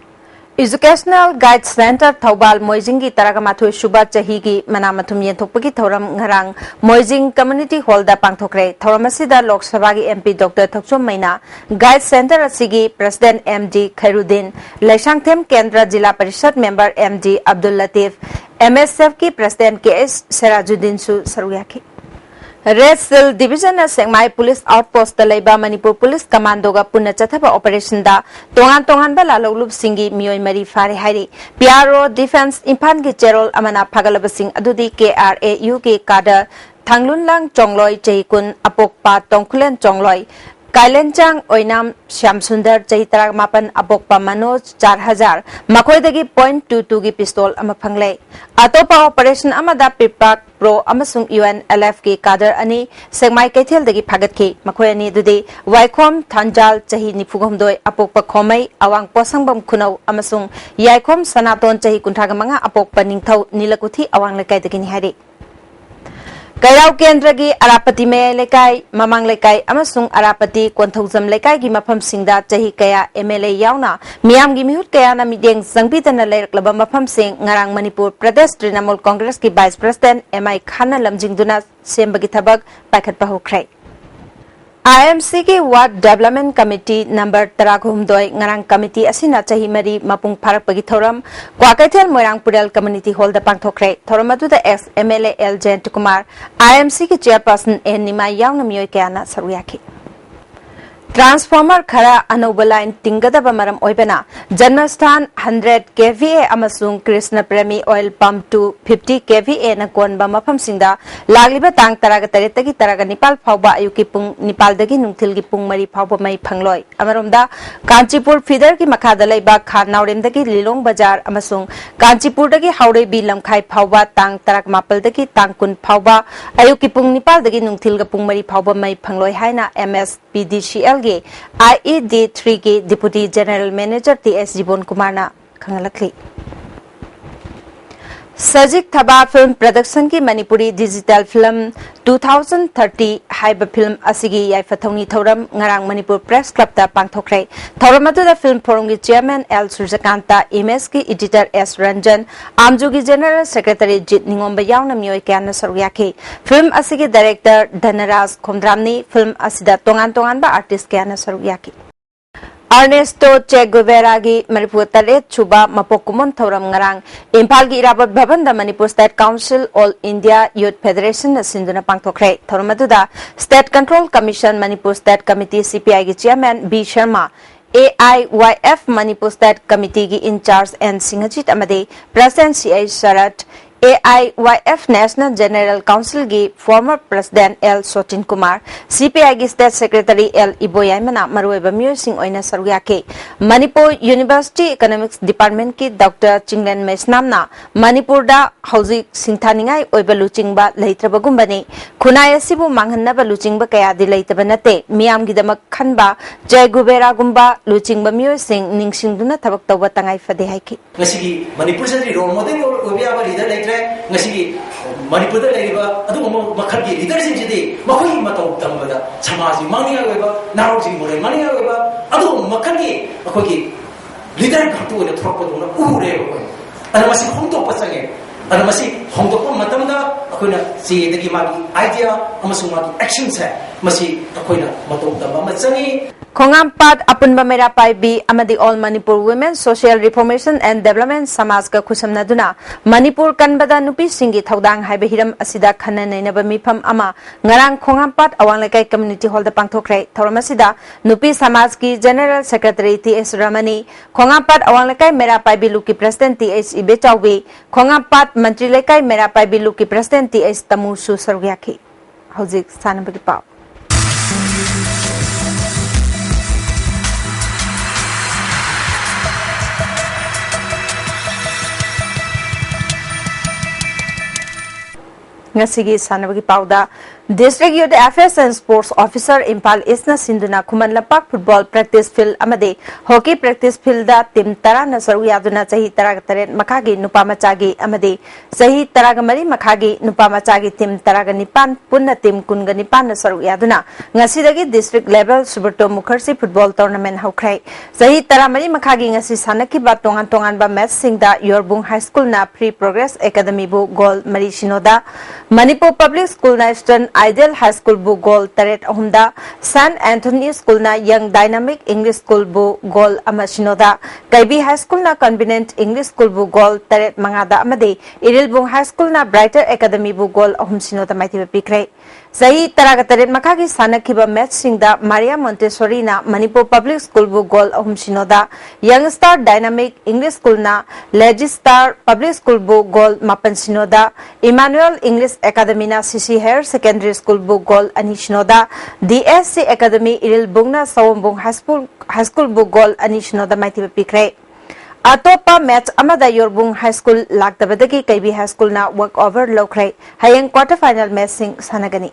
Educational Guide Center ꯊꯧꯕꯥꯜ ꯃꯣꯏꯖꯤꯡꯒꯤ ꯇꯔꯥꯃꯥꯊꯣꯏ ꯁꯨꯕ ꯆꯍꯤꯒꯤ ꯃꯅꯥ ꯃꯊꯨꯝ ꯌꯦꯟꯊꯣꯛꯄꯒꯤ ꯊꯧꯔꯝ ꯉꯔꯥꯡ ꯃꯣꯏꯖꯤꯡ ꯀꯝꯃ꯭ꯌꯨꯅꯤꯇꯤ ꯍꯣꯜꯗ ꯄꯥꯡꯊꯣꯛꯈ꯭ꯔꯦ꯫ ꯊꯧꯔꯝ ꯑꯁꯤꯗ ꯂꯣꯛ ꯁꯚꯥꯒꯤ M P doctor Thokchom Meinya, guide centre ꯑꯁꯤꯒꯤ president M D Khairuddin, Leishangthem Kendra zilla parishad member M D Abdul Latif, M S ꯑꯦꯐꯀꯤ ꯄ꯭ꯔꯁꯤꯗꯦꯟꯠ ꯀꯦ ꯑꯦꯁ ꯁꯦꯔꯥꯖꯨꯗꯤꯟꯁꯨ ꯁꯔꯨꯛ ꯌꯥꯈꯤ꯫ ꯔꯦꯗ ꯁꯤꯜ ꯗꯤꯚꯤꯖꯟꯅ ꯁꯦꯛꯃꯥꯏ ꯄꯨꯂꯤꯁ ꯑꯥꯎꯠꯄꯣꯁꯇ ꯂꯩꯕ ꯃꯅꯤꯄꯨꯔ ꯄꯨꯂꯤꯁ ꯀꯃꯥꯟꯗꯣꯒ ꯄꯨꯟꯅ ꯆꯠꯊꯕ ꯑꯣꯄꯔꯦꯁꯟꯗ ꯇꯣꯉꯥꯟ ꯇꯣꯉꯥꯟꯕ ꯂꯥꯜꯍꯧꯂꯨꯞꯁꯤꯡꯒꯤ ꯃꯤꯑꯣꯏ ꯃꯔꯤ ꯐꯥꯔꯦ ꯍꯥꯏꯔꯤ꯫ ꯄꯤ ꯑꯥꯔ ꯑꯣ ꯗꯤꯐꯦꯟꯁ ꯏꯝꯐꯥꯜꯒꯤ ꯆꯦꯔꯣꯜ ꯑꯃꯅ ꯐꯥꯒꯠꯂꯕꯁꯤꯡ ꯑꯗꯨꯗꯤ ꯀꯦ ꯑꯥꯔ ꯑꯦ ꯌꯨꯒꯤ ꯀꯥꯗꯔ ꯊꯥꯡꯂꯨꯟꯂꯥꯡ ꯆꯣꯡꯂꯣꯏ, ꯆꯍꯤ ꯀꯨꯟ, ꯑꯄꯣꯛꯄ ꯇꯣꯡꯈꯨꯂꯦꯟ ꯆꯣꯡꯂꯣꯏ, ꯀꯥꯏꯂꯦꯟꯆꯥꯡ ꯑꯣꯏꯅꯥꯝ ꯁ꯭ꯌꯥꯝꯁꯨꯟꯗꯔ, ꯆꯍꯤ ꯇꯔꯥꯃꯥꯄꯟ, ꯑꯄꯣꯛꯄ ꯃꯅꯣꯖ ꯆꯥꯔ ꯍꯖꯥꯔ, ꯃꯈꯣꯏꯗꯒꯤ ꯄꯣꯏꯟꯠ ꯇꯨ ꯇꯨꯒꯤ ꯄꯤꯁꯇꯣꯜ ꯑꯃ ꯐꯪꯂꯦ꯫ ꯑꯇꯣꯞꯄ ꯑꯣꯄꯔꯦꯁꯟ ꯑꯃꯗ ꯄꯤꯄꯥꯛ ꯄ꯭ꯔꯣ ꯑꯃꯁꯨꯡ ꯌꯨ ꯑꯦꯟ ꯑꯦꯜ ꯑꯦꯐꯀꯤ ꯀꯥꯗꯔ ꯑꯅꯤ ꯁꯦꯛꯃꯥꯏ ꯀꯩꯊꯦꯜꯗꯒꯤ ꯐꯥꯒꯠꯈꯤ꯫ ꯃꯈꯣꯏ ꯑꯅꯤ ꯑꯗꯨꯗꯤ ꯋꯥꯏꯈꯣꯝ ꯊꯥꯟꯖꯥꯜ, ꯆꯍꯤ ꯅꯤꯐꯨꯍꯨꯝꯗꯣꯏ, ꯑꯄꯣꯛꯄ ꯈꯣꯃꯩ, ꯑꯋꯥꯡ ꯄꯣꯠꯁꯪꯕꯝ ꯈꯨꯅꯧ, ꯑꯃꯁꯨꯡ ꯌꯥꯏꯈꯣꯝ ꯁꯅꯥꯇꯣꯟ, ꯆꯍꯤ ꯀꯨꯟꯊ꯭ꯔꯥ ꯃꯉꯥ, ꯑꯄꯣꯛꯄ ꯅꯤꯡꯊꯧ ꯅꯤꯂꯀꯨꯊꯤ ꯑꯋꯥꯡ ꯂꯩꯀꯥꯏꯗꯒꯤꯅꯤ ꯍꯥꯏꯔꯤ꯫ ꯀꯩꯔꯥꯎ ꯀꯦꯟꯗ꯭ꯔꯒꯤ ꯑꯔꯥꯄꯇꯤ ꯃꯌꯥꯏ ꯂꯩꯀꯥꯏ, ꯃꯃꯥꯡ ꯂꯩꯀꯥꯏ ꯑꯃꯁꯨꯡ ꯑꯔꯥꯄꯇꯤ ꯀꯣꯟꯊꯧꯖꯝ ꯂꯩꯀꯥꯏꯒꯤ ꯃꯐꯝꯁꯤꯡꯗ ꯆꯍꯤ ꯀꯌꯥ ꯑꯦꯝ ꯑꯦꯜ ꯑꯦ ꯌꯥꯎꯅ ꯃꯤꯌꯥꯝꯒꯤ ꯃꯤꯍꯨꯠ ꯀꯌꯥꯅ ꯃꯤꯠꯌꯦꯡ ꯆꯪꯕꯤꯗꯅ ꯂꯩꯔꯛꯂꯕ ꯃꯐꯝꯁꯤꯡ ꯉꯔꯥꯡ ꯃꯅꯤꯄꯨꯔ ꯄ꯭ꯔꯗꯦꯁ ꯇ꯭ꯔꯤꯅꯃꯨꯜ ꯀꯣꯡꯒ꯭ꯔꯦꯁꯀꯤ ꯚꯥꯏꯁ ꯄ꯭ꯔꯁꯤꯗꯦꯟꯠ ꯑꯦꯝ ꯑꯥꯏ ꯈꯥꯟꯅ ꯂꯝꯖꯤꯡꯗꯨꯅ ꯁꯦꯝꯕꯒꯤ ꯊꯕꯛ ꯄꯥꯏꯈꯠꯄ ꯍꯧꯈ꯭ꯔꯦ꯫ ꯑꯥꯏ ꯑꯦꯝ ꯁꯤꯒꯤ Ward Development Committee number ꯇꯔꯥꯍꯨꯝꯗꯣꯏ ꯉꯔꯥꯡ committee ꯑꯁꯤꯅ ꯆꯍꯤ ꯃꯔꯤ ꯃꯄꯨꯡ ꯐꯥꯔꯛꯄꯒꯤ ꯊꯧꯔꯝ ꯀ꯭ꯋꯥꯀꯩꯊꯦꯜ ꯃꯣꯏꯔꯥꯡ ꯄꯨꯔꯦꯜ community hallꯗ ꯄꯥꯡꯊꯣꯛꯈ꯭ꯔꯦ꯫ ꯊꯧꯔꯝ ꯑꯗꯨꯗ ex M L A L Jayanta Kumar, I M ꯁꯤꯒꯤ chairperson ꯑꯦꯟ ꯅꯤꯃꯥꯏ ꯌꯥꯎꯅ ꯃꯤꯑꯣꯏ ꯀꯌꯥꯅ ꯁꯔꯨꯛ ꯌꯥꯈꯤ꯫ Transformer ꯈꯔ ꯑꯅꯧꯕ line ꯇꯤꯡꯒꯗꯕ ꯃꯔꯝ ꯑꯣꯏꯕꯅ ꯖꯟꯃꯁꯊꯥꯟ hundred K V A ꯑꯃꯁꯨꯡ Krishna Premi oil pump two fifty K V A ꯅ ꯀꯣꯟꯕ ꯃꯐꯝꯁꯤꯡꯗ ꯂꯥꯛꯂꯤꯕ ꯇꯥꯡ ꯇꯔꯥꯒ ꯇꯔꯦꯠꯇꯒꯤ ꯇꯔꯥꯒ ꯅꯤꯄꯥꯜ ꯐꯥꯎꯕ ꯑꯌꯨꯛꯀꯤ ꯄꯨꯡ ꯅꯤꯄꯥꯜꯗꯒꯤ ꯅꯨꯡꯊꯤꯜꯒꯤ ꯄꯨꯡ ꯃꯔꯤ ꯐꯥꯎꯕ ꯃꯩ ꯐꯪꯂꯣꯏ꯫ ꯑꯃꯔꯣꯝꯗ, ꯀꯥꯟꯆꯤꯄꯨꯔ feederꯒꯤ ꯃꯈꯥꯗ ꯂꯩꯕ ꯈꯥ ꯅꯥꯎꯔꯦꯝꯗꯒꯤ ꯂꯤꯂꯣꯡ ꯕꯖꯥꯔ ꯑꯃꯁꯨꯡ ꯀꯥꯟꯆꯤꯄꯨꯔꯗꯒꯤ ꯍꯥꯎꯔꯩꯕꯤ ꯂꯝꯈꯥꯏ ꯐꯥꯎꯕ ꯇꯥꯡ ꯇꯔꯥꯃꯥꯄꯜꯗꯒꯤ ꯇꯥꯡ ꯀꯨꯟ ꯐꯥꯎꯕ ꯑꯌꯨꯛꯀꯤ ꯄꯨꯡ ꯅꯤꯄꯥꯜꯗꯒꯤ ꯅꯨꯡꯊꯤꯜꯒ ꯄꯨꯡ ꯃꯔꯤ ꯐꯥꯎꯕ ꯃꯩ ꯐꯪꯂꯣꯏ ꯍꯥꯏꯅ M S P D C Lꯒꯤ I E D threeꯒꯤ Deputy General Manager T S ꯖꯤꯕꯣꯟ ꯀꯨꯃꯥꯔꯅ ꯈꯪꯍꯜꯂꯛꯂꯤ꯫ ꯁꯖꯤꯛ Thaba Film Productionꯒꯤ Manipuri digital film two thousand thirty ꯍꯥꯏꯕ film ꯑꯁꯤꯒꯤ ꯌꯥꯏꯐ ꯊꯧꯅꯤ ꯊꯧꯔꯝ ꯉꯔꯥꯡ ꯃꯅꯤꯄꯨꯔ Press Clubꯇ ꯄꯥꯡꯊꯣꯛꯈ꯭ꯔꯦ꯫ ꯊꯧꯔꯝ ꯑꯗꯨꯗ film forumꯒꯤ chairman L ꯁꯨꯔꯖꯀꯥꯟꯇ, Imageꯀꯤ editor S Ranjan, ꯑꯥꯝꯖꯨꯒꯤ general secretary ꯖꯤꯠ ꯅꯤꯉꯣꯝꯕ ꯌꯥꯎꯅ ꯃꯤꯑꯣꯏ ꯀꯌꯥꯅ ꯁꯔꯨꯛ ꯌꯥꯈꯤ꯫ Film ꯑꯁꯤꯒꯤ director ꯙꯅꯔꯥꯖ ꯈꯣꯝꯗ꯭ꯔꯥꯝꯅꯤ꯫ Film ꯑꯁꯤꯗ ꯇꯣꯉꯥꯟ ꯇꯣꯉꯥꯟꯕ artist ꯀꯌꯥꯅ ꯁꯔꯨꯛ ꯌꯥꯈꯤ꯫ Ernesto Che Guevaraꯒꯤ ꯃꯔꯤꯐꯨ ꯇꯔꯦꯠ ꯁꯨꯕ ꯃꯄꯣꯛ ꯀꯨꯝꯑꯣꯟ ꯊꯧꯔꯝ ꯉꯔꯥꯡ ꯏꯝꯐꯥꯜꯒꯤ ꯏꯔꯥꯕꯣꯠ ꯚꯕꯟꯗ Manipur State Council All India Youth Federationꯅ ꯁꯤꯟꯗꯨꯅ ꯄꯥꯡꯊꯣꯛꯈ꯭ꯔꯦ꯫ ꯊꯧꯔꯝ ꯑꯗꯨꯗ State Control Commission Manipur State Committee C P Iꯒꯤ chairman B Sharma, A I Y F Manipur State Committeeꯒꯤ in-charge N ꯁꯤꯡꯍꯖꯤꯠ ꯑꯃꯗꯤ President C I shirt, A I Y F National General Councilꯒꯤ former President L ꯁꯣꯆꯤꯟ Kumar, C P Iꯒꯤ State Secretary L ꯏꯕꯣꯌꯥꯏꯃꯅ ꯃꯔꯨꯑꯣꯏꯕ ꯃꯤꯑꯣꯏꯁꯤꯡ ꯑꯣꯏꯅ ꯁꯔꯨꯛ ꯌꯥꯈꯤ꯫ Manipur University Economics Departmentꯀꯤ Doctor Chinglen ꯃꯩꯁꯅꯥꯝꯅ ꯃꯅꯤꯄꯨꯔꯗ ꯍꯧꯖꯤꯛ ꯁꯤꯡꯊꯥꯅꯤꯡꯉꯥꯏ ꯑꯣꯏꯕ ꯂꯨꯆꯤꯡꯕ ꯂꯩꯇ꯭ꯔꯕꯒꯨꯝꯕꯅꯤ꯫ ꯈꯨꯟꯅꯥꯏ ꯑꯁꯤꯕꯨ ꯃꯥꯡꯍꯟꯅꯕ ꯂꯨꯆꯤꯡꯕ ꯀꯌꯥꯗꯤ ꯂꯩꯇꯕ ꯅꯠꯇꯦ꯫ ꯃꯤꯌꯥꯝꯒꯤꯗꯃꯛ ꯈꯟꯕ ꯆꯦ ꯒꯨꯕꯦꯔꯥꯒꯨꯝꯕ ꯂꯨꯆꯤꯡꯕ ꯃꯤꯑꯣꯏꯁꯤꯡ ꯅꯤꯡꯁꯤꯡꯗꯨꯅ ꯊꯕꯛ ꯇꯧꯕ ꯇꯉꯥꯏ ꯐꯗꯦ ꯍꯥꯏꯈꯤ꯫ ꯉꯁꯤꯒꯤ ꯃꯅꯤꯄꯨꯔꯁꯤꯗꯗꯤ role model ꯑꯣꯏꯕ ꯌꯥꯕ leader ꯂꯩꯇ꯭ꯔꯦ꯫ ꯉꯁꯤꯒꯤ ꯃꯅꯤꯄꯨꯔꯗ ꯂꯩꯔꯤꯕ ꯑꯗꯨꯒꯨꯝꯕ ꯃꯈꯜꯒꯤ leaderꯁꯤꯡꯁꯤꯗꯤ ꯃꯈꯣꯏꯒꯤ ꯃꯇꯧ ꯇꯝꯕꯗ ꯁꯃꯥꯖꯁꯤ ꯃꯥꯡꯅꯤꯡꯉꯥꯏ ꯑꯣꯏꯕ, ꯅꯍꯥꯔꯣꯜꯁꯤꯡ ꯃꯣꯔꯦ ꯃꯥꯡꯅꯤꯡꯉꯥꯏ ꯑꯣꯏꯕ ꯑꯗꯨꯒꯨꯝꯕ ꯃꯈꯜꯒꯤ ꯑꯩꯈꯣꯏꯒꯤ leader ꯉꯥꯛꯇ ꯑꯣꯏꯅ ꯊꯣꯔꯛꯄꯗꯧꯅ ꯎꯔꯦꯕ ꯑꯩꯈꯣꯏ꯫ ꯑꯗꯨꯅ ꯃꯁꯤ ꯍꯣꯡꯗꯣꯛꯄ ꯆꯪꯉꯦ꯫ ꯑꯗꯨꯅ ꯃꯁꯤ ꯍꯣꯡꯗꯣꯛꯄ ꯃꯇꯝꯗ ꯑꯩꯈꯣꯏꯅ ꯆꯦꯗꯒꯤ ꯃꯥꯒꯤ idea ꯑꯃꯁꯨꯡ ꯃꯥꯒꯤ actionꯁꯦ ꯃꯁꯤ ꯑꯩꯈꯣꯏꯅ ꯃꯇꯧ ꯇꯝꯕ ꯑꯃ ꯆꯪꯉꯤ꯫ ꯈꯣꯡꯉꯥꯝꯄꯥꯠ ꯑꯄꯨꯟꯕ ꯃꯩꯔꯥ ꯄꯥꯏꯕꯤ ꯑꯃꯗꯤ All Manipur Women Social Reformation and Development ꯁꯃꯥꯖꯀ ꯈꯨꯠꯁꯝꯅꯗꯨꯅ Manipur ꯀꯟꯕꯗ ꯅꯨꯄꯤꯁꯤꯡꯒꯤ ꯊꯧꯗꯥꯡ ꯍꯥꯏꯕ ꯍꯤꯔꯝ ꯑꯁꯤꯗ ꯈꯟꯅ ꯅꯩꯅꯕ ꯃꯤꯐꯝ ꯑꯃ ꯉꯔꯥꯡ ꯈꯣꯡꯉꯥꯝꯄꯥꯠ ꯑꯋꯥꯡ ꯂꯩꯀꯥꯏ community hallꯗ ꯄꯥꯡꯊꯣꯛꯈ꯭ꯔꯦ꯫ ꯊꯧꯔꯝ ꯑꯁꯤꯗ ꯅꯨꯄꯤ ꯁꯃꯥꯖꯀꯤ general secretary ꯇꯤ ꯑꯦꯁ ꯔꯃꯅꯤ, ꯈꯣꯡꯉꯥꯝꯄꯥꯠ ꯑꯋꯥꯡ ꯂꯩꯀꯥꯏ ꯃꯩꯔꯥ ꯄꯥꯏꯕꯤ ꯂꯨꯞꯀꯤ president ꯇꯤ ꯑꯩꯆ ꯏꯕꯦꯆꯥꯎꯕꯤ, ꯈꯣꯡꯉꯥꯝꯄꯥꯠ ꯃꯟꯇ꯭ꯔꯤ ꯂꯩꯀꯥꯏ ꯃꯩꯔꯥ ꯄꯥꯏꯕꯤ ꯂꯨꯞꯀꯤ president ꯇꯤ ꯑꯩꯆ ꯇꯃꯨꯁꯨ ꯁꯔꯨꯛ ꯌꯥꯈꯤ꯫ ꯍꯧꯖꯤꯛ ꯁꯥꯟꯅꯕꯒꯤ ꯄꯥꯎ꯫ ꯉꯁꯤꯒꯤ ꯁꯥꯟꯅꯕꯒꯤ ꯄꯥꯎꯗ, District Youth Affairs and Sports Officer Imphal ꯏꯁꯅ ꯁꯤꯟꯗꯨꯅ Khuman Lampak football practice field ꯑꯃꯗꯤ hockey practice fieldꯗ team ꯇꯔꯥꯅ ꯁꯔꯨꯛ ꯌꯥꯗꯨꯅ ꯆꯍꯤ ꯇꯔꯥꯒ ꯇꯔꯦꯠ ꯃꯈꯥꯒꯤ ꯅꯨꯄꯥ ꯃꯆꯥꯒꯤ ꯑꯃꯗꯤ ꯆꯍꯤ ꯇꯔꯥꯒ ꯃꯔꯤ ꯃꯈꯥꯒꯤ ꯅꯨꯄꯥ ꯃꯆꯥꯒꯤ team ꯇꯔꯥꯒ ꯅꯤꯄꯥꯟ, ꯄꯨꯟꯅ team ꯀꯨꯟꯒ ꯅꯤꯄꯥꯟꯅ ꯁꯔꯨꯛ ꯌꯥꯗꯨꯅ ꯉꯁꯤꯗꯒꯤ district level Subrata Mukherjee football tournament ꯍꯧꯈ꯭ꯔꯦ꯫ ꯆꯍꯤ ꯇꯔꯥꯃꯔꯤ ꯃꯈꯥꯒꯤ ꯉꯁꯤ ꯁꯥꯟꯅꯈꯤꯕ ꯇꯣꯉꯥꯟ ꯇꯣꯉꯥꯟꯕ matchꯁꯤꯡꯗ ꯌꯣꯔꯕꯨꯡ High Schoolꯅ Free Progress Academyꯕꯨ goal ꯃꯔꯤ ꯁꯤꯅꯣꯗ, Manipur Public Schoolꯅ Eastern Ideal High Schoolꯕꯨ goal ꯇꯔꯦꯠ ꯑꯍꯨꯝꯗ, Saint Anthony Schoolꯅ Young Dynamic English Schoolꯕꯨ goal ꯑꯃ ꯁꯤꯅꯣꯗ, ꯀꯩꯕꯤ High Schoolꯅ Covenant English Schoolꯕꯨ goal ꯇꯔꯦꯠ ꯃꯉꯥꯗ ꯑꯃꯗꯤ ꯏꯔꯤꯜꯕꯨꯡ High Schoolꯅ Brighter Academyꯕꯨ goal ꯑꯍꯨꯝ ꯁꯤꯅꯣꯗ ꯃꯥꯏꯊꯤꯕ ꯄꯤꯈ꯭ꯔꯦ꯫ ꯆꯍꯤ ꯇꯔꯥꯒ ꯇꯔꯦꯠ ꯃꯈꯥꯒꯤ ꯁꯥꯟꯅꯈꯤꯕ matchꯁꯤꯡꯗ Maria Montessoriꯅ Manipur Public Schoolꯕꯨ goal ꯑꯍꯨꯝ ꯁꯤꯅꯣꯗ, Young Star Dynamic English Schoolꯅ Legistar Public Schoolꯕꯨ goal ꯃꯥꯄꯟ ꯁꯤꯅꯣꯗ, Emmanuel English Academyꯅ ꯁꯤꯁꯤ Higher Secondary Schoolꯕꯨ goal ꯑꯅꯤ ꯁꯤꯅꯣꯗ, D S C Academy ꯏꯔꯤꯜꯕꯨꯡꯅ ꯁꯑꯣꯝꯕꯨꯡ High School, High Schoolꯕꯨ goal ꯑꯅꯤ ꯁꯤꯅꯣꯗ ꯃꯥꯏꯊꯤꯕ ꯄꯤꯈ꯭ꯔꯦ꯫ ꯑꯇꯣꯞꯄ match ꯑꯃꯗ ꯌꯣꯔꯕꯨꯡ High School ꯂꯥꯛꯇꯕꯗꯒꯤ ꯀꯩꯕꯤ High Schoolꯅ walk over ꯂꯧꯈ꯭ꯔꯦ꯫ ꯍꯌꯦꯡ quarter final matchꯁꯤꯡ ꯁꯥꯟꯅꯒꯅꯤ꯫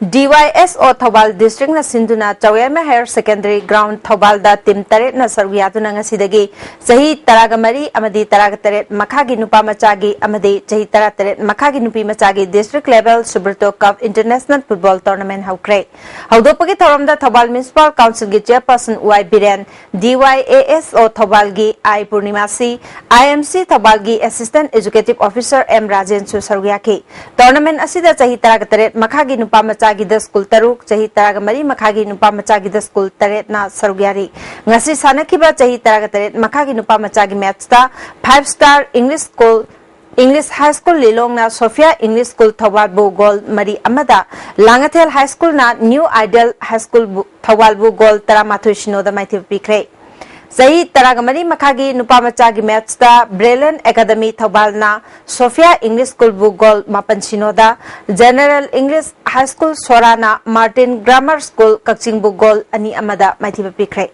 DYSO ꯊꯧꯕꯥꯜ districtꯅ ꯁꯤꯟꯗꯨꯅ ꯆꯧꯌꯥꯏꯃ Higher Secondary Ground ꯊꯧꯕꯥꯜꯗ team ꯇꯔꯦꯠꯅ ꯁꯔꯨꯛ ꯌꯥꯗꯨꯅ ꯉꯁꯤꯗꯒꯤ ꯆꯍꯤ ꯇꯔꯥꯒ ꯃꯔꯤ ꯑꯃꯗꯤ ꯇꯔꯥꯒ ꯇꯔꯦꯠ ꯃꯈꯥꯒꯤ ꯅꯨꯄꯥ ꯃꯆꯥꯒꯤ ꯑꯃꯗꯤ ꯆꯍꯤ ꯇꯔꯥꯇꯔꯦꯠ ꯃꯈꯥꯒꯤ ꯅꯨꯄꯤ ꯃꯆꯥꯒꯤ district level Subrata Cup International Football Tournament ꯍꯧꯈ꯭ꯔꯦ꯫ ꯍꯧꯗꯣꯛꯄꯒꯤ ꯊꯧꯔꯝꯗ ꯊꯧꯕꯥꯜ Municipal Councilꯒꯤ chairperson ꯋꯥꯏ ꯕꯤꯔꯦꯟ, DYASO ꯊꯧꯕꯥꯜꯒꯤ ꯑꯥꯏ ꯄꯨꯔꯅꯤꯃꯥꯁꯤ, IMC ꯊꯧꯕꯥꯜꯒꯤ Assistant Executive Officer ꯑꯦꯝ ꯔꯥꯖꯦꯟꯁꯨ ꯁꯔꯨꯛ ꯌꯥꯈꯤ꯫ Tournament ꯑꯁꯤꯗ ꯆꯍꯤ ꯇꯔꯥꯒ ꯇꯔꯦꯠ ꯃꯈꯥꯒꯤ ꯅꯨꯄꯥ ꯃꯆꯥꯒꯤꯗ school ꯇꯔꯨꯛ, ꯆꯍꯤ ꯇꯔꯥꯒ ꯃꯔꯤ ꯃꯈꯥꯒꯤ ꯅꯨꯄꯥ ꯃꯆꯥꯒꯤꯗ school ꯇꯔꯦꯠꯅ ꯁꯔꯨꯛ ꯌꯥꯔꯤ꯫ ꯉꯁꯤ ꯁꯥꯟꯅꯈꯤꯕ ꯆꯍꯤ ꯇꯔꯥꯒ ꯇꯔꯦꯠ ꯃꯈꯥꯒꯤ ꯅꯨꯄꯥ ꯃꯆꯥꯒꯤ matchꯇ Five Star English School, English High School ꯂꯤꯂꯣꯡꯅ Sophia English School ꯊꯧꯕꯥꯜꯕꯨ goal ꯃꯔꯤ ꯑꯃꯗ, Langathel High Schoolꯅ New Ideal High Schoolꯕꯨ, ꯊꯧꯕꯥꯜꯕꯨ goal ꯇꯔꯥꯃꯥꯊꯣꯏ ꯁꯤꯅꯣꯗ ꯃꯥꯏꯊꯤꯕ ꯄꯤꯈ꯭ꯔꯦ꯫ ꯆꯍꯤ ꯇꯔꯥꯒ ꯃꯔꯤ ꯃꯈꯥꯒꯤ ꯅꯨꯄꯥ ꯃꯆꯥꯒꯤ matchꯇ Brilliant Academy ꯊꯧꯕꯥꯜꯅ Sophia English Schoolꯕꯨ goal ꯃꯥꯄꯟ ꯁꯤꯅꯣꯗ, General English High School ꯁꯣꯔꯥꯅ Martin Grammar School ꯀꯛꯆꯤꯡꯕꯨ goal ꯑꯅꯤ ꯑꯃꯗ ꯃꯥꯏꯊꯤꯕ ꯄꯤꯈ꯭ꯔꯦ꯫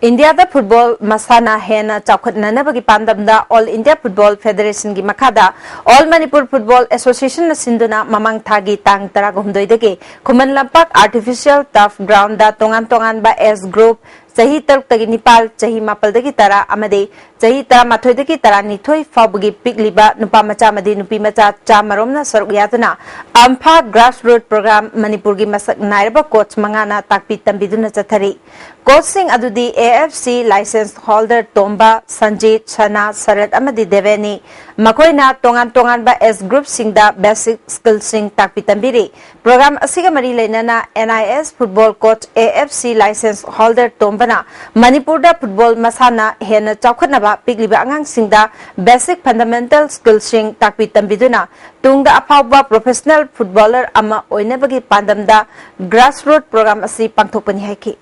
ꯏꯟꯗꯤꯌꯥꯗ football ꯃꯁꯥꯟꯅ ꯍꯦꯟꯅ ꯆꯥꯎꯈꯠꯅꯅꯕꯒꯤ ꯄꯥꯟꯗꯝꯗ All India Football Federationꯒꯤ ꯃꯈꯥꯗ All Manipur Football Associationꯅ ꯁꯤꯟꯗꯨꯅ ꯃꯃꯥꯡ ꯊꯥꯒꯤ ꯇꯥꯡ ꯇꯔꯥꯒ ꯍꯨꯝꯗꯣꯏꯗꯒꯤ ꯈꯨꯃꯟ ꯂꯝꯄꯥꯛ Artificial Turf Groundꯗ ꯇꯣꯉꯥꯟ ꯇꯣꯉꯥꯟꯕ age group, ꯆꯍꯤ ꯇꯔꯨꯛꯇꯒꯤ ꯅꯤꯄꯥꯜ, ꯆꯍꯤ ꯃꯥꯄꯜꯗꯒꯤ ꯇꯔꯥ ꯑꯃꯗꯤ ꯆꯍꯤ ꯇꯔꯥꯃꯥꯊꯣꯏꯗꯒꯤ ꯇꯔꯥꯅꯤꯊꯣꯏ ꯐꯥꯎꯕꯒꯤ ꯄꯤꯛꯂꯤꯕ ꯅꯨꯄꯥ ꯃꯆꯥ ꯑꯃꯗꯤ ꯅꯨꯄꯤ ꯃꯆꯥ ꯆꯥꯃꯔꯣꯝꯅ ꯁꯔꯨꯛ ꯌꯥꯗꯨꯅ ꯑꯝꯐꯥ Grassroot Program ꯃꯅꯤꯄꯨꯔꯒꯤ ꯃꯁꯛ ꯅꯥꯏꯔꯕ coach ꯃꯉꯥꯅ ꯇꯥꯛꯄꯤ ꯇꯝꯕꯤꯗꯨꯅ ꯆꯠꯊꯔꯤ꯫ Coachꯁꯤꯡ ꯑꯗꯨꯗꯤ AFC license holder ꯇꯣꯝꯕ, ꯁꯟꯖꯤꯠ, ꯁꯅꯥ, ꯁꯔꯠ ꯑꯃꯗꯤ ꯗꯦꯕꯦꯟꯅꯤ꯫ ꯃꯈꯣꯏꯅ ꯇꯣꯉꯥꯟ ꯇꯣꯉꯥꯟꯕ age groupꯁꯤꯡꯗ basic skillꯁꯤꯡ ꯇꯥꯛꯄꯤ ꯇꯝꯕꯤꯔꯤ꯫ Program ꯑꯁꯤꯒ ꯃꯔꯤ ꯂꯩꯅꯅ NIS football coach, AFC license holder ꯇꯣꯝꯕꯅ ꯃꯅꯤꯄꯨꯔꯗ football ꯃꯁꯥꯟꯅ ꯍꯦꯟꯅ ꯆꯥꯎꯈꯠꯅꯕ ꯄꯤꯛꯂꯤꯕ ꯑꯉꯥꯡꯁꯤꯡꯗ basic fundamental skillꯁꯤꯡ ꯇꯥꯛꯄꯤ ꯇꯝꯕꯤꯗꯨꯅ ꯇꯨꯡꯗ ꯑꯐꯥꯎꯕ professional footballer ꯑꯃ ꯑꯣꯏꯅꯕꯒꯤ ꯄꯥꯟꯗꯝꯗ Grassroot Program ꯑꯁꯤ ꯄꯥꯡꯊꯣꯛꯄꯅꯤ ꯍꯥꯏꯈꯤ꯫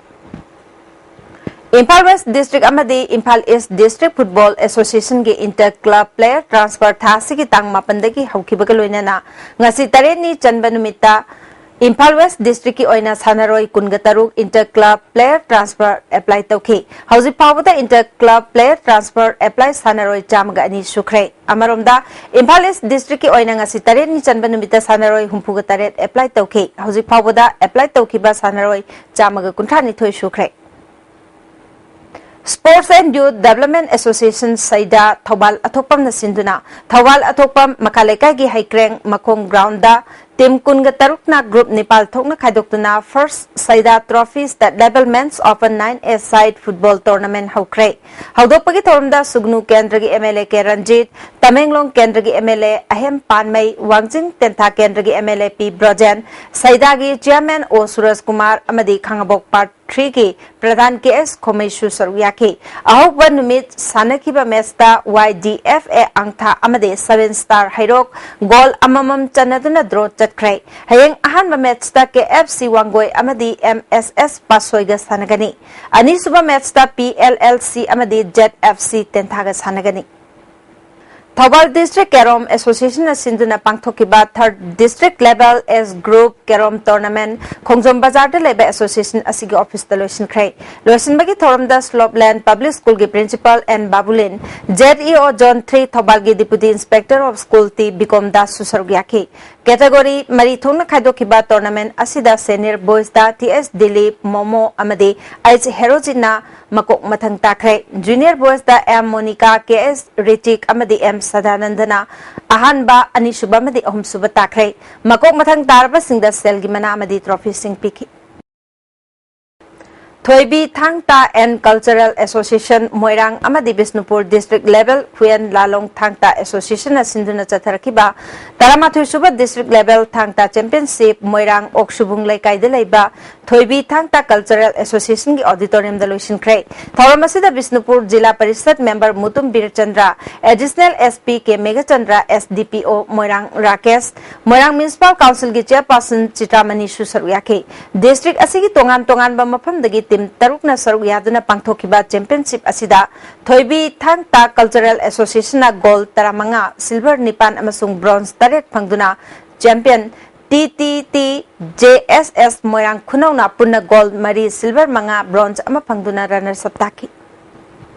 ꯏꯝꯐꯥꯜ West District ꯑꯃꯗꯤ Imphal East District Football Associationꯒꯤ inter club player transfer ꯊꯥ ꯑꯁꯤꯒꯤ ꯇꯥꯡ ꯃꯥꯄꯟꯗꯒꯤ ꯍꯧꯈꯤꯕꯒ ꯂꯣꯏꯅꯅ ꯉꯁꯤ ꯇꯔꯦꯠꯅꯤ ꯆꯟꯕ ꯅꯨꯃꯤꯠꯇ ꯏꯝꯐꯥꯜ ꯋꯦꯁ ꯗꯤꯁꯇ꯭ꯔꯤꯛꯀꯤ ꯑꯣꯏꯅ ꯁꯥꯟꯅꯔꯣꯏ ꯀꯨꯟꯒ ꯇꯔꯨꯛ inter club player transfer apply ꯇꯧꯈꯤ꯫ ꯍꯧꯖꯤꯛ ꯐꯥꯎꯕꯗ inter club player transfer apply ꯁꯥꯟꯅꯔꯣꯏ ꯆꯥꯝꯃꯒ ꯑꯅꯤ ꯁꯨꯈ꯭ꯔꯦ꯫ ꯑꯃꯔꯣꯝꯗ, ꯏꯝꯐꯥꯜ ꯏꯁ ꯗꯤꯁꯇ꯭ꯔꯤꯛꯀꯤ ꯑꯣꯏꯅ ꯉꯁꯤ ꯇꯔꯦꯠꯅꯤ ꯆꯟꯕ ꯅꯨꯃꯤꯠꯇ ꯁꯥꯟꯅꯔꯣꯏ ꯍꯨꯝꯐꯨꯒ ꯇꯔꯦꯠ ꯑꯦꯄ꯭ꯂꯥꯏ ꯇꯧꯈꯤ꯫ ꯍꯧꯖꯤꯛ ꯐꯥꯎꯕꯗ ꯑꯦꯄ꯭ꯂꯥꯏ ꯇꯧꯈꯤꯕ ꯁꯥꯟꯅꯔꯣꯏ ꯆꯥꯝꯃꯒ ꯀꯨꯟꯊ꯭ꯔꯥ ꯅꯤꯊꯣꯏ ꯁꯨꯈ꯭ꯔꯦ꯫ Sports and Youth Development Association ꯁꯩꯗꯥ Thoubal ꯑꯊꯣꯛꯄꯝꯅ ꯁꯤꯟꯗꯨꯅ ꯊꯧꯕꯥꯜ ꯑꯊꯣꯛꯄꯝ ꯃꯈꯥ ꯂꯩꯀꯥꯏꯒꯤ ꯍꯩꯀ꯭ꯔꯦꯡ ꯃꯈꯣꯡ ꯒ꯭ꯔꯥꯎꯟꯗ ꯇꯤꯝ ꯀꯨꯟꯒ ꯇꯔꯨꯛꯅ ꯒ꯭ꯔꯨꯞ ꯅꯤꯄꯥꯜ ꯊꯣꯛꯅ ꯈꯥꯏꯗꯣꯛꯇꯨꯅ First ꯁꯩꯗꯥ Trophy State Level Men's Open nine A Side Football Tournament ꯍꯧꯈ꯭ꯔꯦ꯫ ꯍꯧꯗꯣꯛꯄꯒꯤ ꯊꯧꯔꯝꯗ ꯁꯨꯒꯅꯨ ꯀꯦꯟꯗ꯭ꯔꯒꯤ M L A K Ranjit, Tamenglong ꯀꯦꯟꯗ꯭ꯔꯒꯤ M L A Ahem Panmei, Wangjing Tentha ꯀꯦꯟꯗ꯭ꯔꯒꯤ M L A P Brojen, ꯁꯩꯗꯥꯒꯤ ꯆꯤꯌꯔꯃꯦꯟ ꯑꯣ ꯁꯨꯔꯖ ꯀꯨꯃꯥꯔ ꯑꯃꯗꯤ ꯈꯥꯉꯕꯣꯛ ꯄꯥꯔꯠ ꯊ꯭ꯔꯤꯒꯤ ꯄ꯭ꯔꯙꯥꯟ ꯀꯦ ꯑꯦꯁ ꯈꯣꯃꯩꯁꯨ ꯁꯔꯨꯛ ꯌꯥꯈꯤ꯫ ꯑꯍꯧꯕ ꯅꯨꯃꯤꯠ ꯁꯥꯟꯅꯈꯤꯕ ꯃꯦꯆꯇ ꯋꯥꯏ ꯗꯤ ꯑꯦꯐ ꯑꯦ ꯑꯪꯊꯥ ꯑꯃꯗꯤ ꯁꯚꯦꯟ ꯁ꯭ꯇꯥꯔ ꯍꯩꯔꯣꯛ ꯒꯣꯜ ꯑꯃꯃꯝ ꯆꯟꯅꯗꯨꯅ ꯗ꯭ꯔꯣ ꯆꯠꯈ꯭ꯔꯦ꯫ ꯍꯌꯦꯡ ꯑꯍꯥꯟꯕ ꯃꯦꯆꯇ ꯀꯦ ꯑꯦꯐ ꯁꯤ ꯋꯥꯡꯒꯣꯏ ꯑꯃꯗꯤ ꯑꯦꯝ ꯑꯦꯁ ꯑꯦꯁ ꯄꯥꯠꯁꯣꯏꯒ ꯁꯥꯟꯅꯒꯅꯤ꯫ ꯑꯅꯤꯁꯨꯕ ꯃꯦꯆꯇ ꯄꯤ ꯑꯦꯜ ꯑꯦꯜ ꯁꯤ ꯑꯃꯗꯤ ꯖꯦꯠ ꯑꯦꯐ ꯁꯤ ꯇꯦꯟꯊꯥꯒ ꯁꯥꯟꯅꯒꯅꯤ꯫ ꯊꯧꯕꯥꯜ ꯗꯤꯁꯇ꯭ꯔꯤꯛ ꯀꯦꯔꯣꯝ ꯑꯦꯁꯣꯁꯤꯌꯦꯁꯟꯅ ꯁꯤꯟꯗꯨꯅ ꯄꯥꯡꯊꯣꯛꯈꯤꯕ Third District Level Age Group Carom Tournament ꯈꯣꯡꯖꯣꯝ ꯕꯖꯥꯔꯗ ꯂꯩꯕ ꯑꯦꯁꯣꯁꯤꯌꯦꯁꯟ ꯑꯁꯤꯒꯤ ꯑꯣꯐꯤꯁꯇ ꯂꯣꯏꯁꯤꯟꯈ꯭ꯔꯦ꯫ ꯂꯣꯏꯁꯤꯟꯕꯒꯤ ꯊꯧꯔꯝꯗ ꯁ꯭ꯂꯣꯞꯂꯦꯟ ꯄꯕ꯭ꯂꯤꯛ ꯁ꯭ꯀꯨꯜꯒꯤ principal N Babulin, Z E O zone three ꯊꯧꯕꯥꯜꯒꯤ deputy inspector of school T Bikom ꯗꯥꯁꯁꯨ ꯁꯔꯨꯛ ꯌꯥꯈꯤ꯫ ꯀꯦꯇꯦꯒꯣꯔꯤ ꯃꯔꯤ ꯊꯣꯛꯅ ꯈꯥꯏꯗꯣꯛꯈꯤꯕ ꯇꯣꯔꯅꯥꯃꯦꯟ ꯑꯁꯤꯗ ꯁꯦꯅꯤꯌꯔ ꯕꯣꯏꯁꯇ ꯇꯤ ꯑꯦꯁ ꯗꯤꯂꯤꯞ, ꯃꯣꯃꯣ ꯑꯃꯗꯤ ꯑꯩꯆ ꯍꯦꯔꯣꯖꯤꯠꯅ ꯃꯀꯣꯛ ꯃꯊꯪ ꯇꯥꯈ꯭ꯔꯦ꯫ ꯖꯨꯅꯤꯌꯔ ꯕꯣꯏꯁꯇ M Monika, K S Ritik ꯑꯃꯗꯤ ꯑꯦꯝ ꯁꯗꯥꯅꯟꯗꯅ ꯑꯍꯥꯟꯕ, ꯑꯅꯤꯁꯨꯕ ꯑꯃꯗꯤ ꯑꯍꯨꯝꯁꯨꯕ ꯇꯥꯈ꯭ꯔꯦ꯫ ꯃꯀꯣꯛ ꯃꯊꯪ ꯇꯥꯔꯕꯁꯤꯡꯗ ꯁꯦꯜꯒꯤ ꯃꯅꯥ ꯑꯃꯗꯤ ꯇ꯭ꯔꯣꯐꯤꯁꯤꯡ ꯄꯤꯈꯤ꯫ ꯊꯣꯏꯕꯤ ꯊꯥꯡ ꯇꯥ ꯑꯦꯟ ꯀꯜꯆꯔꯦꯜ ꯑꯦꯁꯣꯁꯤꯌꯦꯁꯟ ꯃꯣꯏꯔꯥꯡ ꯑꯃꯗꯤ ꯕꯤꯁꯅꯨꯄꯨꯔ ꯗꯤꯁꯇ꯭ꯔꯤꯛ ꯂꯦꯚꯦꯜ ꯍꯨꯌꯦꯟ ꯂꯥꯂꯣꯡ ꯊꯥꯡ ꯇꯥ ꯑꯦꯁꯣꯁꯤꯌꯦꯁꯟꯅ ꯁꯤꯟꯗꯨꯅ ꯆꯠꯊꯔꯛꯈꯤꯕ ꯇꯔꯥꯃꯥꯊꯣꯏ ꯁꯨꯕ ꯗꯤꯁꯇ꯭ꯔꯤꯛ ꯂꯦꯚꯦꯜ ꯊꯥꯡ ꯇꯥ ꯆꯦꯝꯄꯤꯌꯟꯁꯤꯞ ꯃꯣꯏꯔꯥꯡ ꯑꯣꯛꯁꯨꯕꯨꯡ ꯂꯩꯀꯥꯏꯗ ꯂꯩꯕ ꯊꯣꯏꯕꯤ ꯊꯥꯡ ꯇꯥ ꯀꯜꯆꯔꯦꯜ ꯑꯦꯁꯣꯁꯤꯌꯦꯁꯟꯒꯤ ꯑꯣꯗꯤꯇꯣꯔꯤꯌꯝꯗ ꯂꯣꯏꯁꯤꯟꯈ꯭ꯔꯦ꯫ ꯊꯧꯔꯝ ꯑꯁꯤꯗ Bishnupur zila parishad member Mutum Birchandra, additional S P K Meghchandra, S D P O Moirang Rakesh, ꯃꯣꯏꯔꯥꯡ ꯃ꯭ꯌꯨꯅꯤꯁꯤꯄꯥꯜ ꯀꯥꯎꯟꯁꯤꯜꯒꯤ ꯆꯦꯌꯔꯄꯥꯔꯁꯟ ꯆꯤꯇ꯭ꯔꯥꯃꯅꯤꯁꯨ ꯁꯔꯨꯛ ꯌꯥꯈꯤ꯫ ꯗꯤꯁꯇ꯭ꯔꯤꯛ ꯑꯁꯤꯒꯤ ꯇꯣꯉꯥꯟ ꯇꯣꯉꯥꯟꯕ ꯃꯐꯝꯗꯒꯤ ꯇꯤꯝ ꯇꯔꯨꯛꯅ ꯁꯔꯨꯛ ꯌꯥꯗꯨꯅ ꯄꯥꯡꯊꯣꯛꯈꯤꯕ ꯆꯦꯝꯄꯤꯌꯟꯁꯤꯞ ꯑꯁꯤꯗ ꯊꯣꯏꯕꯤ ꯊꯥꯡ ꯇꯥ ꯀꯜꯆꯔꯦꯜ ꯑꯦꯁꯣꯁꯤꯌꯦꯁꯟꯅ ꯒꯣꯜ ꯇꯔꯥꯃꯉꯥ, ꯁꯤꯜꯚꯔ ꯅꯤꯄꯥꯟ ꯑꯃꯁꯨꯡ ꯕ꯭ꯔꯣꯟꯖ ꯇꯔꯦꯠ ꯐꯪꯗꯨꯅ champion T T T J S S Moirang ꯈꯨꯅꯧꯅ ꯄꯨꯟꯅ ꯒꯣꯜꯗ ꯃꯔꯤ, ꯁꯤꯜꯚꯔ ꯃꯉꯥ, ꯕ꯭ꯔꯣꯟꯖ ꯑꯃ ꯐꯪꯗꯨꯅ ꯔꯅꯔꯁ ꯑꯞ ꯇꯥꯈꯤ꯫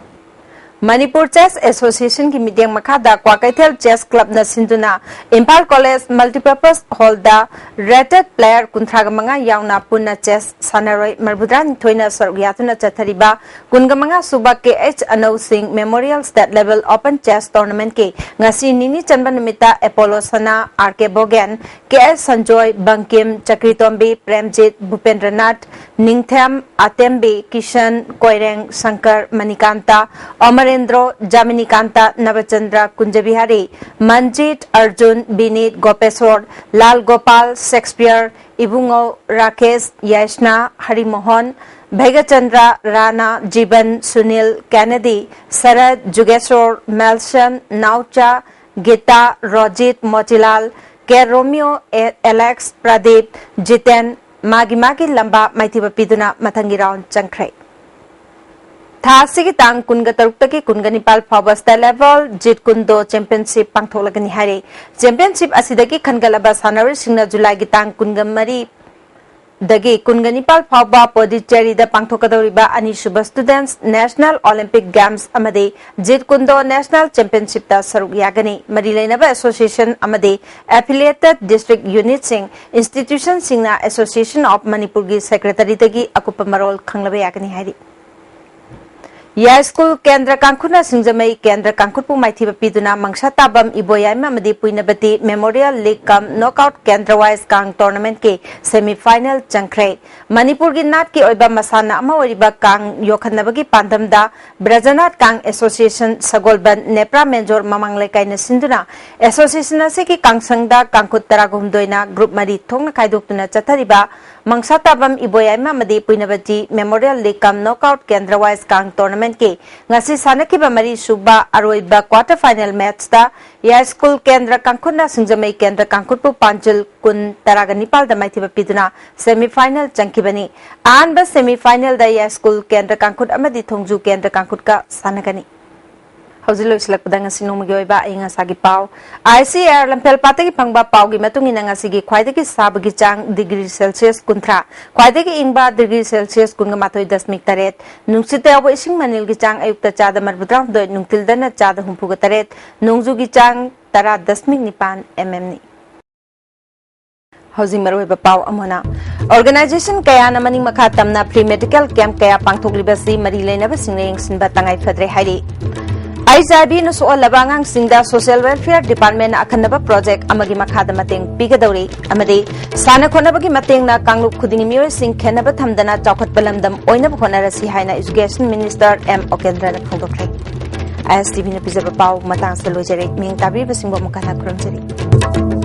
ꯃꯅꯤꯄꯨꯔ ꯆꯦꯁ ꯑꯦꯁꯣꯁꯤꯌꯦꯁꯟꯒꯤ ꯃꯤꯠꯌꯦꯡ ꯃꯈꯥꯗ ꯀ꯭ꯋꯥꯀꯩꯊꯦꯜ ꯆꯦꯁ ꯀ꯭ꯂꯕꯅ ꯁꯤꯟꯗꯨꯅ ꯏꯝꯐꯥꯜ ꯀꯣꯂꯦꯖ ꯃꯜꯇꯤꯄꯔꯄꯁ ꯍꯣꯜꯗ ꯔꯦꯇꯦꯗ ꯄ꯭ꯂꯦꯌꯔ ꯀꯨꯟꯊ꯭ꯔꯥꯒ ꯃꯉꯥ ꯌꯥꯎꯅ ꯄꯨꯟꯅ ꯆꯦꯁ ꯁꯥꯟꯅꯔꯣꯏ ꯃꯔꯤꯐꯨꯇꯔꯥꯅꯤꯊꯣꯏꯅ ꯁꯔꯨꯛ ꯌꯥꯗꯨꯅ ꯆꯠꯊꯔꯤꯕ ꯀꯨꯟꯒ ꯃꯉꯥ ꯁꯨꯕ ꯀꯦ H Anou Singh memorial state level open chess ꯇꯣꯔꯅꯥꯃꯦꯟꯠꯀꯤ ꯉꯁꯤ ꯅꯤꯅꯤ ꯆꯟꯕ ꯅꯨꯃꯤꯠꯇ Apollo Sana, R K Bogen, K H Sanjoy, Bangkim, Chakritombi, Premjit, Bhupendranath, Ningthem, Atembi, Kishan, Koireng, Shankar, Manikanta, Amarendro, Jaminikanta, Nabachandra, Kunjabihari, Manjit, Arjun, Binit, Gopesor, Lal Gopal, Shakespeare, Ibungo, Rakesh, Yaisana, Harimohan, Bheigachandra, Rana, Jiban, Sunil, Kennedy, Sarat, Jugeshor, Melson, Naocha, Gita, Rojit, Motilal, K Romeo, A Alex, Pradip, Jiten ꯃꯥꯒꯤ ꯃꯥꯒꯤ ꯂꯝꯕꯥ ꯃꯥꯏꯊꯤꯕ ꯄꯤꯗꯨꯅ ꯃꯊꯪꯒꯤ ꯔꯥꯎꯟ ꯆꯪꯈ꯭ꯔꯦ꯫ ꯊꯥ ꯑꯁꯤꯒꯤ ꯇꯥꯡ ꯀꯨꯟꯒ ꯇꯔꯨꯛꯇꯒꯤ ꯀꯨꯟꯒ ꯅꯤꯄꯥꯜ ꯐꯥꯎꯕ ꯁ꯭ꯇꯦꯠ ꯂꯦꯚꯦꯜ ꯖꯤꯠ ꯀꯨꯟꯗꯣ ꯆꯦꯝꯄꯤꯌꯟꯁꯤꯞ ꯄꯥꯡꯊꯣꯛꯂꯒꯅꯤ ꯍꯥꯏꯔꯤ꯫ ꯆꯦꯝꯄꯤꯌꯟꯁꯤꯞ ꯑꯁꯤꯗꯒꯤ ꯈꯟꯒꯠꯂꯕ ꯁꯥꯟꯅꯔꯣꯏꯁꯤꯡꯅ ꯖꯨꯂꯥꯏꯒꯤ ꯇꯥꯡ ꯀꯨꯟꯒ ꯃꯔꯤ ꯗꯒꯤ ꯀꯨꯟꯒ ꯅꯤꯄꯥꯜ ꯐꯥꯎꯕ ꯄꯣꯗꯤꯆꯦꯔꯤꯗ ꯄꯥꯡꯊꯣꯛꯀꯗꯧꯔꯤꯕ ꯑꯅꯤꯁꯨꯕ ꯁ꯭ꯇꯨꯗꯦꯟꯠꯁ ꯅꯦꯁꯅꯦꯜ ꯑꯣꯂꯤꯝꯄꯤꯛ ꯒꯦꯝꯁ ꯑꯃꯗꯤ ꯖꯤꯠ ꯀꯨꯟꯗꯣ ꯅꯦꯁꯅꯦꯜ ꯆꯦꯝꯄꯤꯌꯟꯁꯤꯞꯇ ꯁꯔꯨꯛ ꯌꯥꯒꯅꯤ꯫ ꯃꯔꯤ ꯂꯩꯅꯕ ꯑꯦꯁꯣꯁꯤꯌꯦꯁꯟ ꯑꯃꯗꯤ ꯑꯦꯐꯤꯂꯤꯌꯦꯇꯦꯗ ꯗꯤꯁꯇ꯭ꯔꯤꯛ ꯌꯨꯅꯤꯠꯁꯤꯡ, ꯏꯟꯁꯇꯤꯇ꯭ꯌꯨꯁꯟꯁꯤꯡꯅ ꯑꯦꯁꯣꯁꯤꯌꯦꯁꯟ ꯑꯣꯐ ꯃꯅꯤꯄꯨꯔꯒꯤ ꯁꯦꯀ꯭ꯔꯦꯇꯔꯤꯗꯒꯤ ꯑꯀꯨꯞꯄ ꯃꯔꯣꯜ ꯈꯪꯂꯕ ꯌꯥꯒꯅꯤ ꯍꯥꯏꯔꯤ꯫ ꯌꯥꯏꯁ꯭ꯀꯨꯜ ꯀꯦꯟꯗ꯭ꯔ ꯀꯥꯡꯈꯨꯠꯅ ꯁꯤꯡꯖꯃꯩ ꯀꯦꯟꯗ꯭ꯔ ꯀꯥꯡꯈꯨꯠꯄꯨ ꯃꯥꯏꯊꯤꯕ ꯄꯤꯗꯨꯅ ꯃꯪꯁꯥꯇꯥꯕꯝ ꯏꯕꯣꯌꯥꯏꯃ ꯑꯃꯗꯤ ꯄꯨꯏꯅꯕꯇꯤ ꯃꯦꯃꯣꯔꯤꯌꯦꯜ ꯂꯤꯒ ꯀꯝ ꯅꯣꯛꯑꯥꯎꯠ ꯀꯦꯟꯗ꯭ꯔ ꯋꯥꯏꯁ ꯀꯥꯡ ꯇꯣꯔꯅꯥꯃꯦꯟꯠꯀꯤ ꯁꯦꯃꯤ ꯐꯥꯏꯅꯦꯜ ꯆꯪꯈ꯭ꯔꯦ꯫ ꯃꯅꯤꯄꯨꯔꯒꯤ ꯅꯥꯠꯀꯤ ꯑꯣꯏꯕ ꯃꯁꯥꯟꯅ ꯑꯃ ꯑꯣꯏꯔꯤꯕ ꯀꯥꯡ ꯌꯣꯛꯈꯠꯅꯕꯒꯤ ꯄꯥꯟꯗꯝꯗ ꯕ꯭ꯔꯖꯅꯥꯊ ꯀꯥꯡ ꯑꯦꯁꯣꯁꯤꯌꯦꯁꯟ ꯁꯒꯣꯜꯕꯟ ꯅꯦꯄ꯭ꯔꯥ ꯃꯦꯟꯖꯣꯔ ꯃꯃꯥꯡ ꯂꯩꯀꯥꯏꯅ ꯁꯤꯟꯗꯨꯅ ꯑꯦꯁꯣꯁꯤꯌꯦꯁꯟ ꯑꯁꯤꯒꯤ ꯀꯥꯡꯁꯪꯗ ꯀꯥꯡꯈꯨꯠ ꯇꯔꯥꯒꯍꯨꯝꯗꯣꯏꯅ ꯒ꯭ꯔꯨꯞ ꯃꯔꯤ ꯊꯣꯛꯅ ꯈꯥꯏꯗꯣꯛꯇꯨꯅ ꯆꯠꯊꯔꯤꯕ ꯃꯪꯁꯥꯇꯥꯕꯝ ꯏꯕꯣꯌꯥꯏꯃ ꯑꯃꯗꯤ ꯄꯨꯏꯅꯕꯇꯤ ꯃꯦꯃꯣꯔꯤꯌꯦꯜ ꯂꯤꯒ ꯀꯝ ꯅꯣꯛꯑꯥꯎꯠ ꯀꯦꯟꯗ꯭ꯔ ꯋꯥꯏꯁ ꯀꯥꯡ ꯇꯣꯔꯅꯥꯃꯦꯟꯠꯀꯤ ꯉꯁꯤ ꯁꯥꯟꯅꯈꯤꯕ ꯃꯔꯤ ꯁꯨꯕ ꯑꯔꯣꯏꯕ ꯀ꯭ꯋꯥꯇꯔ ꯐꯥꯏꯅꯦꯜ ꯃꯦꯠꯆꯇ ꯌꯥꯏꯁ꯭ꯀꯨꯜ ꯀꯦꯟꯗ꯭ꯔ ꯀꯥꯡꯈꯨꯠꯅ ꯁꯤꯡꯖꯃꯩ ꯀꯦꯟꯗ꯭ꯔ ꯀꯥꯡꯈꯨꯠꯄꯨ ꯄꯥꯟꯖꯤꯜ ꯀꯨꯟ ꯇꯔꯥꯒ ꯅꯤꯄꯥꯜꯗ ꯃꯥꯏꯊꯤꯕ ꯄꯤꯗꯨꯅ ꯁꯦꯃꯤ ꯐꯥꯏꯅꯦꯜ ꯆꯪꯈꯤꯕꯅꯤ꯫ ꯑꯍꯥꯟꯕ ꯁꯦꯃꯤ ꯐꯥꯏꯅꯦꯜꯗ ꯌꯥꯏꯁ꯭ꯀꯨꯜ ꯀꯦꯟꯗ꯭ꯔ ꯀꯥꯡꯈꯨꯠ ꯑꯃꯗꯤ ꯊꯣꯡꯖꯨ ꯀꯦꯟꯗ꯭ꯔ ꯀꯥꯡꯈꯨꯠꯀ ꯁꯥꯟꯅꯒꯅꯤ꯫ ꯍꯧꯖꯤꯛ ꯂꯣꯏꯁꯤꯜꯂꯛꯄꯗ ꯉꯁꯤ ꯅꯣꯡꯃꯒꯤ ꯑꯣꯏꯕ ꯑꯏꯪ ꯑꯁꯥꯒꯤ ꯄꯥꯎ꯫ ꯑꯥꯏ ꯁꯤ ꯑꯦ ꯑꯥꯔ ꯂꯝꯐꯦꯜ ꯄꯥꯠꯇꯒꯤ ꯐꯪꯕ ꯄꯥꯎꯒꯤ ꯃꯇꯨꯡ ꯏꯟꯅ ꯉꯁꯤꯒꯤ ꯈ꯭ꯋꯥꯏꯗꯒꯤ ꯁꯥꯕꯒꯤ ꯆꯥꯡ ꯗꯤꯒ꯭ꯔꯤ ꯁꯦꯜꯁꯤꯌꯁ ꯀꯨꯟꯊ꯭ꯔꯥ, ꯈ꯭ꯋꯥꯏꯗꯒꯤ ꯏꯪꯕ ꯗꯤꯒ꯭ꯔꯤ ꯁꯦꯜꯁꯤꯌꯁ ꯀꯨꯟꯒ ꯃꯥꯊꯣꯏ ꯗꯁꯃꯤꯛ ꯇꯔꯦꯠ, ꯅꯨꯡꯁꯤꯠꯇ ꯌꯥꯎꯕ ꯏꯁꯤꯡ ꯃꯅꯤꯜꯒꯤ ꯆꯥꯡ ꯑꯌꯨꯛꯇ ꯆꯥꯗ ꯃꯔꯤꯐꯨ ꯇꯔꯥꯍꯨꯝꯗꯣꯏ, ꯅꯨꯡꯊꯤꯜꯗꯅ ꯆꯥꯗ ꯍꯨꯝꯐꯨꯒ ꯇꯔꯦꯠ, ꯅꯣꯡꯖꯨꯒꯤ ꯆꯥꯡ ꯇꯔꯥ ꯗꯁꯃꯤꯛ ꯅꯤꯄꯥꯟ ꯑꯦꯝ ꯑꯦꯝꯅꯤ꯫ ꯍꯧꯖꯤꯛ ꯃꯔꯨꯑꯣꯏꯕ ꯄꯥꯎ ꯑꯃꯅ, ꯑꯣꯔꯒꯅꯥꯏꯖꯦꯁꯟ ꯀꯌꯥꯅ ꯃꯅꯤꯡ ꯃꯈꯥ ꯇꯝꯅ ꯐ꯭ꯔꯤ ꯃꯦꯗꯤꯀꯦꯜ ꯀꯦꯝꯞ ꯀꯌꯥ ꯄꯥꯡꯊꯣꯛꯂꯤꯕꯁꯤ ꯃꯔꯤ ꯂꯩꯅꯕꯁꯤꯡꯅ ꯌꯦꯡꯁꯤꯟꯕ ꯇꯉꯥꯏ ꯐꯗ꯭ꯔꯦ ꯍꯥꯏꯔꯤ꯫ ꯑꯩꯆ ꯑꯥꯏ ꯚꯤꯅ ꯁꯣꯛꯍꯜꯂꯕ ꯑꯉꯥꯡꯁꯤꯡꯗ ꯁꯣꯁꯤꯌꯦꯜ ꯋꯦꯜꯐꯤꯌꯔ ꯗꯤꯄꯥꯔꯠꯃꯦꯟꯅ ꯑꯈꯟꯅꯕ ꯄ꯭ꯔꯣꯖꯦꯛ ꯑꯃꯒꯤ ꯃꯈꯥꯗ ꯃꯇꯦꯡ ꯄꯤꯒꯗꯧꯔꯤ ꯑꯃꯗꯤ ꯁꯥꯟꯅ ꯈꯣꯠꯅꯕꯒꯤ ꯃꯇꯦꯡꯅ ꯀꯥꯡꯂꯨꯞ ꯈꯨꯗꯤꯡꯒꯤ ꯃꯤꯑꯣꯏꯁꯤꯡ ꯈꯦꯟꯅꯕ ꯊꯝꯗꯅ ꯆꯥꯎꯈꯠꯄ ꯂꯝꯗꯝ ꯑꯣꯏꯅꯕ ꯍꯣꯠꯅꯔꯁꯤ ꯍꯥꯏꯅ ꯏꯖꯨꯀꯦꯁꯟ ꯃꯤꯅꯤꯁꯇꯔ ꯑꯦꯝ ꯑꯣꯀꯦꯟꯗ꯭ꯔꯅ ꯐꯣꯡꯗꯣꯛꯈ꯭ꯔꯦ꯫ ꯑꯥꯏ ꯑꯦꯁ ꯇꯤ ꯚꯤꯅ ꯄꯤꯖꯕ ꯄꯥꯎ ꯃꯇꯥꯡꯁꯤꯗ ꯂꯣꯏꯖꯔꯦ꯫ ꯃꯤꯠꯌꯦꯡ ꯇꯥꯕꯤꯔꯤꯕꯁꯤꯡꯕꯨ ꯑꯃꯨꯛ ꯍꯟꯅ ꯈꯨꯔꯨꯝꯖꯔꯤ꯫